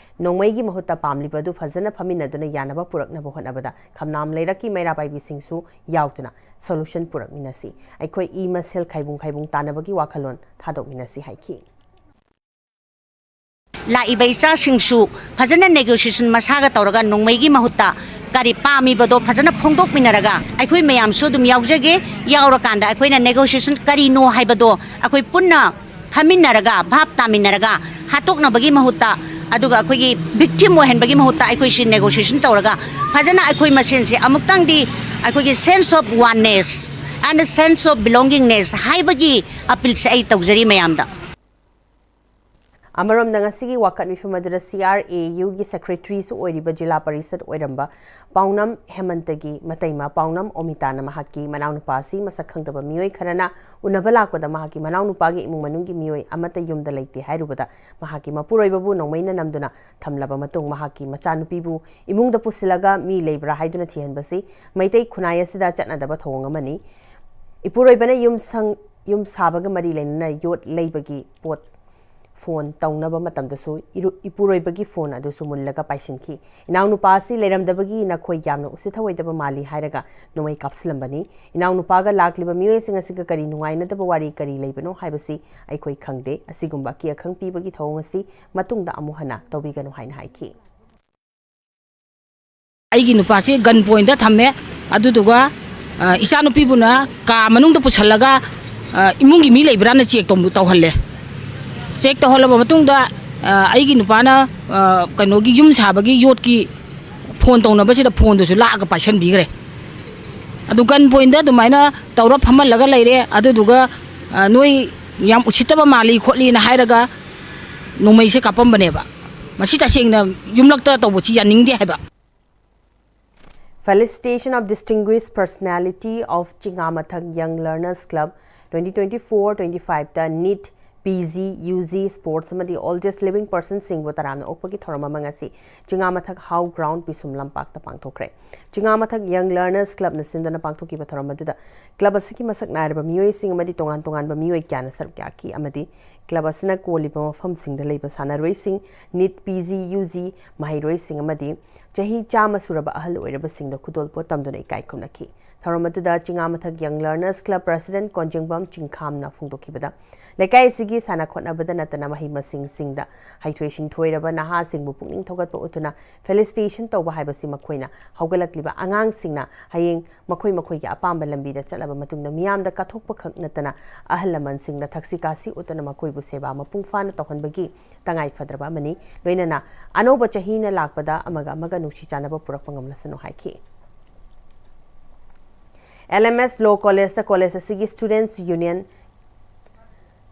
ꯅꯣꯡꯃꯩꯒꯤ ꯃꯍꯨꯠꯇ ꯄꯥꯝꯂꯤꯕ ꯑꯗꯨ ꯐꯖꯅ ꯐꯝꯃꯤꯟꯅꯗꯨꯅ ꯌꯥꯅꯕ ꯄꯨꯔꯛꯅꯕ ꯍꯣꯠꯅꯕꯗ ꯈꯝꯅꯥꯝ ꯂꯩꯔꯛꯀꯤ ꯃꯩꯔꯥ ꯄꯥꯏꯕꯤꯁꯤꯡꯁꯨ ꯌꯥꯎꯗꯨꯅ solution ꯄꯨꯔꯛꯃꯤꯟꯅꯁꯤ꯫ ꯑꯩꯈꯣꯏ ꯏ ꯃꯁꯦꯜ ꯈꯥꯏꯕꯨꯡ ꯈꯥꯏꯕꯨꯡ ꯇꯥꯅꯕꯒꯤ ꯋꯥꯈꯜꯂꯣꯟ ꯊꯥꯗꯣꯛꯃꯤꯟꯅꯁꯤ ꯍꯥꯏꯈꯤ꯫ ꯂꯥꯛꯏꯕ ꯏꯆꯥꯁꯤꯡꯁꯨ ꯐꯖꯅ negotiation ꯃꯁꯥꯒ ꯇꯧꯔꯒ ꯅꯣꯡꯃꯩꯒꯤ ꯃꯍꯨꯠꯇ ꯀꯔꯤ ꯄꯥꯝꯃꯤꯕꯗꯣ ꯐꯖꯅ ꯐꯣꯡꯗꯣꯛꯃꯤꯟꯅꯔꯒ ꯑꯩꯈꯣꯏ ꯃꯌꯥꯝꯁꯨ ꯑꯗꯨꯝ ꯌꯥꯎꯖꯒꯦ꯫ ꯌꯥꯎꯔꯀꯥꯟꯗ ꯑꯩꯈꯣꯏꯅ negotiation ꯀꯔꯤꯅꯣ ꯍꯥꯏꯕꯗꯣ ꯑꯩꯈꯣꯏ ꯄꯨꯟꯅ ꯐꯝꯃꯤꯟꯅꯔꯒ, ꯚꯥꯞ ꯇꯥꯃꯤꯟꯅꯔꯒ, ꯍꯥꯠꯇꯣꯛꯅꯕꯒꯤ ꯃꯍꯨꯠꯇ, ꯑꯗꯨꯒ ꯑꯩꯈꯣꯏꯒꯤ victim ꯑꯣꯏꯍꯟꯕꯒꯤ ꯃꯍꯨꯠꯇ ꯑꯩꯈꯣꯏꯁꯤ negotiation ꯇꯧꯔꯒ ꯐꯖꯅ ꯑꯩꯈꯣꯏ ꯃꯁꯦꯟꯁꯦ ꯑꯃꯨꯛꯇꯪꯗꯤ ꯑꯩꯈꯣꯏꯒꯤ sense of oneness and sense of belongingness ꯍꯥꯏꯕꯒꯤ appealꯁꯦ ꯑꯩ ꯇꯧꯖꯔꯤ ꯃꯌꯥꯝꯗ꯫ ꯑꯃꯔꯣꯝꯗ, ꯉꯁꯤꯒꯤ ꯋꯥꯀꯠ ꯃꯤꯐꯝ ꯑꯗꯨꯗ C R A U ꯒꯤ secretary ꯁꯨ ꯑꯣꯏꯔꯤꯕ ꯖꯤꯂꯥ ꯄꯔꯤꯁꯠ ꯑꯣꯏꯔꯝꯕ ꯄꯥꯎꯅꯝ ꯍꯦꯃꯟꯇꯒꯤ ꯃꯇꯩꯃ ꯄꯥꯎꯅꯝ ꯑꯣꯃꯤꯇꯥꯅ ꯃꯍꯥꯛꯀꯤ ꯃꯅꯥꯎꯅꯨꯄꯥ ꯑꯁꯤ ꯃꯁꯛ ꯈꯪꯗꯕ ꯃꯤꯑꯣꯏ ꯈꯔꯅ ꯎꯅꯕ ꯂꯥꯛꯄꯗ ꯃꯍꯥꯛꯀꯤ ꯃꯅꯥꯎꯅꯨꯄꯥꯒꯤ ꯏꯃꯨꯡ ꯃꯅꯨꯡꯒꯤ ꯃꯤꯑꯣꯏ ꯑꯃꯠꯇ ꯌꯨꯝꯗ ꯂꯩꯇꯦ ꯍꯥꯏꯔꯨꯕꯗ ꯃꯍꯥꯛꯀꯤ ꯃꯄꯨꯔꯣꯏꯕꯕꯨ ꯅꯣꯡꯃꯩꯅ ꯅꯝꯗꯨꯅ ꯊꯝꯂꯕ ꯃꯇꯨꯡ ꯃꯍꯥꯛꯀꯤ ꯃꯆꯥꯅꯨꯄꯤꯕꯨ ꯏꯃꯨꯡꯗ ꯄꯨꯁꯤꯜꯂꯒ ꯃꯤ ꯂꯩꯕ꯭ꯔꯥ ꯍꯥꯏꯗꯨꯅ ꯊꯤꯍꯟꯕꯁꯤ ꯃꯩꯇꯩ ꯈꯨꯟꯅꯥꯏ ꯑꯁꯤꯗ ꯆꯠꯅꯗꯕ ꯊꯧꯑꯣꯡ ꯑꯃꯅꯤ꯫ ꯏꯄꯨꯔꯣꯏꯕꯅ ꯌꯨꯝ ꯁꯪ-, ꯌꯨꯝ ꯁꯥꯕꯒ ꯃꯔꯤ ꯂꯩꯅꯅ ꯌꯣꯠ ꯂꯩꯕꯒꯤ ꯄꯣꯠ phone ꯇꯧꯅꯕ ꯃꯇꯝꯗꯁꯨ ꯏꯔꯨ-, ꯏꯄꯨꯔꯣꯏꯕꯒꯤ phone ꯑꯗꯨꯁꯨ ꯃꯨꯜꯂꯒ ꯄꯥꯏꯁꯤꯟꯈꯤ꯫ ꯏꯅꯥꯎꯅꯨꯄꯥ ꯑꯁꯤ ꯂꯩꯔꯝꯗꯕꯒꯤ ꯅꯈꯣꯏ ꯌꯥꯝꯅ ꯎꯁꯤꯠ ꯊꯑꯣꯏꯗꯕ ꯃꯥꯜꯂꯤ ꯍꯥꯏꯔꯒ ꯅꯣꯡꯃꯩ ꯀꯥꯞꯁꯤꯜꯂꯝꯕꯅꯤ꯫ ꯏꯅꯥꯎꯅꯨꯄꯥꯒ ꯂꯥꯛꯂꯤꯕ ꯃꯤꯑꯣꯏꯁꯤꯡ ꯑꯁꯤꯒ ꯀꯔꯤ ꯅꯨꯡꯉꯥꯏꯅꯗꯕ ꯋꯥꯔꯤ ꯀꯔꯤ ꯂꯩꯕꯅꯣ ꯍꯥꯏꯕꯁꯤ ꯑꯩꯈꯣꯏ ꯈꯪꯗꯦ꯫ ꯑꯁꯤꯒꯨꯝꯕ ꯑꯀꯤ ꯑꯈꯪ ꯄꯤꯕꯒꯤ ꯊꯧꯑꯣꯡ ꯑꯁꯤ ꯃꯇꯨꯡꯗ ꯑꯃꯨꯛ ꯍꯟꯅ ꯇꯧꯕꯤꯒꯅꯨ ꯍꯥꯏꯅ ꯍꯥꯏꯈꯤ꯫ ꯑꯩꯒꯤ ꯅꯨꯄꯥꯁꯤ gun pointꯇ ꯊꯝꯃꯦ꯫ ꯑꯗꯨꯗꯨꯒ, ꯑ, ꯏꯆꯥꯅꯨꯄꯤꯕꯨꯅ ꯀꯥ ꯃꯅꯨꯡꯗ ꯄꯨꯁꯜꯂꯒ, ꯑ, ꯏꯃꯨꯡꯒꯤ ꯃꯤ ꯂꯩꯕ꯭ꯔꯥꯅ check ꯇꯧ-, ꯇꯧꯍꯜꯂꯦ꯫ Check ꯇꯧꯍꯜꯂꯕ ꯃꯇꯨꯡꯗ ꯑ, ꯑꯩꯒꯤ ꯅꯨꯄꯥꯅ, ꯑ, ꯀꯩꯅꯣꯒꯤ ꯌꯨꯝ ꯁꯥꯕꯒꯤ ꯌꯣꯠꯀꯤ ꯐꯣꯟ ꯇꯧꯅꯕꯁꯤꯗ ꯐꯣꯟꯗꯨꯁꯨ ꯂꯥꯛꯑꯒ ꯄꯥꯏꯁꯟꯕꯤꯈ꯭ꯔꯦ꯫ ꯑꯗꯨ ꯒꯟ ꯄꯣꯏꯟꯗ ꯑꯗꯨꯃꯥꯏꯅ ꯇꯧꯔ ꯐꯝꯍꯜꯂꯒ ꯂꯩꯔꯦ꯫ ꯑꯗꯨꯗꯨꯒ, ꯑ, "ꯅꯣꯏ ꯌꯥꯝ ꯎꯁꯤꯠꯇꯕ ꯃꯥꯜꯂꯤ ꯈꯣꯠꯂꯤꯅ" ꯍꯥꯏꯔꯒ ꯅꯣꯡꯃꯩꯁꯦ ꯀꯥꯞꯄꯝꯕꯅꯦꯕ꯫ ꯃꯁꯤ ꯇꯁꯦꯡꯅ ꯌꯨꯝꯂꯛꯇ ꯇꯧꯕꯁꯤ ꯌꯥꯅꯤꯡꯗꯦ ꯍꯥꯏꯕ꯫ Felicitation of Distinguished Personality of ꯆꯤꯉꯥꯃꯊꯛ Young Learners Club twenty twenty-four twenty-five ꯇ NEET, PG, UG, Sports ꯑꯃꯗꯤ Oldest Living Person ꯁꯤꯡꯕꯨ ꯇꯔꯥꯝꯅ ꯑꯣꯛꯄꯒꯤ ꯊꯧꯔꯝ ꯑꯃ ꯉꯁꯤ ꯆꯤꯉꯥꯃꯊꯛ ꯍꯥꯎ ꯒ꯭ꯔꯥꯎꯟ ꯄꯤꯁꯨꯝ ꯂꯝꯄꯥꯛꯇ ꯄꯥꯡꯊꯣꯛꯈ꯭ꯔꯦ꯫ ꯆꯤꯉꯥꯃꯊꯛ Young Learners Club ꯅ ꯁꯤꯟꯗꯨꯅ ꯄꯥꯡꯊꯣꯛꯈꯤꯕ ꯊꯧꯔꯝ ꯑꯗꯨꯗ club ꯑꯁꯤꯒꯤ ꯃꯁꯛ ꯅꯥꯏꯔꯕ ꯃꯤꯑꯣꯏꯁꯤꯡ ꯑꯃꯗꯤ ꯇꯣꯉꯥꯟ ꯇꯣꯉꯥꯟꯕ ꯃꯤꯑꯣꯏ ꯀꯌꯥꯅ ꯁꯔꯨꯛ ꯌꯥꯈꯤ ꯑꯃꯗꯤ club ꯑꯁꯤꯅ ꯀꯣꯜꯂꯤꯕ ꯃꯐꯝꯁꯤꯡꯗ ꯂꯩꯕ ꯁꯥꯟꯅꯔꯣꯏꯁꯤꯡ, NEET, PG, UG, ꯃꯍꯩꯔꯣꯏꯁꯤꯡ ꯑꯃꯗꯤ ꯆꯍꯤ ꯆꯥꯝꯃ ꯁꯨꯔꯕ ꯑꯍꯜ ꯑꯣꯏꯔꯕꯁꯤꯡꯗ ꯈꯨꯗꯣꯜꯄꯣꯠ ꯇꯝꯗꯨꯅ ꯏꯀꯥꯏ ꯈꯨꯝꯅꯈꯤ꯫ ꯊꯧꯔꯝ ꯑꯗꯨꯗ ꯆꯤꯉꯥꯃꯊꯛ Young Learners Club President ꯀꯣꯟꯖꯤꯡꯕꯝ ꯆꯤꯡꯈꯥꯝꯅ ꯐꯣꯡꯗꯣꯛꯈꯤꯕꯗ, ꯂꯩꯀꯥꯏ ꯑꯁꯤꯒꯤ ꯁꯥꯟꯅ ꯈꯣꯠꯅꯕꯗ ꯅꯠꯇꯅ ꯃꯍꯩ ꯃꯁꯤꯡꯁꯤꯡꯗ ꯍꯩꯊꯣꯏ ꯁꯤꯡꯊꯣꯏꯔꯕ ꯅꯍꯥꯁꯤꯡꯕꯨ ꯄꯨꯛꯅꯤꯡ ꯊꯧꯒꯠꯄ ꯎꯠꯇꯨꯅ felicitation ꯇꯧꯕ ꯍꯥꯏꯕꯁꯤ ꯃꯈꯣꯏꯅ ꯍꯧꯒꯠꯂꯛꯂꯤꯕ ꯑꯉꯥꯡꯁꯤꯡꯅ ꯍꯌꯦꯡ ꯃꯈꯣꯏ ꯃꯈꯣꯏꯒꯤ ꯑꯄꯥꯝꯕ ꯂꯝꯕꯤꯗ ꯆꯠꯂꯕ ꯃꯇꯨꯡꯗ ꯃꯤꯌꯥꯝꯗ ꯀꯠꯊꯣꯛꯄ ꯈꯛ ꯅꯠꯇꯅ ꯑꯍꯜ ꯂꯃꯟꯁꯤꯡꯗ ꯊꯛꯁꯤ ꯈꯥꯁꯤ ꯎꯠꯇꯨꯅ ꯃꯈꯣꯏꯕꯨ ꯁꯦꯕꯥ ꯃꯄꯨꯡ ꯐꯥꯅ ꯇꯧꯍꯟꯕꯒꯤ ꯇꯉꯥꯏ ꯐꯗ꯭ꯔꯕ ꯑꯃꯅꯤ꯫ ꯂꯣꯏꯅꯅ ꯑꯅꯧꯕ ꯆꯍꯤꯅ ꯂꯥꯛꯄꯗ ꯑꯃꯒ ꯑꯃꯒ ꯅꯨꯡꯁꯤ ꯆꯥꯟꯅꯕ ꯄꯨꯔꯛꯄ ꯉꯝꯂꯁꯅꯨ ꯍꯥꯏꯈꯤ꯫ LMS Law College ꯇ college ꯑꯁꯤꯒꯤ Students Union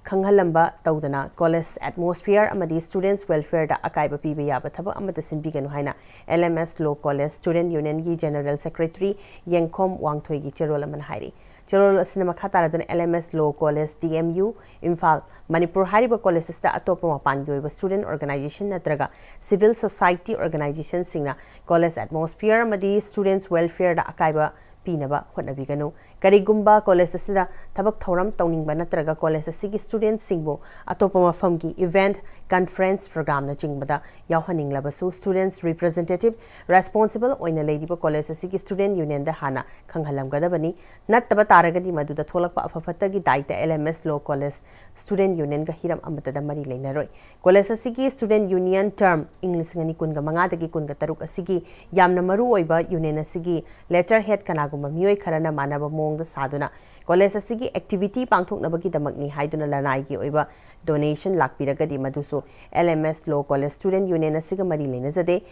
ꯈꯪꯍꯜꯂꯝꯕ ꯇꯧꯗꯅ college atmosphere ꯑꯃꯗꯤ students welfare ꯗ ꯑꯀꯥꯏꯕ ꯄꯤꯕ ꯌꯥꯕ ꯊꯕꯛ ꯑꯃꯠꯇ ꯁꯤꯟꯕꯤꯒꯅꯨ ꯍꯥꯏꯅ LMS Law College Student Union ꯒꯤ General Secretary ꯌꯦꯡꯈꯣꯝ ꯋꯥꯡꯊꯣꯏꯒꯤ ꯆꯦꯔꯣꯜ ꯑꯃꯅ ꯍꯥꯏꯔꯤ꯫ ꯆꯦꯔꯣꯜ ꯑꯁꯤꯅ ꯃꯈꯥ ꯇꯥꯔꯗꯨꯅ LMS Law College, DMU, Imphal, Manipur ꯍꯥꯏꯔꯤꯕ college ꯑꯁꯤꯗ ꯑꯇꯣꯞꯄ ꯃꯄꯥꯟꯒꯤ ꯑꯣꯏꯕ student organization ꯅꯠꯇ꯭ꯔꯒ civil society organization ꯁꯤꯡꯅ college atmosphere ꯑꯃꯗꯤ students welfare ꯗ ꯑꯀꯥꯏꯕ ꯄꯤꯅꯕ ꯍꯣꯠꯅꯕꯤꯒꯅꯨ꯫ ꯀꯔꯤꯒꯨꯝꯕ college ꯑꯁꯤꯗ ꯊꯕꯛ ꯊꯧꯔꯝ ꯇꯧꯅꯤꯡꯕ ꯅꯠꯇ꯭ꯔꯒ college ꯑꯁꯤꯒꯤ student ꯁꯤꯡꯕꯨ ꯑꯇꯣꯞꯄ ꯃꯐꯝꯒꯤ event, conference, program ꯅꯆꯤꯡꯕꯗ ꯌꯥꯎꯍꯟꯅꯤꯡꯂꯕꯁꯨ students representative responsible ꯑꯣꯏꯅ ꯂꯩꯔꯤꯕ college ꯑꯁꯤꯒꯤ student union ꯗ ꯍꯥꯟꯅ ꯈꯪꯍꯜꯂꯝꯒꯗꯕꯅꯤ꯫ ꯅꯠꯇꯕ ꯇꯥꯔꯒꯗꯤ ꯃꯗꯨꯗ ꯊꯣꯛꯂꯛꯄ ꯑꯐ ꯐꯠꯇꯒꯤ ꯗꯥꯏꯇ LMS Law College Student Union ꯒ ꯍꯤꯔꯝ ꯑꯃꯠꯇꯗ ꯃꯔꯤ ꯂꯩꯅꯔꯣꯏ꯫ College ꯑꯁꯤꯒꯤ student union term ꯏꯪ ꯂꯤꯁꯤꯡ ꯑꯅꯤ ꯀꯨꯟꯒ ꯃꯉꯥꯗꯒꯤ ꯀꯨꯟꯒ ꯇꯔꯨꯛ ꯑꯁꯤꯒꯤ ꯌꯥꯝꯅ ꯃꯔꯨ ꯑꯣꯏꯕ union ꯑꯁꯤꯒꯤ letterhead ꯀꯅꯥꯒꯨꯝꯕ ꯃꯤꯑꯣꯏ ꯈꯔꯅ ꯃꯥꯟꯅꯕ ꯃꯑꯣꯡꯗ ꯁꯥꯗꯨꯅ ꯀꯣꯂꯦꯖ ꯑꯁꯤꯒꯤ ꯑꯦꯛꯇꯤꯚꯤꯇꯤ ꯄꯥꯡꯊꯣꯛꯅꯕꯒꯤꯗꯃꯛꯅꯤ ꯍꯥꯏꯗꯨꯅ ꯂꯅꯥꯏꯒꯤ ꯑꯣꯏꯕ ꯗꯣꯅꯦꯁꯟ ꯂꯥꯛꯄꯤꯔꯒꯗꯤ, ꯃꯗꯨꯁꯨ L M S Law College Student Union ꯑꯁꯤꯒ ꯃꯔꯤ ꯂꯩꯅꯖꯗꯦ꯫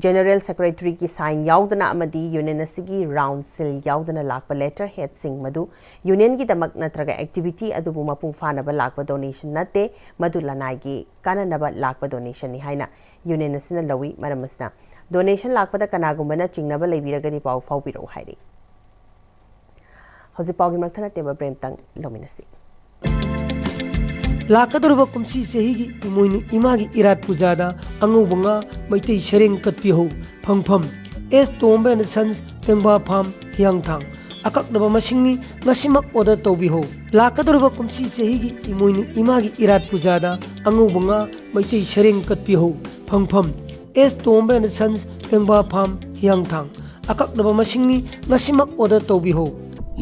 ꯖꯦꯅꯔꯦꯜ ꯁꯦꯀ꯭ꯔꯦꯇꯔꯤꯒꯤ ꯁꯥꯏꯟ ꯌꯥꯎꯗꯅ ꯑꯃꯗꯤ ꯌꯨꯅꯤꯌꯟ ꯑꯁꯤꯒꯤ ꯔꯥꯎꯟ ꯁꯤꯜ ꯌꯥꯎꯗꯅ ꯂꯥꯛꯄ ꯂꯦꯇꯔ ꯍꯦꯗꯁꯤꯡ ꯃꯗꯨ ꯌꯨꯅꯤꯌꯟꯒꯤꯗꯃꯛ ꯅꯠꯇ꯭ꯔꯒ ꯑꯦꯛꯇꯤꯚꯤꯇꯤ ꯑꯗꯨꯕꯨ ꯃꯄꯨꯡ ꯐꯥꯅꯕ ꯂꯥꯛꯄ ꯗꯣꯅꯦꯁꯟ ꯅꯠꯇꯦ, ꯃꯗꯨ ꯂꯅꯥꯏꯒꯤ ꯀꯥꯟꯅꯅꯕ ꯂꯥꯛꯄ ꯗꯣꯅꯦꯁꯟꯅꯤ ꯍꯥꯏꯅ ꯌꯨꯅꯤꯌꯟ ꯑꯁꯤꯅ ꯂꯧꯏ꯫ ꯃꯔꯝ ꯑꯁꯤꯅ, ꯗꯣꯅꯦꯁꯟ ꯂꯥꯛꯄꯗ ꯀꯅꯥꯒꯨꯝꯕꯅ ꯆꯤꯡꯅꯕ ꯂꯩꯕꯤꯔꯒꯗꯤ ꯄꯥꯎ ꯐꯥꯎꯕꯤꯔꯛꯎ ꯍꯥꯏꯔꯤ꯫ ꯍꯧꯖꯤꯛ ꯄꯥꯎꯒꯤ ꯃꯔꯛ ꯊꯠꯅ ꯇꯦꯕꯜ ꯕ꯭ꯔꯦꯛ ꯑꯃꯇꯪ ꯂꯧꯃꯤꯟꯅꯁꯤ꯫ ꯂꯥꯛꯀꯗꯧꯔꯤꯕ ꯀꯨꯝꯁꯤ ꯆꯍꯤꯒꯤ ꯏꯃꯣꯏꯅꯨ ꯏꯃꯥꯒꯤ ꯏꯔꯥꯠ ꯄꯨꯖꯥꯗ ꯑꯉꯧꯕ ꯉꯥ ꯃꯩꯇꯩ ꯁꯔꯦꯡ ꯀꯠꯄꯤꯍꯧ꯫ ꯐꯪꯐꯝ: ꯑꯦꯁ ꯇꯣꯝꯕ ꯑꯦꯟ ꯁꯟꯁ, ꯄꯦꯡꯕꯥ ꯐꯥꯝ, ꯍꯤꯌꯥꯡꯊꯥꯡ꯫ ꯑꯀꯛꯅꯕ ꯃꯁꯤꯡꯅꯤ, ꯉꯁꯤꯃꯛ ꯑꯣꯔꯗꯔ ꯇꯧꯕꯤꯍꯧ꯫ ꯂꯥꯛꯀꯗꯧꯔꯤꯕ ꯀꯨꯝꯁꯤ ꯆꯍꯤꯒꯤ ꯏꯃꯣꯏꯅꯨ ꯏꯃꯥꯒꯤ ꯏꯔꯥꯠ ꯄꯨꯖꯥꯗ ꯑꯉꯧꯕ ꯉꯥ ꯃꯩꯇꯩ ꯁꯔꯦꯡ ꯀꯠꯄꯤꯍꯧ꯫ ꯐꯪꯐꯝ: ꯑꯦꯁ ꯇꯣꯝꯕ ꯑꯦꯟ ꯁꯟꯁ, ꯄꯦꯡꯕꯥ ꯐꯥꯝ, ꯍꯤꯌꯥꯡꯊꯥꯡ꯫ ꯑꯀꯛꯅꯕ ꯃꯁꯤꯡꯅꯤ, ꯉꯁꯤꯃꯛ ꯑꯣꯔꯗꯔ ꯇꯧꯕꯤꯍꯧ꯫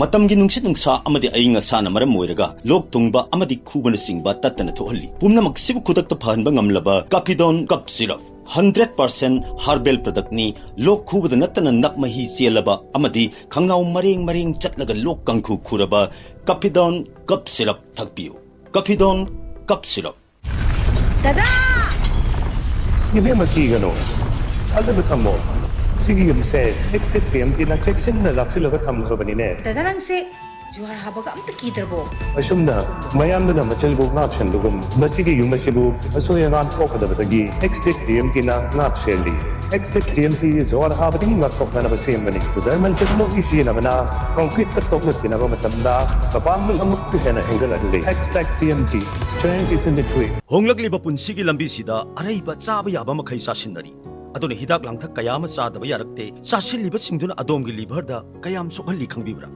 ꯃꯇꯝꯒꯤ ꯅꯨꯡꯁꯤꯠ ꯅꯨꯡꯁꯥ ꯑꯃꯗꯤ ꯑꯏꯪ ꯑꯁꯥꯅ ꯃꯔꯝ ꯑꯣꯏꯔꯒ ꯂꯣꯛ ꯊꯨꯡꯕ ꯑꯃꯗꯤ ꯈꯨꯕꯅꯆꯤꯡꯕ ꯇꯠꯇꯅ ꯊꯣꯛꯍꯜꯂꯤ꯫ ꯄꯨꯝꯅꯃꯛꯁꯤꯕꯨ ꯈꯨꯗꯛꯇ ꯐꯍꯟꯕ ꯉꯝꯂꯕ ꯀꯥꯐꯤꯗꯣꯟ ꯀꯞ ꯁꯤꯔꯞ, ꯍꯟꯗ꯭ꯔꯦꯠ ꯄꯥꯔꯁꯦꯟ ꯍꯥꯔꯕꯦꯜ ꯄ꯭ꯔꯗꯛꯅꯤ꯫ ꯂꯣꯛ ꯈꯨꯕꯗ ꯅꯠꯇꯅ ꯅꯞ ꯃꯍꯤ ꯆꯦꯜꯂꯕ ꯑꯃꯗꯤ ꯈꯪꯅꯥꯎ ꯃꯔꯦꯡ ꯃꯔꯦꯡ ꯆꯠꯂꯒ ꯂꯣꯛ ꯀꯥꯡꯈꯨ ꯈꯨꯔꯕ ꯀꯥꯐꯤꯗꯣꯟ ꯀꯞ ꯁꯤꯔꯞ ꯊꯛꯄꯤꯌꯨ꯫ ꯀꯥꯐꯤꯗꯣꯟ ꯀꯞ ꯁꯤꯔꯞ꯫ ꯗꯗꯥ! ꯏꯕꯦꯝꯃ, ꯀꯤꯒꯅꯨ, ꯊꯥꯖꯕ ꯊꯝꯃꯣ꯫ ꯁꯤꯒꯤ ꯌꯨꯝꯁꯦ ꯑꯦꯛꯁꯇꯦꯛ ꯇꯤ ꯑꯦꯝ ꯇꯤꯅ ꯆꯦꯛꯁꯤꯟꯅ ꯂꯥꯛꯁꯤꯜꯂꯒ ꯊꯝꯈ꯭ꯔꯕꯅꯤꯅꯦ꯫ ꯗꯗꯥ, ꯅꯪꯁꯦ ꯖꯨꯍꯥꯔ ꯍꯥꯕꯒ ꯑꯝꯇ ꯀꯤꯗ꯭ꯔꯕꯣ? ꯑꯁꯨꯝꯅ ꯃꯌꯥꯝꯗꯨꯅ ꯃꯆꯜꯕꯨ ꯉꯥꯛꯁꯦꯟꯕꯒꯨꯝ, ꯃꯁꯤꯒꯤ ꯌꯨꯝ ꯑꯁꯤꯕꯨ ꯑꯁꯣꯏ ꯑꯉꯥꯝ ꯊꯣꯛꯀꯗꯕꯗꯒꯤ ꯑꯦꯛꯁꯇꯦꯛ ꯇꯤ ꯑꯦꯝ ꯇꯤꯅ ꯉꯥꯛꯁꯦꯜꯂꯤ꯫ ꯑꯦꯛꯁꯇꯦꯛ ꯇꯤ ꯑꯦꯝ ꯇꯤ ꯖꯨꯍꯥꯔ ꯍꯥꯕꯗꯒꯤ ꯉꯥꯛꯊꯣꯛꯅꯅꯕ ꯁꯦꯝꯕꯅꯤ꯫ ꯖꯔꯃꯟ ꯇꯦꯛꯅꯣꯂꯣꯖꯤ ꯁꯤꯖꯤꯟꯅꯕꯅ ꯀꯪꯀ꯭ꯔꯤꯠꯀ ꯇꯣꯛꯅ ꯊꯤꯅꯕ ꯃꯇꯝꯗ ꯃꯄꯥꯡꯒꯜ ꯑꯃꯨꯛꯀ ꯍꯦꯟꯅ ꯍꯦꯟꯒꯠꯍꯜꯂꯤ꯫ Xtech T M T, strength is in the grip. ꯍꯣꯡꯂꯛꯂꯤꯕ ꯄꯨꯟꯁꯤꯒꯤ ꯂꯝꯕꯤꯁꯤꯗ ꯑꯔꯩꯕ ꯆꯥꯕ ꯌꯥꯕ ꯃꯈꯩ ꯆꯥꯁꯤꯟꯅꯔꯤ꯫ ꯑꯗꯨꯅ ꯍꯤꯗꯥꯛ ꯂꯥꯡꯊꯛ ꯀꯌꯥ ꯑꯃ ꯆꯥꯗꯕ ꯌꯥꯔꯛꯇꯦ꯫ ꯆꯥꯁꯤꯜꯂꯤꯕꯁꯤꯡꯗꯨꯅ ꯑꯗꯣꯝꯒꯤ ꯂꯤꯚꯔꯗ ꯀꯌꯥꯝ ꯁꯣꯛꯍꯜꯂꯤ ꯈꯪꯕꯤꯕ꯭ꯔꯥ?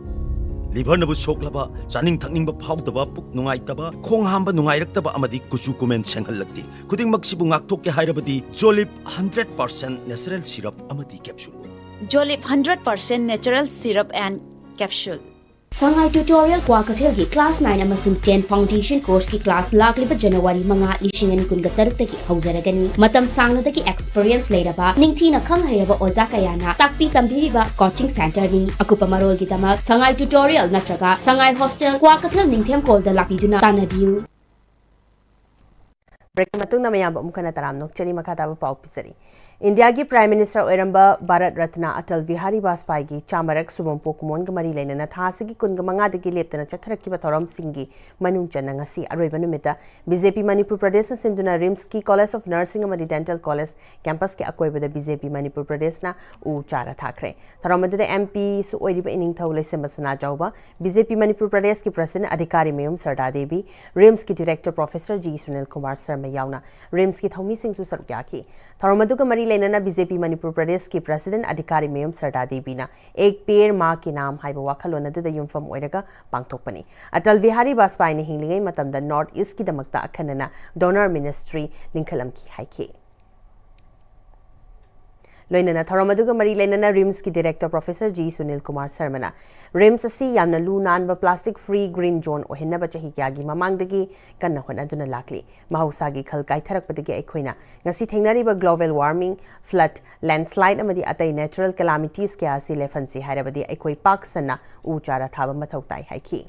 ꯂꯤꯚꯔꯅꯕꯨ ꯁꯣꯛꯂꯕ, ꯆꯥꯅꯤꯡ ꯊꯛꯅꯤꯡꯕ ꯐꯥꯎꯗꯕ, ꯄꯨꯛ ꯅꯨꯡꯉꯥꯏꯇꯕ, ꯈꯣꯡ ꯍꯥꯝꯕ ꯅꯨꯡꯉꯥꯏꯔꯛꯇꯕ ꯑꯃꯗꯤ ꯀꯨꯆꯨ ꯀꯨꯃꯦꯟ ꯁꯦꯡꯍꯜꯂꯛꯇꯦ꯫ ꯈꯨꯗꯤꯡꯃꯛꯁꯤꯕꯨ ꯉꯥꯛꯊꯣꯛꯀꯦ ꯍꯥꯏꯔꯕꯗꯤ ꯖꯣꯂꯤꯞ ꯍꯟꯗ꯭ꯔꯦꯠ ꯄꯥꯔꯁꯦꯟ ꯅꯦꯆꯔꯦꯜ ꯁꯤꯔꯞ ꯑꯃꯗꯤ capsule. Jolip hundred percent natural syrup and capsule. Sangai Tutorial ꯀ꯭ꯋꯥꯀꯩꯊꯦꯜꯒꯤ class nine ꯑꯃꯁꯨꯡ ten foundation courseꯀꯤ class ꯂꯥꯛꯂꯤꯕ January ꯃꯉꯥ, ꯂꯤꯁꯤꯡ ꯑꯅꯤ ꯀꯨꯟꯒ ꯇꯔꯨꯛꯇꯒꯤ ꯍꯧꯖꯔꯒꯅꯤ꯫ ꯃꯇꯝ ꯁꯥꯡꯅꯗꯒꯤ experience ꯂꯩꯔꯕ, ꯅꯤꯡꯊꯤꯅ ꯈꯪ ꯍꯩꯔꯕ ꯑꯣꯖꯥ ꯀꯌꯥꯅ ꯇꯥꯛꯄꯤ ꯇꯝꯕꯤꯔꯤꯕ coaching centreꯅꯤ꯫ ꯑꯀꯨꯞꯄ ꯃꯔꯣꯜꯒꯤꯗꯃꯛ ꯁꯉꯥꯏ Tutorial ꯅꯠꯇ꯭ꯔꯒ ꯁꯉꯥꯏ Hostel ꯀ꯭ꯋꯥꯀꯩꯊꯦꯜ ꯅꯤꯡꯊꯦꯝꯀꯣꯜꯗ ꯂꯥꯛꯄꯤꯗꯨꯅ ꯇꯥꯟꯅꯕꯤꯌꯨ꯫ Break ꯃꯇꯨꯡꯗ ꯃꯌꯥꯝꯕꯨ ꯑꯃꯨꯛ ꯍꯟꯅ ꯇꯔꯥꯝꯅ ꯑꯣꯛꯆꯔꯤ꯫ ꯃꯈꯥ ꯇꯥꯕ ꯄꯥꯎ ꯄꯤꯖꯔꯤ꯫ ꯏꯟꯗꯤꯌꯥꯒꯤ Prime Minister ꯑꯣꯏꯔꯝꯕ ꯚꯥꯔꯠ ꯔꯠꯅ ꯑꯇꯜ ꯕꯤꯍꯥꯔꯤ ꯋꯥꯖꯄꯥꯏꯒꯤ ꯆꯥꯃꯔꯛ ꯁꯨꯕꯝ ꯄꯣꯀꯨꯃꯣꯟꯒ ꯃꯔꯤ ꯂꯩꯅꯅ ꯊꯥ ꯑꯁꯤꯒꯤ ꯀꯨꯟꯒ ꯃꯉꯥꯗꯒꯤ ꯂꯦꯞꯇꯅ ꯆꯠꯊꯔꯛꯈꯤꯕ ꯊꯧꯔꯝꯁꯤꯡꯒꯤ ꯃꯅꯨꯡ ꯆꯟꯅ ꯉꯁꯤ ꯑꯔꯣꯏꯕ ꯅꯨꯃꯤꯠꯇ BJP ꯃꯅꯤꯄꯨꯔ ꯄ꯭ꯔꯗꯦꯁꯅ ꯁꯤꯟꯗꯨꯅ RIMSꯀꯤ College of Nursing ꯑꯃꯗꯤ Dental College campusꯀꯤ ꯑꯀꯣꯏꯕꯗ BJP ꯃꯅꯤꯄꯨꯔ ꯄ꯭ꯔꯗꯦꯁꯅ ꯎ ꯆꯥꯔ ꯊꯥꯈ꯭ꯔꯦ꯫ ꯊꯧꯔꯝ ꯑꯗꯨꯗ MPꯁꯨ ꯑꯣꯏꯔꯤꯕ ꯏꯅꯤꯡꯊꯧ ꯂꯩꯁꯦꯝꯕ ꯁꯅꯥꯖꯥꯎꯕ, BJP ꯃꯅꯤꯄꯨꯔ ꯄ꯭ꯔꯗꯦꯁꯀꯤ President ꯑꯙꯤꯀꯥꯔꯤ ꯃꯌꯨꯝ ꯁꯔꯗꯥ Devi, RIMSꯀꯤ Director Professor G Sunil Kumar Sharma ꯌꯥꯎꯅ RIMSꯀꯤ ꯊꯧꯃꯤꯁꯤꯡꯁꯨ ꯁꯔꯨꯛ ꯌꯥꯈꯤ꯫ ꯊꯧꯔꯝ ꯑꯗꯨꯒ ꯃꯔꯤ ꯂꯩꯅꯅ BJP ꯃꯅꯤꯄꯨꯔ ꯄ꯭ꯔꯗꯦꯁꯀꯤ President ꯑꯙꯤꯀꯥꯔꯤ ꯃꯌꯨꯝ ꯁꯔꯗꯥ ꯗꯦꯕꯤꯅ "ꯑꯦꯛ ꯄꯦꯔ ꯃꯥ ꯀꯤ ꯅꯥꯝ" ꯍꯥꯏꯕ ꯋꯥꯈꯜꯂꯣꯟ ꯑꯗꯨꯗ ꯌꯨꯝꯐꯝ ꯑꯣꯏꯔꯒ ꯄꯥꯡꯊꯣꯛꯄꯅꯤ꯫ ꯑꯇꯜ ꯕꯤꯍꯥꯔꯤ ꯋꯥꯖꯄꯥꯏꯅ ꯍꯤꯡꯂꯤꯉꯩ ꯃꯇꯝꯗ North Eastꯀꯤꯗꯃꯛꯇ ꯑꯈꯟꯅꯅ Donor Ministry ꯂꯤꯡꯈꯠꯂꯝꯈꯤ ꯍꯥꯏꯈꯤ꯫ ꯂꯣꯏꯅꯅ ꯊꯧꯔꯝ ꯑꯗꯨꯒ ꯃꯔꯤ ꯂꯩꯅꯅ RIMSꯀꯤ Director Professor G Sunil Kumar ꯁꯔꯃꯅ RIMS ꯑꯁꯤ ꯌꯥꯝꯅ ꯂꯨ ꯅꯥꯟꯕ plastic free green zone ꯑꯣꯏꯍꯟꯅꯕ ꯆꯍꯤ ꯀꯌꯥꯒꯤ ꯃꯃꯥꯡꯗꯒꯤ ꯀꯟꯅ ꯍꯣꯠꯅꯗꯨꯅ ꯂꯥꯛꯂꯤ꯫ ꯃꯍꯧꯁꯥꯒꯤ ꯈꯜ ꯀꯥꯏꯊꯔꯛꯄꯗꯒꯤ ꯑꯩꯈꯣꯏꯅ ꯉꯁꯤ ꯊꯦꯡꯅꯔꯤꯕ global warming, flood, landslide ꯑꯃꯗꯤ ꯑꯇꯩ natural calamities ꯀꯌꯥ ꯑꯁꯤ ꯂꯦꯞꯍꯟꯁꯤ ꯍꯥꯏꯔꯕꯗꯤ ꯑꯩꯈꯣꯏ ꯄꯥꯛ ꯁꯟꯅ ꯎ ꯆꯥꯔꯥ ꯊꯥꯕ ꯃꯊꯧ ꯇꯥꯏ ꯍꯥꯏꯈꯤ꯫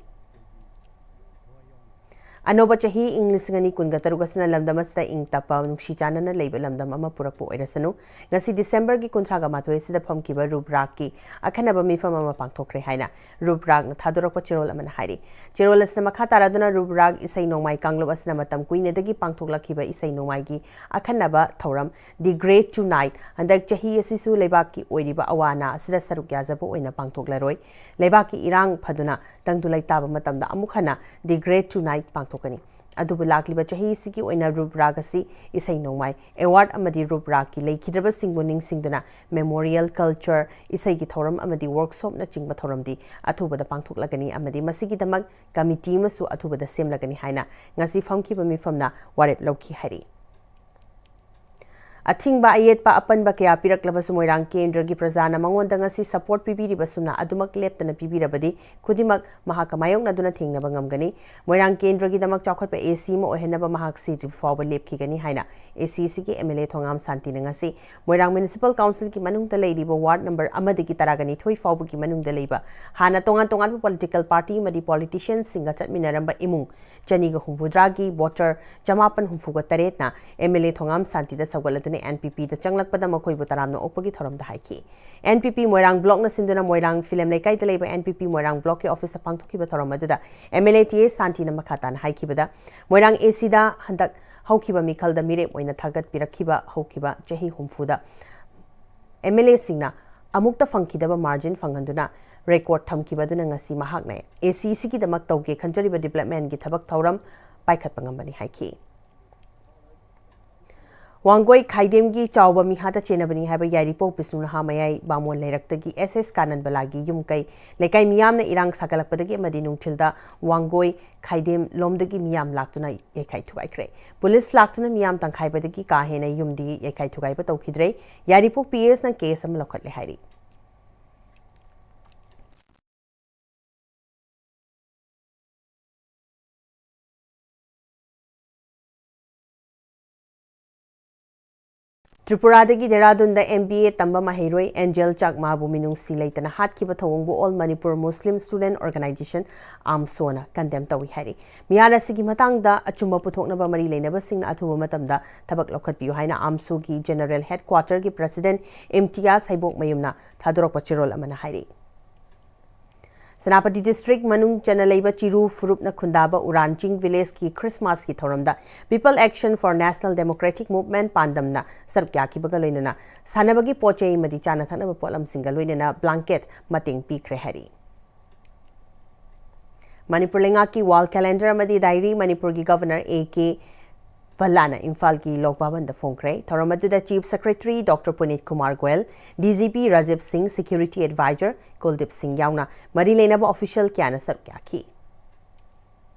ꯑꯅꯧꯕ ꯆꯍꯤ ꯏꯪ ꯂꯤꯁꯤꯡ ꯑꯅꯤ ꯀꯨꯟꯒ ꯇꯔꯨꯛ ꯑꯁꯤꯅ ꯂꯝꯗꯝ ꯑꯁꯤꯗ ꯏꯪ ꯇꯞꯄ, ꯅꯨꯡꯁꯤ ꯆꯥꯟꯅꯅ ꯂꯩꯕ ꯂꯝꯗꯝ ꯑꯃ ꯄꯨꯔꯛꯄ ꯑꯣꯏꯔꯁꯅꯨ꯫ ꯉꯁꯤ Decemberꯒꯤ ꯀꯨꯟꯊ꯭ꯔꯥꯒ ꯃꯥꯊꯣꯏ ꯑꯁꯤꯗ ꯐꯝꯈꯤꯕ ꯔꯨꯞ ꯔꯥꯒꯀꯤ ꯑꯈꯟꯅꯕ ꯃꯤꯐꯝ ꯑꯃ ꯄꯥꯡꯊꯣꯛꯈ꯭ꯔꯦ ꯍꯥꯏꯅ ꯔꯨꯞ ꯔꯥꯒꯅ ꯊꯥꯗꯣꯔꯛꯄ ꯆꯦꯔꯣꯜ ꯑꯃꯅ ꯍꯥꯏꯔꯤ꯫ ꯆꯦꯔꯣꯜ ꯑꯁꯤꯅ ꯃꯈꯥ ꯇꯥꯔꯗꯨꯅ ꯔꯨꯞ ꯔꯥꯒ ꯏꯁꯩ ꯅꯣꯡꯃꯥꯏ ꯀꯥꯡꯂꯨꯞ ꯑꯁꯤꯅ ꯃꯇꯝ ꯀꯨꯏꯅꯗꯒꯤ ꯄꯥꯡꯊꯣꯛꯂꯛꯈꯤꯕ ꯏꯁꯩ ꯅꯣꯡꯃꯥꯏꯒꯤ ꯑꯈꯟꯅꯕ ꯊꯧꯔꯝ The Great Two Night ꯍꯟꯗꯛ ꯆꯍꯤ ꯑꯁꯤꯁꯨ ꯂꯩꯕꯥꯛꯀꯤ ꯑꯣꯏꯔꯤꯕ ꯑꯋꯥ ꯑꯅꯥ ꯑꯁꯤꯗ ꯁꯔꯨꯛ ꯌꯥꯖꯕ ꯑꯣꯏꯅ ꯄꯥꯡꯊꯣꯛꯂꯔꯣꯏ꯫ ꯂꯩꯕꯥꯛꯀꯤ ꯏꯔꯥꯡ ꯐꯗꯨꯅ ꯇꯪꯗꯨ ꯂꯩꯇꯥꯕ ꯃꯇꯝꯗ ꯑꯃꯨꯛ ꯍꯟꯅ The Great Two Night ꯄꯥꯡꯊꯣꯛꯀꯅꯤ꯫ ꯑꯗꯨꯕꯨ ꯂꯥꯛꯂꯤꯕ ꯆꯍꯤꯁꯤꯒꯤ ꯑꯣꯏꯅ ꯔꯨꯞ ꯔꯥꯒ ꯑꯁꯤ ꯏꯁꯩ ꯅꯣꯡꯃꯥꯏ, award ꯑꯃꯗꯤ ꯔꯨꯞ ꯔꯥꯒꯀꯤ ꯂꯩꯈꯤꯗ꯭ꯔꯕꯁꯤꯡꯕꯨ ꯅꯤꯡꯁꯤꯡꯗꯨꯅ memorial, culture, ꯏꯁꯩꯒꯤ ꯊꯧꯔꯝ ꯑꯃꯗꯤ workshopꯅꯆꯤꯡꯕ ꯊꯧꯔꯝꯗꯤ ꯑꯊꯨꯕꯗ ꯄꯥꯡꯊꯣꯛꯂꯒꯅꯤ ꯑꯃꯗꯤ ꯃꯁꯤꯒꯤꯗꯃꯛ committee ꯑꯃꯁꯨ ꯑꯊꯨꯕꯗ ꯁꯦꯝꯂꯒꯅꯤ ꯍꯥꯏꯅ ꯉꯁꯤ ꯐꯝꯈꯤꯕ ꯃꯤꯐꯝꯅ ꯋꯥꯔꯦꯞ ꯂꯧꯈꯤ ꯍꯥꯏꯔꯤ꯫ ꯑꯊꯤꯡꯕ ꯑꯌꯦꯠꯄ ꯑꯄꯟꯕ ꯀꯌꯥ ꯄꯤꯔꯛꯂꯕꯁꯨ ꯃꯣꯏꯔꯥꯡ ꯀꯦꯟꯗ꯭ꯔꯒꯤ ꯄ꯭ꯔꯖꯥꯅ ꯃꯉꯣꯟꯗ ꯉꯁꯤ ꯁꯄꯣꯔꯠ ꯄꯤꯕꯤꯔꯤꯕꯁꯨꯝꯅ ꯑꯗꯨꯃꯛ ꯂꯦꯞꯇꯅ ꯄꯤꯕꯤꯔꯕꯗꯤ ꯈꯨꯗꯤꯡꯃꯛ ꯃꯍꯥꯛꯀ ꯃꯥꯌꯣꯛꯅꯗꯨꯅ ꯊꯦꯡꯅꯕ ꯉꯝꯒꯅꯤ꯫ ꯃꯣꯏꯔꯥꯡ ꯀꯦꯟꯗ꯭ꯔꯒꯤꯗꯃꯛ ꯆꯥꯎꯈꯠꯄ ꯑꯦ ꯁꯤ ꯑꯃ ꯑꯣꯏꯍꯟꯅꯕ ꯃꯍꯥꯛ ꯁꯤꯗ꯭ꯔꯤꯕ ꯐꯥꯎꯕ ꯂꯦꯞꯈꯤꯒꯅꯤ ꯍꯥꯏꯅ ꯑꯦ ꯁꯤ ꯁꯤꯒꯤ ꯑꯦꯝ ꯑꯦꯜ ꯑꯦ ꯊꯣꯉꯥꯝ ꯁꯥꯟꯇꯤꯅ ꯉꯁꯤ ꯃꯣꯏꯔꯥꯡ ꯃ꯭ꯌꯨꯅꯤꯁꯤꯄꯥꯜ ꯀꯥꯎꯟꯁꯤꯜꯒꯤ ꯃꯅꯨꯡꯗ ꯂꯩꯔꯤꯕ ꯋꯥꯔꯗ ꯅꯝꯕꯔ ꯑꯃꯗꯒꯤ ꯇꯔꯥꯒꯅꯤꯊꯣꯏ ꯐꯥꯎꯕꯒꯤ ꯃꯅꯨꯡꯗ ꯂꯩꯕ ꯍꯥꯟꯅ ꯇꯣꯉꯥꯟ ꯇꯣꯉꯥꯟꯕ ꯄꯣꯂꯤꯇꯤꯀꯦꯜ ꯄꯥꯔꯇꯤ ꯑꯃꯗꯤ ꯄꯣꯂꯤꯇꯤꯁꯤꯌꯟꯁꯤꯡꯒ ꯆꯠꯃꯤꯟꯅꯔꯝꯕ ꯏꯃꯨꯡ ꯆꯅꯤꯒ ꯍꯨꯝꯐꯨꯇꯔꯥꯒꯤ ꯚꯣꯇꯔ ꯆꯃꯥꯄꯟ ꯍꯨꯝꯐꯨꯒ ꯇꯔꯦꯠꯅ ꯑꯦꯝ ꯑꯦꯜ ꯑꯦ ꯊꯣꯉꯥꯝ ꯁꯥꯟꯇꯤꯗ ꯁꯧꯒꯠꯂꯗꯨꯅ ꯑꯦꯟ ꯄꯤ ꯄꯤꯗ ꯆꯪꯂꯛꯄꯗ ꯃꯈꯣꯏꯕꯨ ꯇꯔꯥꯝꯅ ꯑꯣꯛꯄꯒꯤ ꯊꯧꯔꯝꯗ ꯍꯥꯏꯈꯤ꯫ ꯑꯦꯟ ꯄꯤ ꯄꯤ ꯃꯣꯏꯔꯥꯡ ꯕ꯭ꯂꯣꯛꯅ ꯁꯤꯟꯗꯨꯅ ꯃꯣꯏꯔꯥꯡ ꯐꯤꯂꯝ ꯂꯩꯀꯥꯏꯗ ꯂꯩꯕ ꯑꯦꯟ ꯄꯤ ꯄꯤ ꯃꯣꯏꯔꯥꯡ ꯕ꯭ꯂꯣꯛꯀꯤ ꯑꯣꯐꯤꯁꯇ ꯄꯥꯡꯊꯣꯛꯈꯤꯕ ꯊꯧꯔꯝ ꯑꯗꯨꯗ M L A T A ꯁꯥꯟꯇꯤꯅ ꯃꯈꯥ ꯇꯥꯅ ꯍꯥꯏꯈꯤꯕꯗ, ꯃꯣꯏꯔꯥꯡ ꯑꯦ ꯁꯤꯗ ꯍꯟꯗꯛ ꯍꯧꯈꯤꯕ ꯃꯤꯈꯜꯗ ꯃꯤꯔꯦꯞ ꯑꯣꯏꯅ ꯊꯥꯒꯠꯄꯤꯔꯛꯈꯤꯕ ꯍꯧꯈꯤꯕ ꯆꯍꯤ ꯍꯨꯝꯐꯨꯗ ꯑꯦꯝ ꯑꯦꯜ ꯑꯦꯁꯤꯡꯅ ꯑꯃꯨꯛꯇ ꯐꯪꯈꯤꯗꯕ ꯃꯥꯔꯖꯤꯟ ꯐꯪꯍꯟꯗꯨꯅ ꯔꯦꯀꯣꯔꯗ ꯊꯝꯈꯤꯕ ꯑꯗꯨꯅ ꯉꯁꯤ ꯃꯍꯥꯛꯅ ꯑꯦ ꯁꯤ ꯁꯤꯒꯤꯗꯃꯛ ꯇꯧꯒꯦ ꯈꯟꯖꯔꯤꯕ ꯗꯤꯕ꯭ꯂꯞꯃꯦꯟꯒꯤ ꯊꯕꯛ ꯊꯧꯔꯝ ꯄꯥꯏꯈꯠꯄ ꯉꯝꯕꯅꯤ ꯍꯥꯏꯈꯤ꯫ ꯋꯥꯡꯒꯣꯏ ꯈꯥꯏꯗꯦꯝꯒꯤ ꯆꯥꯎꯕ ꯃꯤꯍꯥꯠꯇ ꯆꯦꯟꯅꯕꯅꯤ ꯍꯥꯏꯕ ꯌꯥꯏꯔꯤꯄꯣꯛ ꯕꯤꯁꯅꯨ ꯅꯍꯥ ꯃꯌꯥꯏ ꯕꯥꯃꯣꯟ ꯂꯩꯔꯛꯇꯒꯤ ꯑꯦꯁ ꯑꯦꯁ ꯀꯥꯅꯟꯕꯂꯥꯒꯤ ꯌꯨꯝ ꯀꯩ ꯂꯩꯀꯥꯏ ꯃꯤꯌꯥꯝꯅ ꯏꯔꯥꯡ ꯁꯥꯒꯠꯂꯛꯄꯗꯒꯤ ꯑꯃꯗꯤ ꯅꯨꯡꯊꯤꯜꯗ ꯋꯥꯡꯒꯣꯏ ꯈꯥꯏꯗꯦꯝ ꯂꯣꯝꯗꯒꯤ ꯃꯤꯌꯥꯝ ꯂꯥꯛꯇꯨꯅ ꯌꯩꯈꯥꯏ ꯊꯨꯒꯥꯏꯈ꯭ꯔꯦ꯫ ꯄꯨꯂꯤꯁ ꯂꯥꯛꯇꯨꯅ ꯃꯤꯌꯥꯝ ꯇꯪꯈꯥꯏꯕꯗꯒꯤ ꯀꯥ ꯍꯦꯟꯅ ꯌꯨꯝꯗꯤ ꯌꯩꯈꯥꯏ ꯊꯨꯒꯥꯏꯕ ꯇꯧꯈꯤꯗ꯭ꯔꯦ꯫ ꯌꯥꯏꯔꯤꯄꯣꯛ ꯄꯤ ꯑꯦꯁꯅ ꯀꯦꯁ ꯑꯃ ꯂꯧꯈꯠꯂꯦ ꯍꯥꯏꯔꯤ꯫ ꯇ꯭ꯔꯤꯄꯨꯔꯥꯗꯒꯤ ꯗꯦꯔꯥꯗꯨꯟꯗ ꯑꯦꯝ ꯕꯤ ꯑꯦ ꯇꯝꯕ ꯃꯍꯩꯔꯣꯏ ꯑꯦꯟꯖꯦꯜ ꯆꯥꯛꯃꯥꯕꯨ ꯃꯤꯅꯨꯡꯁꯤ ꯂꯩꯇꯅ ꯍꯥꯠꯈꯤꯕ ꯊꯧꯑꯣꯡꯕꯨ ꯑꯣꯜ ꯃꯅꯤꯄꯨꯔ ꯃꯨꯁꯂꯤꯝ ꯁ꯭ꯇꯨꯗꯦꯟꯠ ꯑꯣꯔꯒꯅꯥꯏꯖꯦꯁꯟ, ꯑꯥꯝꯁꯣꯅ ꯀꯟꯗꯦꯝ ꯇꯧꯏ ꯍꯥꯏꯔꯤ꯫ ꯃꯤꯍꯥꯠ ꯑꯁꯤꯒꯤ ꯃꯇꯥꯡꯗ ꯑꯆꯨꯝꯕ ꯄꯨꯊꯣꯛꯅꯕ ꯃꯔꯤ ꯂꯩꯅꯕꯁꯤꯡꯅ ꯑꯊꯨꯕ ꯃꯇꯝꯗ ꯊꯕꯛ ꯂꯧꯈꯠꯄꯤꯌꯨ ꯍꯥꯏꯅ ꯑꯥꯝꯁꯣꯒꯤ ꯖꯦꯅꯔꯦꯜ ꯍꯦꯗꯀ꯭ꯋꯥꯇꯔꯒꯤ ꯄ꯭ꯔꯁꯤꯗꯦꯟꯠ ꯏꯝꯇꯤꯌꯥꯖ ꯍꯩꯕꯣꯛꯃꯌꯨꯝꯅ ꯊꯥꯗꯣꯔꯛꯄ ꯆꯦꯔꯣꯜ ꯑꯃꯅ ꯍꯥꯏꯔꯤ꯫ ꯁꯦꯅꯥꯄꯇꯤ ꯗꯤꯁꯇ꯭ꯔꯤꯛ ꯃꯅꯨꯡ ꯆꯟꯅ ꯂꯩꯕ ꯆꯤꯔꯨ ꯐꯨꯔꯨꯞꯅ ꯈꯨꯟꯗꯥꯕ ꯎꯔꯥꯟ ꯆꯤꯡ ꯚꯤꯂꯦꯖꯀꯤ ꯈ꯭ꯔꯤꯁꯃꯥꯁꯀꯤ ꯊꯧꯔꯝꯗ People Action for National Democratic Movement ꯄꯥꯟꯗꯝꯅ ꯁꯔꯨꯛ ꯌꯥꯈꯤꯕꯒ ꯂꯣꯏꯅꯅ ꯁꯥꯟꯅꯕꯒꯤ ꯄꯣꯠ ꯆꯩ ꯑꯃꯗꯤ ꯆꯥꯅ ꯊꯛꯅꯕ ꯄꯣꯠꯂꯝꯁꯤꯡꯒ ꯂꯣꯏꯅꯅ ꯕ꯭ꯂꯥꯡꯀꯦꯠ ꯃꯇꯦꯡ ꯄꯤꯈ꯭ꯔꯦ ꯍꯥꯏꯔꯤ꯫ ꯃꯅꯤꯄꯨꯔ ꯂꯩꯉꯥꯛꯀꯤ ꯋꯥꯜ ꯀꯦꯂꯦꯟꯗꯔ ꯑꯃꯗꯤ ꯗꯥꯏꯔꯤ ꯃꯅꯤꯄꯨꯔꯒꯤ ꯒꯚꯔꯅꯔ ꯑꯦ ꯀꯦ ꯚꯜꯂꯥꯅ ꯏꯝꯐꯥꯜꯒꯤ ꯂꯣꯛ ꯚꯕꯟꯗ ꯐꯣꯡꯈ꯭ꯔꯦ꯫ ꯊꯧꯔꯝ ꯑꯗꯨꯗ chief secretary doctor Punit Kumar Goyal, D G P Rajiv Singh, security adviser ꯀꯨꯜꯗꯤꯞ ꯁꯤꯡ ꯌꯥꯎꯅ ꯃꯔꯤ ꯂꯩꯅꯕ ꯑꯣꯐꯤꯁꯤꯌꯦꯜ ꯀꯌꯥꯅ ꯁꯔꯨꯛ ꯌꯥꯈꯤ꯫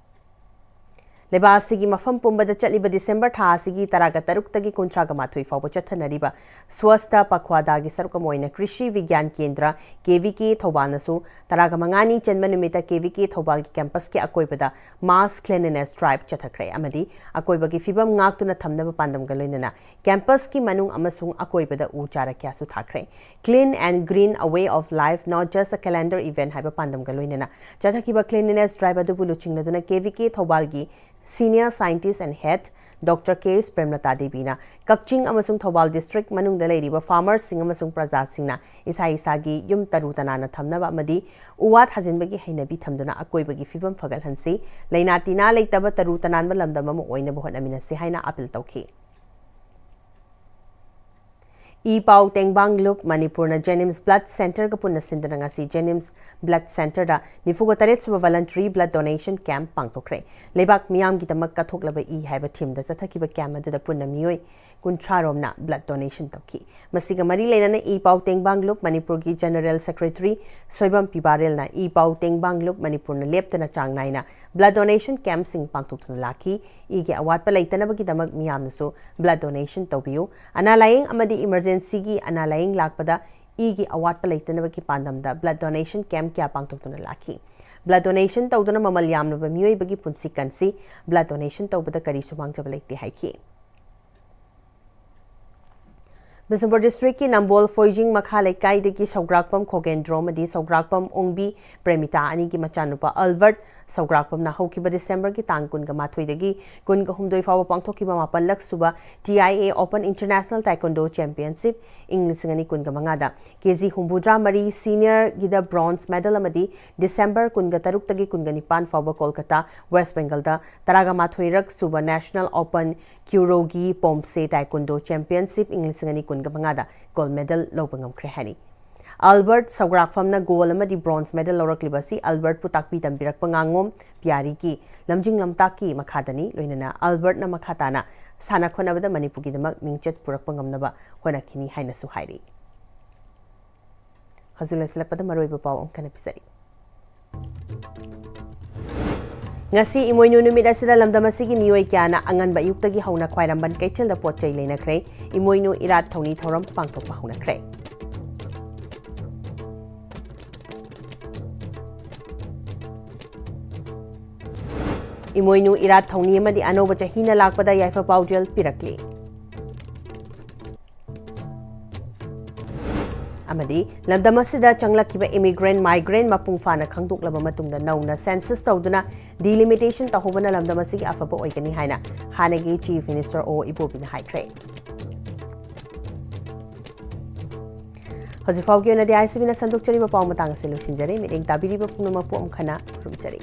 ꯂꯩꯕꯥꯛ ꯑꯁꯤꯒꯤ ꯃꯐꯝ ꯄꯨꯝꯕꯗ ꯆꯠꯂꯤꯕ ꯗꯤꯁꯦꯝꯕꯔ ꯊꯥ ꯑꯁꯤꯒꯤ ꯇꯔꯥꯒ ꯇꯔꯨꯛꯇꯒꯤ ꯀꯨꯟꯊ꯭ꯔꯥꯒ ꯃꯥꯊꯣꯏ ꯐꯥꯎꯕ ꯆꯠꯊꯅꯔꯤꯕ ꯁ꯭ꯋꯁꯇ ꯄꯈ꯭ꯋꯥꯗꯥꯒꯤ ꯁꯔꯨꯛ ꯑꯃ ꯑꯣꯏꯅ ꯀ꯭ꯔꯤꯁꯤ ꯕꯤꯒ꯭ꯌꯥꯟ ꯀꯦꯟꯗ꯭ꯔ, ꯀꯦ ꯚꯤ ꯀꯦ, ꯊꯧꯕꯥꯜꯅꯁꯨ ꯇꯔꯥꯒ ꯃꯉꯥꯅꯤ ꯆꯟꯕ ꯅꯨꯃꯤꯠꯇ ꯀꯦ ꯚꯤ ꯀꯦ ꯊꯧꯕꯥꯜꯒꯤ ꯀꯦꯝꯄꯁꯀꯤ ꯑꯀꯣꯏꯕꯗ mass cleanliness drive ꯆꯠꯊꯈ꯭ꯔꯦ ꯑꯃꯗꯤ ꯑꯀꯣꯏꯕꯒꯤ ꯐꯤꯕꯝ ꯉꯥꯛꯇꯨꯅ ꯊꯝꯅꯕ ꯄꯥꯟꯗꯝꯒ ꯂꯣꯏꯅꯅ ꯀꯦꯝꯄꯁꯀꯤ ꯃꯅꯨꯡ ꯑꯃꯁꯨꯡ ꯑꯀꯣꯏꯕꯗ ꯎ ꯆꯥꯔꯥ ꯀꯌꯥꯁꯨ ꯊꯥꯈ꯭ꯔꯦ꯫ Clean and Green, a way of life, not just a calendar event ꯍꯥꯏꯕ ꯄꯥꯟꯗꯝꯒ ꯂꯣꯏꯅꯅ ꯆꯠꯊꯈꯤꯕ cleanliness drive ꯑꯗꯨꯕꯨ ꯂꯨꯆꯤꯡꯅꯗꯨꯅ ꯀꯦ ꯚꯤ ꯀꯦ ꯊꯧꯕꯥꯜꯒꯤ senior scientist and head Doctor K S Premlata ꯗꯦꯕꯤꯅ ꯀꯛꯆꯤꯡ ꯑꯃꯁꯨꯡ ꯊꯧꯕꯥꯜ district ꯃꯅꯨꯡꯗ ꯂꯩꯔꯤꯕ farmerꯁꯤꯡ ꯑꯃꯁꯨꯡ ꯄ꯭ꯔꯖꯥꯁꯤꯡꯅ ꯏꯁꯥ ꯏꯁꯥꯒꯤ ꯌꯨꯝ ꯇꯔꯨ ꯇꯅꯥꯟꯅ ꯊꯝꯅꯕ ꯑꯃꯗꯤ ꯎ ꯋꯥ ꯊꯥꯖꯤꯟꯕꯒꯤ ꯍꯩꯅꯕꯤ ꯊꯝꯗꯨꯅ ꯑꯀꯣꯏꯕꯒꯤ ꯐꯤꯕꯝ ꯐꯒꯠꯍꯟꯁꯤ, ꯂꯩꯅꯥ ꯇꯤꯟꯅꯥ ꯂꯩꯇꯕ ꯇꯔꯨ ꯇꯅꯥꯟꯕ ꯂꯝꯗꯝ ꯑꯃ ꯑꯣꯏꯅꯕ ꯍꯣꯠꯅꯃꯤꯟꯅꯁꯤ ꯍꯥꯏꯅ appeal ꯇꯧꯈꯤ꯫ ꯏ ꯄꯥꯎ ꯇꯦꯡꯕꯥꯡ ꯂꯨꯞ ꯃꯅꯤꯄꯨꯔꯅ JNIMS blood centreꯒ ꯄꯨꯟꯅ ꯁꯤꯟꯗꯨꯅ ꯉꯁꯤ JNIMS blood centreꯗ ꯅꯤꯐꯨꯒ ꯇꯔꯦꯠ ꯁꯨꯕ voluntary blood donation camp ꯄꯥꯡꯊꯣꯛꯈ꯭ꯔꯦ꯫ ꯂꯩꯕꯥꯛ ꯃꯤꯌꯥꯝꯒꯤꯗꯃꯛ ꯀꯠꯊꯣꯛꯂꯕ ꯏ ꯍꯥꯏꯕ themeꯗ ꯆꯠꯊꯈꯤꯕ camp ꯑꯗꯨꯗ ꯄꯨꯟꯅ ꯃꯤꯑꯣꯏ ꯀꯨꯟꯊ꯭ꯔꯥ ꯔꯣꯝꯅ blood donation ꯇꯧꯈꯤ꯫ ꯃꯁꯤꯒ ꯃꯔꯤ ꯂꯩꯅꯅ ꯏ ꯄꯥꯎ ꯇꯦꯡꯕꯥꯡ ꯂꯨꯞ ꯃꯅꯤꯄꯨꯔꯒꯤ general secretary ꯁꯣꯏꯕꯝ ꯄꯤꯕꯥꯔꯦꯜꯅ ꯏ ꯄꯥꯎ ꯇꯦꯡꯕꯥꯡ ꯂꯨꯞ ꯃꯅꯤꯄꯨꯔꯅ ꯂꯦꯞꯇꯅ ꯆꯥꯡ ꯅꯥꯏꯅ blood donation campꯁꯤꯡ ꯄꯥꯡꯊꯣꯛꯇꯨꯅ ꯂꯥꯛꯈꯤ꯫ ꯏꯒꯤ ꯑꯋꯥꯠꯄ ꯂꯩꯇꯅꯕꯒꯤꯗꯃꯛ ꯃꯤꯌꯥꯝꯅꯁꯨ blood donation ꯇꯧꯕꯤꯌꯨ꯫ ꯑꯅꯥ ꯂꯥꯌꯦꯡ ꯑꯃꯗꯤ emergencyꯒꯤ ꯑꯅꯥ ꯂꯥꯌꯦꯡ ꯂꯥꯛꯄꯗ ꯏꯒꯤ ꯑꯋꯥꯠꯄ ꯂꯩꯇꯅꯕꯒꯤ ꯄꯥꯟꯗꯝꯗ blood donation camp ꯀꯌꯥ ꯄꯥꯡꯊꯣꯛꯇꯨꯅ ꯂꯥꯛꯈꯤ꯫ Blood donation ꯇꯧꯗꯨꯅ ꯃꯃꯜ ꯌꯥꯝꯂꯕ ꯃꯤꯑꯣꯏꯕꯒꯤ ꯄꯨꯟꯁꯤ ꯀꯟꯁꯤ꯫ Blood donation ꯇꯧꯕꯗ ꯀꯔꯤꯁꯨ ꯃꯥꯡꯖꯕ ꯂꯩꯇꯦ ꯍꯥꯏꯈꯤ꯫ ꯕꯤꯁꯅꯨꯄꯨꯔ districtꯀꯤ ꯅꯝꯕꯣꯜ ꯐꯣꯏꯖꯤꯡ ꯃꯈꯥ ꯂꯩꯀꯥꯏꯗꯒꯤ ꯁꯧꯒ꯭ꯔꯥꯛꯄꯝ ꯈꯣꯒꯦꯟꯗ꯭ꯔꯣ ꯑꯃꯗꯤ ꯁꯧꯒ꯭ꯔꯥꯛꯄꯝ ꯑꯣꯡꯕꯤ ꯄ꯭ꯔꯦꯃꯤꯇꯥ ꯑꯅꯤꯒꯤ ꯃꯆꯥꯅꯨꯄꯥ ꯑꯜꯕꯔꯠ ꯁꯧꯒ꯭ꯔꯥꯛꯄꯝꯅ ꯍꯧꯈꯤꯕ ꯗꯤꯁꯦꯝꯕꯔꯒꯤ ꯇꯥꯡ ꯀꯨꯟꯒ ꯃꯥꯊꯣꯏꯗꯒꯤ ꯀꯨꯟꯒ ꯍꯨꯝꯗꯣꯏ ꯐꯥꯎꯕ ꯄꯥꯡꯊꯣꯛꯈꯤꯕ ꯃꯥꯄꯜꯂꯛ ꯁꯨꯕ T I A Open International Taekwondo Championship ꯏꯪ ꯂꯤꯁꯤꯡ ꯑꯅꯤ ꯀꯨꯟꯒ ꯃꯉꯥꯗ ꯀꯦ ꯖꯤ ꯍꯨꯝꯐꯨꯇꯔꯥ ꯃꯔꯤ seniorꯒꯤꯗ bronze medal ꯑꯃꯗꯤ ꯗꯤꯁꯦꯝꯕꯔ ꯀꯨꯟꯒ ꯇꯔꯨꯛꯇꯒꯤ ꯀꯨꯟꯒ ꯅꯤꯄꯥꯟ ꯐꯥꯎꯕ ꯀꯣꯜꯀꯇꯥ, West Bengalꯗ ꯇꯔꯥꯒ ꯃꯥꯊꯣꯏꯔꯛ ꯁꯨꯕ National Open ꯀ꯭ꯌꯨꯔꯣꯒꯤ ꯄꯣꯝꯁꯦ Taekwondo Championship ꯏꯪ ꯂꯤꯁꯤꯡ ꯑꯅꯤ ꯀꯨꯟꯒ ꯃꯉꯥꯗ gold medal ꯂꯧꯕ ꯉꯝꯈ꯭ꯔꯦ ꯍꯥꯏꯔꯤ꯫ ꯑꯜꯕꯔꯠ ꯁꯧꯒ꯭ꯔꯥꯛꯐꯝꯅ gold ꯑꯃꯗꯤ bronze medal ꯂꯧꯔꯛꯂꯤꯕ ꯑꯁꯤ ꯑꯜꯕꯔꯠꯄꯨ ꯇꯥꯛꯄꯤ ꯇꯝꯕꯤꯔꯛꯄ ꯉꯥꯉꯣꯝ ꯄꯤꯌꯥꯔꯤꯒꯤ ꯂꯝꯖꯤꯡ ꯂꯝꯇꯥꯛꯀꯤ ꯃꯈꯥꯗꯅꯤ꯫ ꯂꯣꯏꯅꯅ ꯑꯜꯕꯔꯠꯅ ꯃꯈꯥ ꯇꯥꯅ ꯁꯥꯟꯅ ꯈꯣꯠꯅꯕꯗ ꯃꯅꯤꯄꯨꯔꯒꯤꯗꯃꯛ ꯃꯤꯡꯆꯠ ꯄꯨꯔꯛꯄ ꯉꯝꯅꯕ ꯍꯣꯠꯅꯈꯤꯅꯤ ꯍꯥꯏꯅꯁꯨ ꯍꯥꯏꯔꯤ꯫ ꯍꯧꯖꯤꯛ ꯂꯣꯏꯁꯤꯜꯂꯛꯄꯗ ꯃꯔꯨꯑꯣꯏꯕ ꯄꯥꯎ ꯑꯃꯨꯛ ꯍꯟꯅ ꯄꯤꯖꯔꯤ꯫ ꯉꯁꯤ ꯏꯃꯣꯏꯅꯨ ꯅꯨꯃꯤꯠ ꯑꯁꯤꯗ ꯂꯝꯗꯝ ꯑꯁꯤꯒꯤ ꯃꯤꯑꯣꯏ ꯀꯌꯥꯅ ꯑꯉꯟꯕ ꯑꯌꯨꯛꯇꯒꯤ ꯍꯧꯅ ꯈ꯭ꯋꯥꯏꯔꯝꯕꯟ ꯀꯩꯊꯦꯜꯗ ꯄꯣꯠ ꯆꯩ ꯂꯩꯅꯈ꯭ꯔꯦ꯫ ꯏꯃꯣꯏꯅꯨ ꯏꯔꯥꯠ ꯊꯧꯅꯤ ꯊꯧꯔꯝ ꯄꯥꯡꯊꯣꯛꯄ ꯍꯧꯅꯈ꯭ꯔꯦ꯫ ꯏꯃꯣꯏꯅꯨ ꯏꯔꯥꯠ ꯊꯧꯅꯤ ꯑꯃꯗꯤ ꯑꯅꯧꯕ ꯆꯍꯤꯅ ꯂꯥꯛꯄꯗ ꯌꯥꯏꯐ ꯄꯥꯎꯖꯦꯜ ꯄꯤꯔꯛꯂꯤ꯫ ꯑꯃꯗꯤ ꯂꯝꯗꯝ ꯑꯁꯤꯗ ꯆꯪꯂꯛꯈꯤꯕ immigrant, migrant ꯃꯄꯨꯡ ꯐꯥꯅ ꯈꯪꯗꯣꯛꯂꯕ ꯃꯇꯨꯡꯗ ꯅꯧꯅ census ꯇꯧꯗꯨꯅ delimitation ꯇꯧꯍꯧꯕꯅ ꯂꯝꯗꯝ ꯑꯁꯤꯒꯤ ꯑꯐꯕ ꯑꯣꯏꯒꯅꯤ ꯍꯥꯏꯅ ꯍꯥꯟꯅꯒꯤ Chief Minister ꯑꯣ ꯏꯕꯣꯕꯤꯅ ꯍꯥꯏꯈ꯭ꯔꯦ꯫ ꯍꯧꯖꯤꯛ ꯐꯥꯎꯒꯤ ꯑꯣꯏꯅꯗꯤ ICBꯅ ꯁꯟꯗꯣꯛꯆꯔꯤꯕ ꯄꯥꯎ ꯃꯇꯥꯡ ꯑꯁꯤ ꯂꯣꯏꯁꯤꯟꯖꯔꯦ꯫ ꯃꯤꯠꯌꯦꯡ ꯇꯥꯕꯤꯔꯤꯕ ꯄꯨꯝꯅꯃꯛꯄꯨ ꯑꯃꯨꯛ ꯍꯟꯅ ꯈꯨꯔꯨꯝꯖꯔꯤ꯫